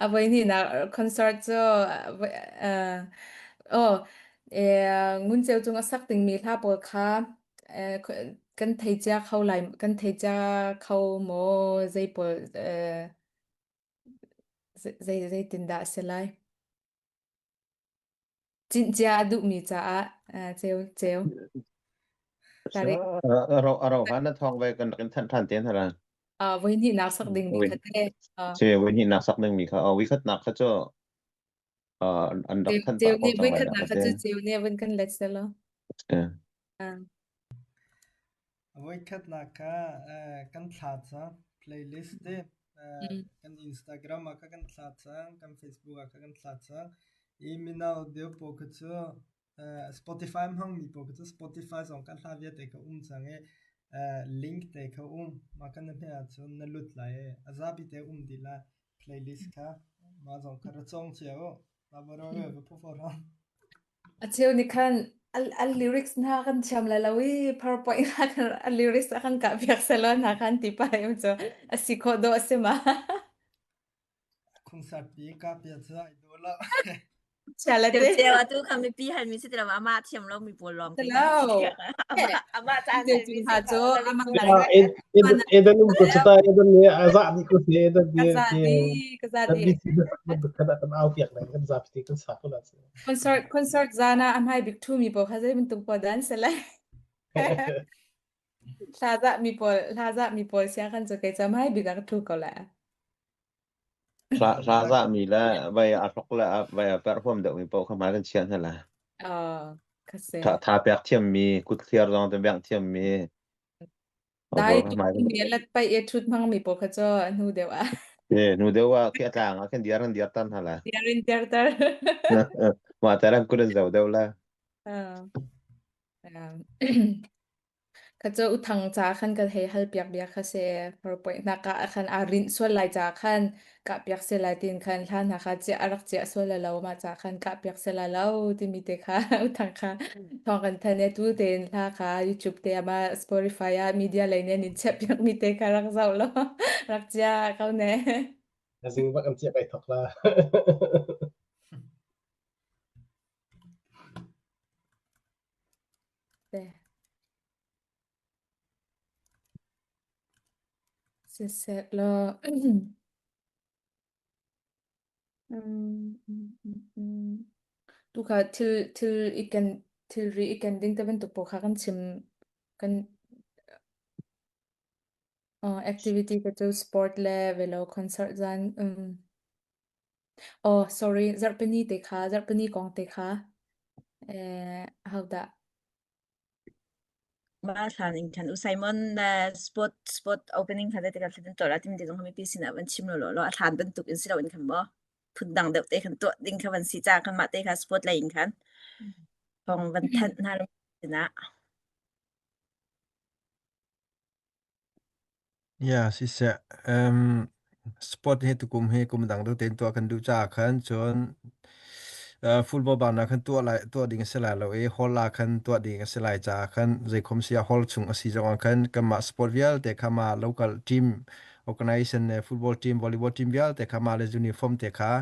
A voihnihnak concert cu aw Ngun Ceu cung a sak dingmi hla pawl kha kan thei cia kho lai kan thei cia kho maw zei pawl zei zeitindah a si lai? Cinh cia a duhmi caah ceu ceu. Tarik. A ro han na thawng ve kan rak in thanh than te hna la. Voi hnihnak sak dingmi kha te. Si voi hnihnak sak dingmi kha voi khatnak kha cu an rak thanh pah ko cang voi khatnak kha cu ceu nih vun kan let selaw. Voikhatnak kha kan thla cang playlist te kan Instagram ah kha kan thla cang kan Facebook ah kha kan thla cang i mino deuh pawl kha cu Spotify hmangmi pawl kha cu Spotify zong kan hla vialte kha um cang i link te kha um mah kan na hmeh ahcun na lut lai i a zapi te um dih lai playlist kha mah zong kha ra cawng cio u. A cheu nih khan a lyrics hna kan thiam lai lo i PowerPoint hna khan a lyrics a kan kah piak selaw hna khan ti pah im cu a si khawh dawh a si ma. Concert pi ka pia cu ai dawh lo. Chia Ceu ceu atu kha mipi hal mi si ti lo amah thiam lo mi pawl lawng te kha amah amah caan hal mi si cu Eden um ko chuta Eden nih a zah dih ko si Eden nih ka za di ka za di kan au piak lai kan zapi te kan sa ko la concert concert zana a hmai bik thu mi pawl kha zei bantuk pawl dan se lai hla za mi pawl hla za mi pawl sia kan chu kai cha hmai bik a thu ko la Hla hla zahmi le vai a hlok le a vai a perh huam deuhmi paoh kha hmai kan chiah hna lai. Ah, ka se. Tha tha pek thiammi, kut thliar zong te bengh thiammi. Dai tu mi lat pai e thut hmang mi pawl kha cho hnu deuh ah. E nu deuh ah khi a tlang ah khin diar an diar tan hna lai. Diar in diar tar. Mah te ran kut an zo deuh la. Ah. Kha cu uthang ca khan kan hei hal piak bia kha si. PowerPoint hna ka ah khan aa rinh sual lai ca khan kah piak si lai tiin khan hla hna kha chiah a rak chiah sual lai lo mah ca khan kah piak si lai lo timi te kha uthang kha thawng kan thanh i tu tein hla kha YouTube te ah ma Spotify ah media lei nih an in chiah piak mi te kha rak zoh law rak chia ko ne. Zing bak an chiah kai thok la. Siseh law tu kha thil thil i ken thilri i ken ding te bantuk pawl kha kan chim kan uh, activity ka cu sport le velo concert zan um Oh sorry zarhpini te kha zarhpini kong te kha eh how dah Ma thlan in khan u Simon na spot spot opening kha te ka thlan to la tim te zong mi sin ah van chim lo lo lo a thlan bantuk in si lo in khan mo phun dang deuh te khan tuah ding kha van si cha khan ma te kha spot lei in khan thong van thanh hna lo sinah Yeah, siseh. Um, Sport hi tukum hi kum dang deuh tein tuah kan duh caah khan cun football bang na khan tuah lai tuah ding a si lai lo i hall ah khan tuah ding a si lai caah khan zeikhom si ah hall chung a si zong ah khan kanmah sport vialte kha mah local team organization le football team volleyball team vialte kha mah le uniform te kha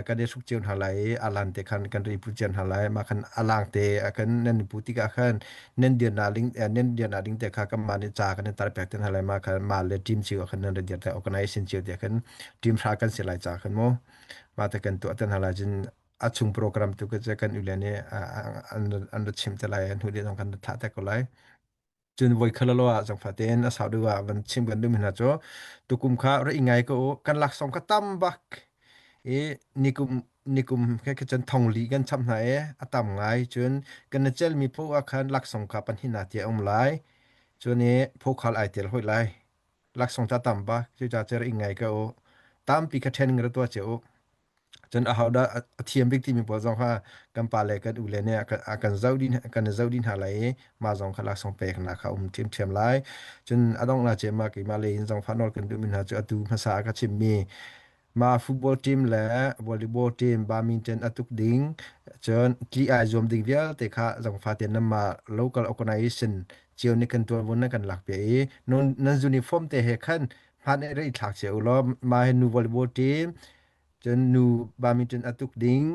kan i hruk cio hna lai i alan te khan kan ri pu cio hna lai mah khan alang te kan nan pu tikah khan nan dirnak ding nan dirnak ding te kha kanmah nih ca kan in tar piak te hna lai mah khan mah le team cio khan nan dir te organization cio te khan team hra kan si lai ca khan mu mah te kan tuah te hna lai cun a chung program tu ka kan ule nih an an ra chim te lai an hu ding kan thlah te ko lai Cun voikhat lo ah zangfah tein a sau deuh ah van chim kan duhmi hna cu tukum kha ra i ngai ko u kan laksawng kha tam bak i nikum nikum khe kha cun thongli kan cham hna i a tam ngai cun kan na celmi phu ah khan laksawng kha pahnih na tia um lai cun i phukhal ai tel hoi lai laksawng ta tam bak cucaah cer i ngai ko u tampi kha training ra tuah cio u Cun ahodah a thiam bik timi pawl zong kha kan pale kan ule nih a kan zoh dih kan i zoh dih hna lai i mah zong kha laksawng peknak kha um ṭhiamṭhiam lai. Cun a donghnak cem ah keimah lei in zong fa nawl kan duhmi hna cu atu hmasa ah ka chimmi mah football team le volleyball team badminton a tuk ding cun tli ai zuam ding vialte kha zongfa tein nanmah local organization cio nih kan tuanvo nan kan lakpiak i nan uniform te he khan hman i rei thlak cio u law mah hi nu volleyball team cun nu badminton a tuk ding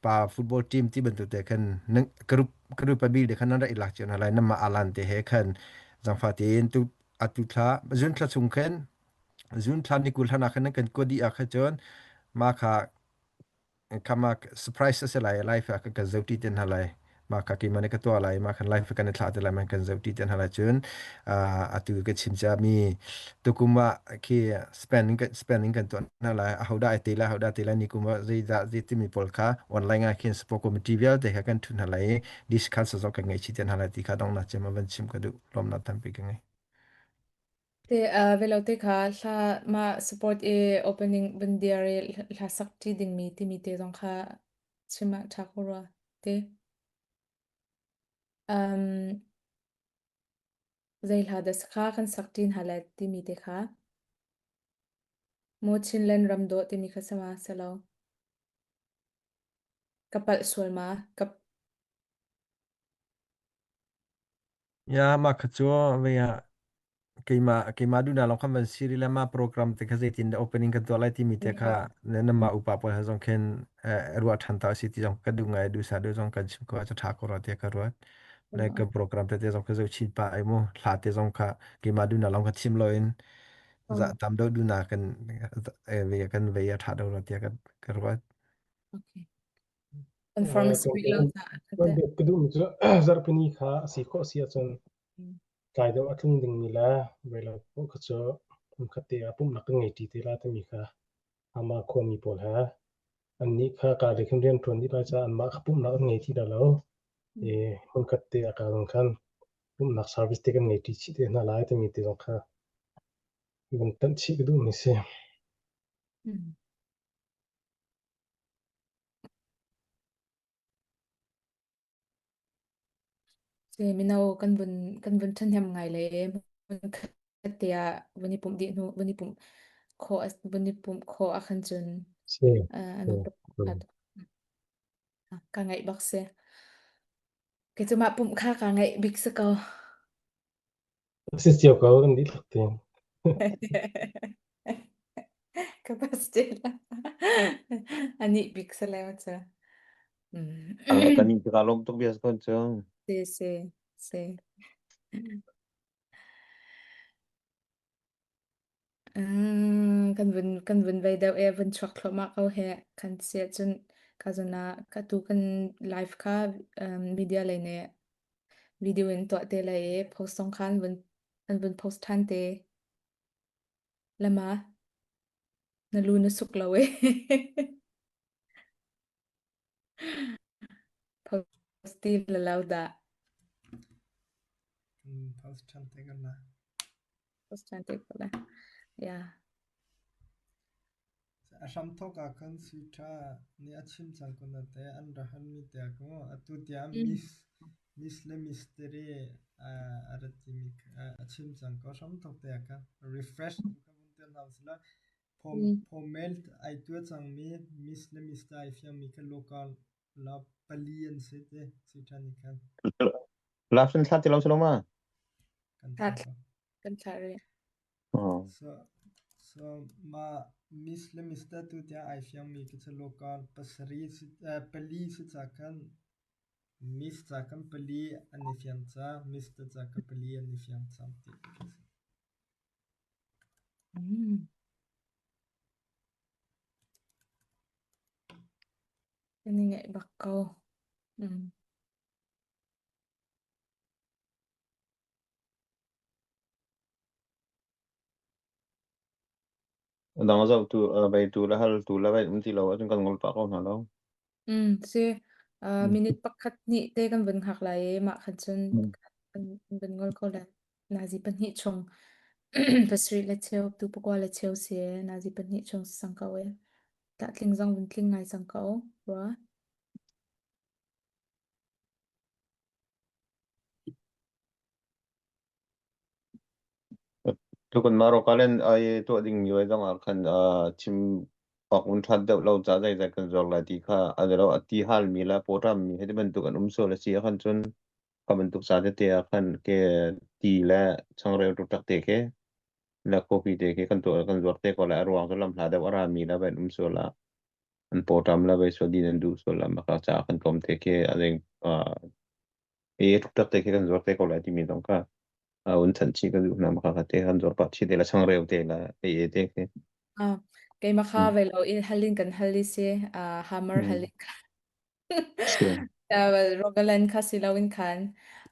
pa football team ti bantuk te khan nan group group pabi de khan nan rak i lak cio hna lai namah alan te he khan zangfa tein tu atu thla zun thla chung khan zun thla ni kul hlan ah khan nan kan kuat dih ah khan cun ma kha Khama surprise a si lai live ah kan zoh ti ten hna lai ma kha keimah nih ka tuah lai ma khan live kan i thlah te lai ma kan zoh ti ten hna lai cun atu ka chim cia mi tukum ah khi spending kan spending kan tuah hna lai ahodah ai te lai ahodah te lai ni kum ah zeidah zei timi pawl kha online ah khin support committee vialte kha kan thun hna lai i discuss zong kan ngei chih ten hna lai ti kha dongnak cem ah van chim ka duh lawmnak tampi ka ngei. Te velote kha hla mah support i opening van dir i hla sak ṭi dingmi timi te zong kha chim ah ṭha ko rua te. Um, zei hla dah kha kan sak ṭi hna lai timi te kha. Maw Chinland ram dawh timi kha sama selo. Ka palh sual ma? Ka Ya mah kha cu vei ah keimah keimah duhnak lawng khan van si rih le mah program te kha zeitin dah opening kan tuah lai timi te kha na namah upa pawl he zong khin ruah ṭhan ta si ti zong ka duh ngai duh sa duh zong kan chim ko ah ṭha ko rua tiah ka ruat. Le ka program tete zong ka zoh chin pah ai mu hla te zong kha keimah duhnak lawng kha chim loin za tam deuh duhnak kan kan vei a ṭha deuh rua tiah ka ka ruat. Okay. Confirm a si rih lo caah. Ka duhmi cu zarhpini kha a si khawh si ahcun tlai deuh a tlung dingmi le voilo paoh kha cu hmunkhat te ah pumhnak kan ngei ṭi te lai timi kha amah khuami pawl he annih kha kaa lei khin rian ṭuan dih lai caah anmah kha pumhnak an ngei ti lai lo. I hmunkhat te ah kaa khan pumhnak service te kan ngei ṭi chih te hna lai timi te zong kha van tanh chih ka duhmi si. Mino kan vun kan vun ṭhahnem ngai le hmunkhat te ah vun i pumh dih hnu vun i pumh khawh vun i pumh khawh ahkhan cun Si. a nuam tuk. Ka ngaih bak si. Kei cu mah pumh kha kaa ngaih bik si ko. Si cio ko kan dihlak tein. Ka pastor. Anih bik sa le cu. Kan nih ka lawm tuk bia kon cu. Si si si. Kan vun kan vun vei deuh e vun chuak thluahmah ko he kan si cun ka zuna ka tu kan live kha media lei nih video in tuah te lai i post zong khan vun an vun post ṭhan te. Lama na lu na suk lo e. Post ti la lo dah. Post ṭhan te kan la. Post ṭhan te ko la. Yeah. A hramthawk ah khan sui ṭha nih a chim cang ko nain an ra halmi te ah khan atu tiang Miss Miss le Mystery a rat timi a chim cang ko. Hramthawk te ah khan refresh tu kha vun tel hna usih law. Formelt ai tuah cangmi Miss le Mister ai fiangmi kha local la pali an si te si ṭhan i khan. Lafin thla ti lo si lo ma? Kan thlah ko. Kan thlah rih. Oh. So, so ma Miss le Mister tu tiah ai fiangmi khi cu local pasarih si, eh, pali si ca khan Miss ca kan pali an i fiang ca, Mister ca ka pali an i fiang cang ti khi si. Mm. Kan i ngaih bak ko. Mm. Dang zoh tu bei tu le hal tu le bei um ti lo ahcun kan ngol pah ko hna lo. Mm, si. Uh, minute pakhat hnih te kan vun hngak lai i mah khan cun Mm. kan vun ngol ko lai. Nazi pahnih chung pasarih le cheu tu pakua le cheu si e. Nazi pahnih chung si sang ko e. Tah tling zong vun tling ngai cang ko rua. Tukun Marokalen ai tuah dingmi wei zong ah khan chim awk un ṭhat deuh lo ca zeizat kan zuar lai ti kha a lo a ti halmi le pawṭammi hei ti bantuk an um sual a si ahkhan cun kha bantuk ca tete ah khan ke ti le changreu ṭukṭak te khi le coffee te khi kan tuah kan zuar te ko lai a ruang cu lamhla deuh a rami le van um sual ah an pawṭam le vei sual din an duh sual ah maka ca kan tlawm te khi a ding e ṭukṭak te khi kan zuar te ko lai timi zong kha a un chan chi ka duh na maka ka te kan zuar pah chi te la changreu te la ei te khi Ah, keimah kha mm ve lo in halin kan hal i si ah hammer mm halin kha Rogaland kha si lo in khan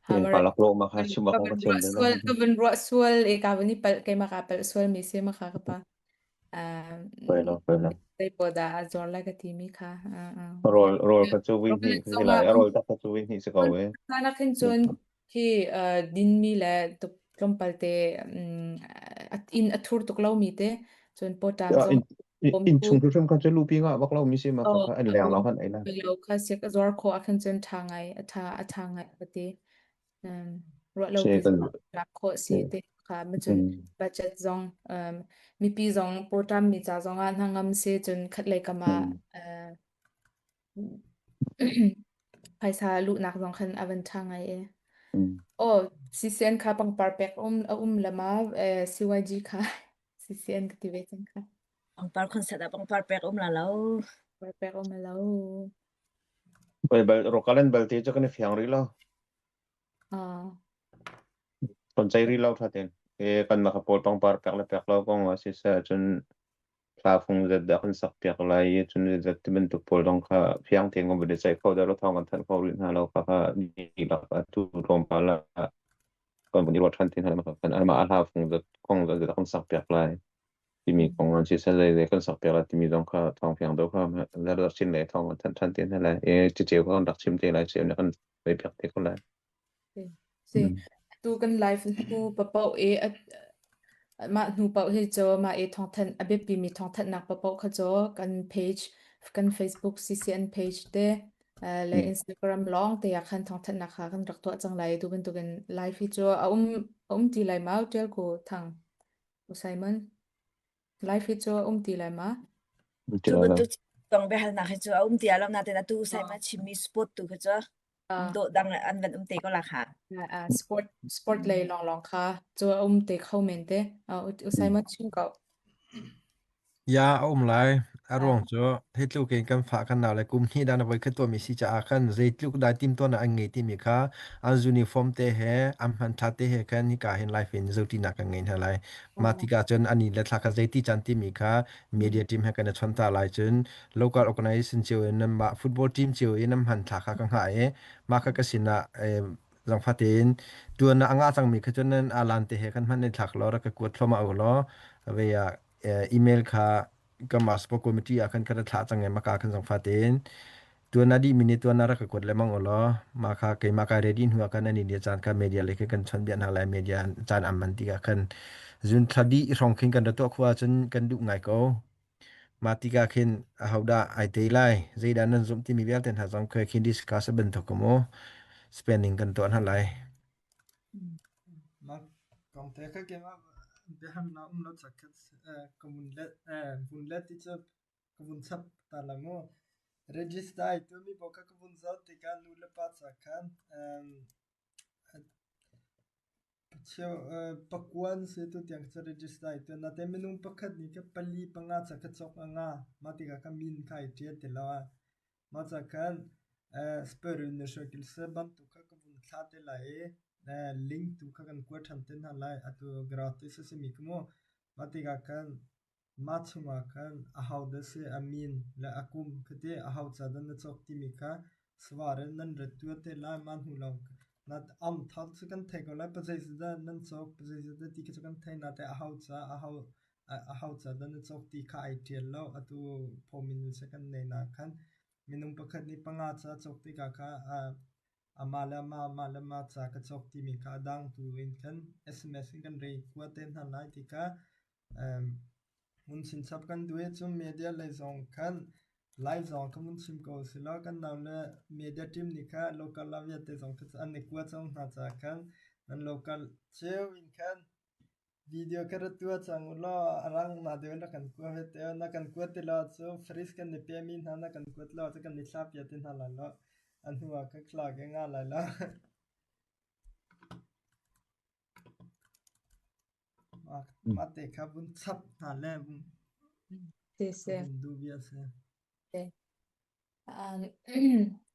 hammer pa lak lo ma kha chim ka ko van ka thiam ruah de lo sual ka van ruah sual e ka van i palh keimah ka palh sual mi si ma kha ka pa ah poi lo poi lo zei poh dah a zuar lai ka ti mi kha ah ah rol rol kha chu win hi Rogaland si zong lai ah a rol tak kha chu win hi si ko e Sana khin cun khi dinmi le tuk tlawmpal te inn a thur tuk lomi te cun pawṭam zong in bawmtu chung hrim kha chu lupi nga bak lo mi si ma kha kha an leng lo khan ei la lo kha siak a zuar khawh ahkhin cun ṭha ngai a ṭha a ṭha ngai ka ti. Ruah lo se pi kan lak khawh si te kha ma cun budget zong mipi zong pawṭam mi ca zong ah hnangam si cun khat lei kam ah Phaisa luhnak zong khan a van ṭha ngai e. Aw, CCN kha pangpar pek um a um lama eh, CYG kha CCN ka ti ve cang kha. Pangpar concert ah pangpar pek um la lo. Pangpar pek um lo. Bal bal rokalan balte cu kan i fiang rih lo. Ah. Kan cei rih lo tha ten. E kan maka pawl pangpar pek le pek lo kong ah siseh cun Hla fung zeizat kan sakpiak lai i cun zeizat ti bantuk pawl zong kha fiang tein kan vun i ceih kho deuh lo, thawng kan thanh kho rih hna lo. Kha kha dihlak atu tlawmpal ah kan vun i ruat ṭhan ti hna lai. Kan anmah a hla fung zat kong zeizat kan sakpiak lai timi kong an siseh zeizei kan sakpiak lai timi zong kha thawng fiang deuh kha rak chin le thawng kan thanh ṭhan te hna lai. E ciceu kha kan rak chim te lai, ceu nih kan vei piak te ko lai. Si. Atu kan live hnu papaoh i mah hnu paoh hi cu mah i thawngthanh a biapimi thawngthanhnak papaoh kha cu kan page kan Facebook CCN page te le Instagram lawng te ah khan thawngthanhnak kha kan rak tuah cang lai. Tu bantukin live hi cu a um a um ti lai ma Tial Ku Thang U Simon live hi cu a um ti lai ma? Cu bantuk kong biahalnak hi cu a um ti lo nain atu Simon chimmi sport tu kha cu dawh dang an van um te ko la kha. Sport sport lei lawnglawng kha cu a um te kho men te. U Simon chim ko. Ya, a um lai. A ruang cu hi tluk in kan fah kan nau le kum hnih dan a voi khat tuahmi si caah khan zeitluk dah timtuahnak an ngei timi kha an uniform te he an hmanthlak te he khan hika hin live in zohṭinak kan ngei hna lai. Mah tikah cun ani le thla kha zeiti caan timi kha media team he kan i chawnh ta lai cun local organization cio in nanmah football team cio in nan hmanthlak kha ka hngah i mah kha ka sinah zangfah tein tuan ah a ngah cangmi kha cun nan alan te he khan hman in thlak law rak ka kuat thluahmah u law vei ah email kha ka master committee ah khan ka ra thlah cang i maka khan zangfah tein tuan a dih mi nih tuan ah rak ka kuat lengmang u law mah kha keimah kai ready hnu ah khan ani nih caan kha media lei khan kan chawnhbiak hna lai media caan am man tikah khan zun thla dih hrawng khin kan ra tuah khua cun kan duh ngai ko Mah tikah khin ahodah ai tei lai, zeidah nan zumh timi vialte hna zong khi khin discuss bantuk ka mu spending kan tuah hna lai. Mah kong te kha keimah. biahalnak um lo ca khan ka vun let vun let ti cu ka vun chap ta la mu. Register ai tuahmi paoh kha ka vun zoh tikah nu le pa ca khan Pakuan si tutiang cu register ai tuah. Natein minung pakhat nih khan pali panga ca kha cawk a nga. Mah tikah khan min kha ai ṭial ti lo ah. Mah ca khan spørreundersøkelse bantuk kha ka vun thlah te lai i link tu kha kan kuat ṭhan te hna lai. Atu gratis a simi kha mu. Mah tikah khan Mah chungah khan ahodah si a min le a kum khati aho ca dah na cawk timi kha savar in nan rat tuah te lai. Mah hnu lawng na am thar cu kan thei ko lai. Pazeizadah nan cawk, pazeizadah ti khi cu kan thei nain aho ca aho aho ca dah na cawk ti kha ai ṭial lo. Atu pawmin kan nei na khan minung pakhat nih panga ca cawk tikah kha amah le amah amah le amah ca ka cawk timi kha a dang tu in khan SMS in kan rei kua te hna lai ti kha Hmun chinchap kan duh i cun media lei zong khan Lai zong kha vun chim ko usilaw kan naule media team nih kha local ah vialte zong kha an i kua cang hna caah khan nan local cio in khan video kha rak tuah cang u law a rang na deuh in rak kan kua ve te u. Na kan kuat ti lo ahcun fridge kan i pemi hna na kan kuat lo ahcun kan i thlah piak te hna lai lo. A hnu ah kan thlak i nga lai lo. Mah te kha vun chap hna le vun Si ka vun duh bia a si.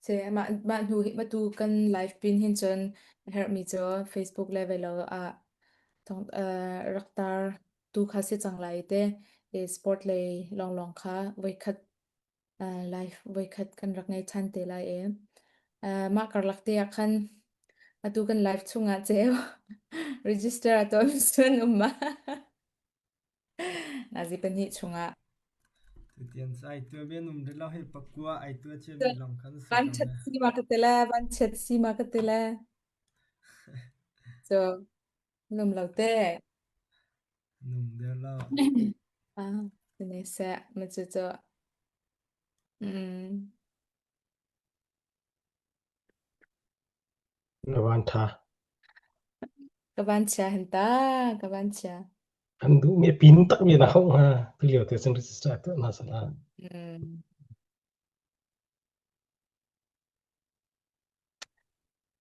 Si mah mah hnu hi matu kan live pin hin cun a herhmi cu Facebook le velo ah thong rak tar tu kha si cang lai te i sport lei lawnglawng kha voikhat live voikhat kan rak ngei ṭhan te lai i mah karlak te ah khan atu kan live chungah ceu register a tuahmi cun um ma nazi pahnih chungah Tutian cu ai tuah ve num rih lo hei pakua ai tuah ciami lawng khan si van ko chat ne. si ma ka ti le van chat si ma ka ti le so num lo te Num deuh lo. Ah, ne seh ma cu cu mm Na van ṭha. Ka van chia hin ta, ka van chia. An duhmi a pin takmi na hauh hnga. Tu lio te cun register tuah hna sala. Mm.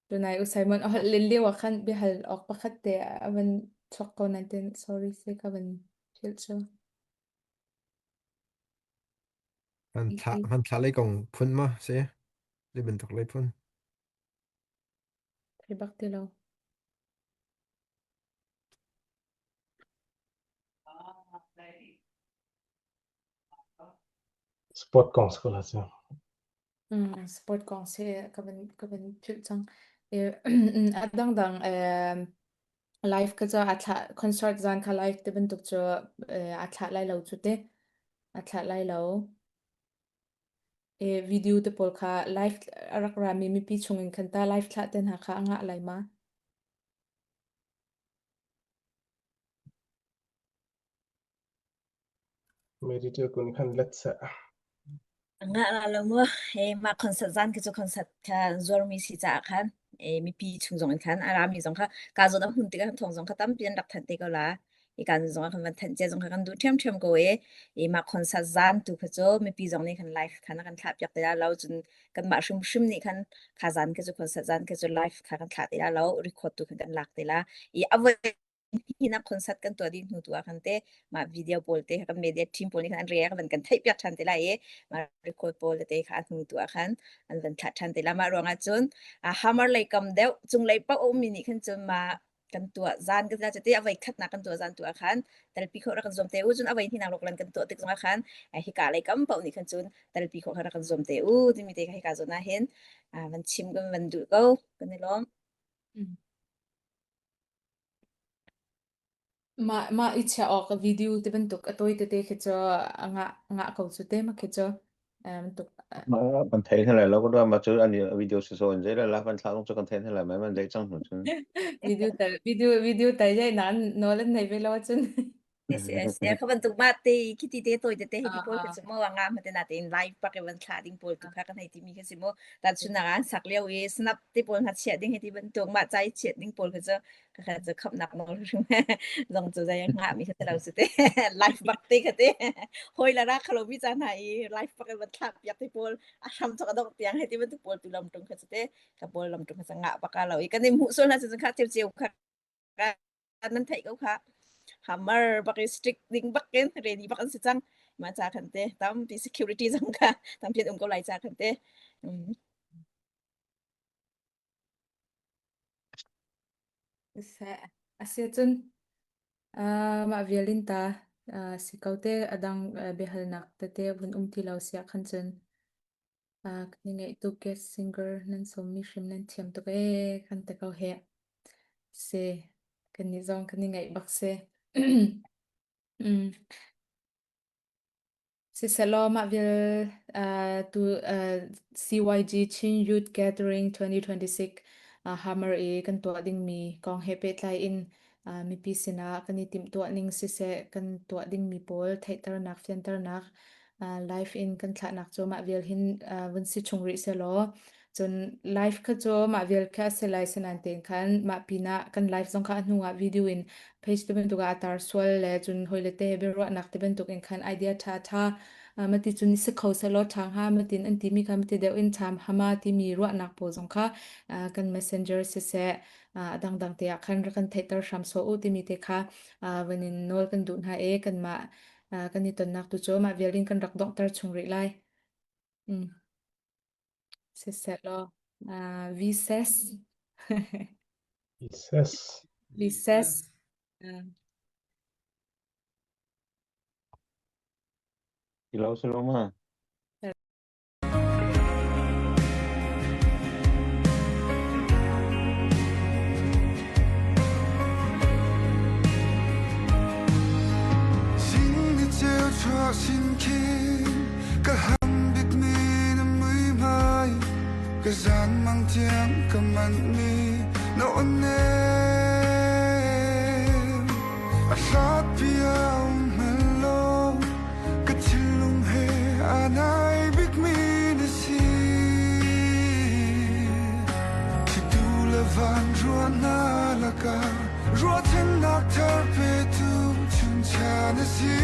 Tunai u Simon a holh len lio ah khan biahal awk pakhat te a van chuak ko nan ten sorry se ka van philh cu. Hman thla hman thla lei kong phun ma si? Zei bantuk lei phun? Thei bak ti lo. Sport kong si ko la cu. Mm, sport kong si ka van ka van philh cang. A dangdang live ka cu a thlah concert zan kha live te bantuk cu a thlah lai lo cu te. A thlah lai lo. Video te pawl kha live a rak rami mipi chungin khan ta live thlah te hna kha a ngah lai ma? Medical kun khan let seh. Ngah la lo mu. He mah concert zan khi cu concert kha zuarmi si caah khan e mipi chung zong in khan a rami zong kha ka zawn a hmun tikah thawng zong kha tampi an rak thanh te ko la. I kan zong ah khan van thanh cia zong kha kan duh ṭhiamṭhiam ko e. I mah concert zan tu kha cu mipi zong nih khan live khan a kan thlah piak te la lo cun kanmah hrimhrim nih khan kha zan khi cu concert zan khi cu live kha kan thlah te la lo record tu khan kan lak te la. I a voi hinak concert kan tuah dih hnu tu ah khan te mah video pawl te kan media team pawl nih khan an react van kan theih piak ṭhan te lai i mah record pawl te kha a hnu tu ah khan an van thlah ṭhan te la mah ruangah cun hammer lei kam deuh cunglei paoh a ummi nih khan cun mah kan tuah zan kan te a voi khatnak kan tuah zan tu ah khan telpi khawh rak kan zuam te u cun a voi hnihnak roklan kan tuah tik zongah khan hika lei kam paoh nih khan cun telpi khawh kha rak kan zuam te u timi te kha hika zawn ah hin van chim kan van duh ko kan i lawm. Mah mah i chiah awk video ti bantuk a tawi tete khi cu a ngah ngah ko cu te ma khi cu bantuk Kan thei hna lai lo kan ma cu an video si so in zei la kan thla cu kan thei hna lai mai man dei cang hnu cun video tal video video tal jai nan nawl an nei ve lo ahcun. Kha bantuk ma te khi ti te toi te te hi ti pawl kha cu mo nga ma te na te in live pak i van thla ding pawl tu kha kan hei ti mi kha si mu ta chun na an sak lio i snap te pawl nga chiah ding hi ti bantuk ma chai chiat ding pawl kha cu ka kha cu khap nak nawl hrim zong cu zai nga mi kha te lo su te live bak te kha te hoi la ra khalo mi cha na i live pak i van thla piak te pawl a hram chok adok tiang hi ti bantuk pawl tu lam tung kha cu te ka pawl lam tung kha nga baka lo i kan i hmuh sual na cu kha cheu cheu kha nan theih ko kha hammer bak i strict ding bak in ready bak an si cang ma cha khan te tampi security zong kha tampi an um ko lai cha khan te Seh. Asiahcun mah vial in ta si ko te a dang biahalnak tete vun um ti lo siah khan cun kan i ngaih tuk guest singer nan sawmmi hrim nan thiam tuk ee kan ti ko heh. Si kannih zong kan i ngaih bak si. Mm. Sisehlaw mah vial tu CYG Chin Youth Gathering 2026 Hammer i kan tuah dingmi kong he pehtlai in mipi sinah kan i timhtuah ning siseh kan tuah dingmi pawl theihternak fianternak live in kan thlahnak cu mah vial hin vun si chung rih sehlaw cun live kha cu mah vial kha a si lai sinain tein khan mah pinah kan live zong kha a hnu ah video in page te bantuk ah a tar sual le cun hawile te he biaruahnak te bantuk in khan idea ṭha ṭha mati cun si kho sehlaw ṭha hnga matin an timi kha mati deuh in ṭham hama timi ruahnak pawl zong kha kan messenger siseh a dangdang te ah khan rak kan theihter hram sawh u timi te kha van in nawl kan duh hna i kanmah kan i tonnak tu cu mah vial in kan rak donghter chung rih lai. Mm. Siseh law VSES. VSES. VSES. Ilo saloma. Ka ham bikmi na muihmai ka zan mang tiang ka manh mi na on A hlat bia um hmel lo ka thinlung he aa nai bikmi na si. Thlitu le van ruahnak lakah ruahchannak thar petu chuncha na si.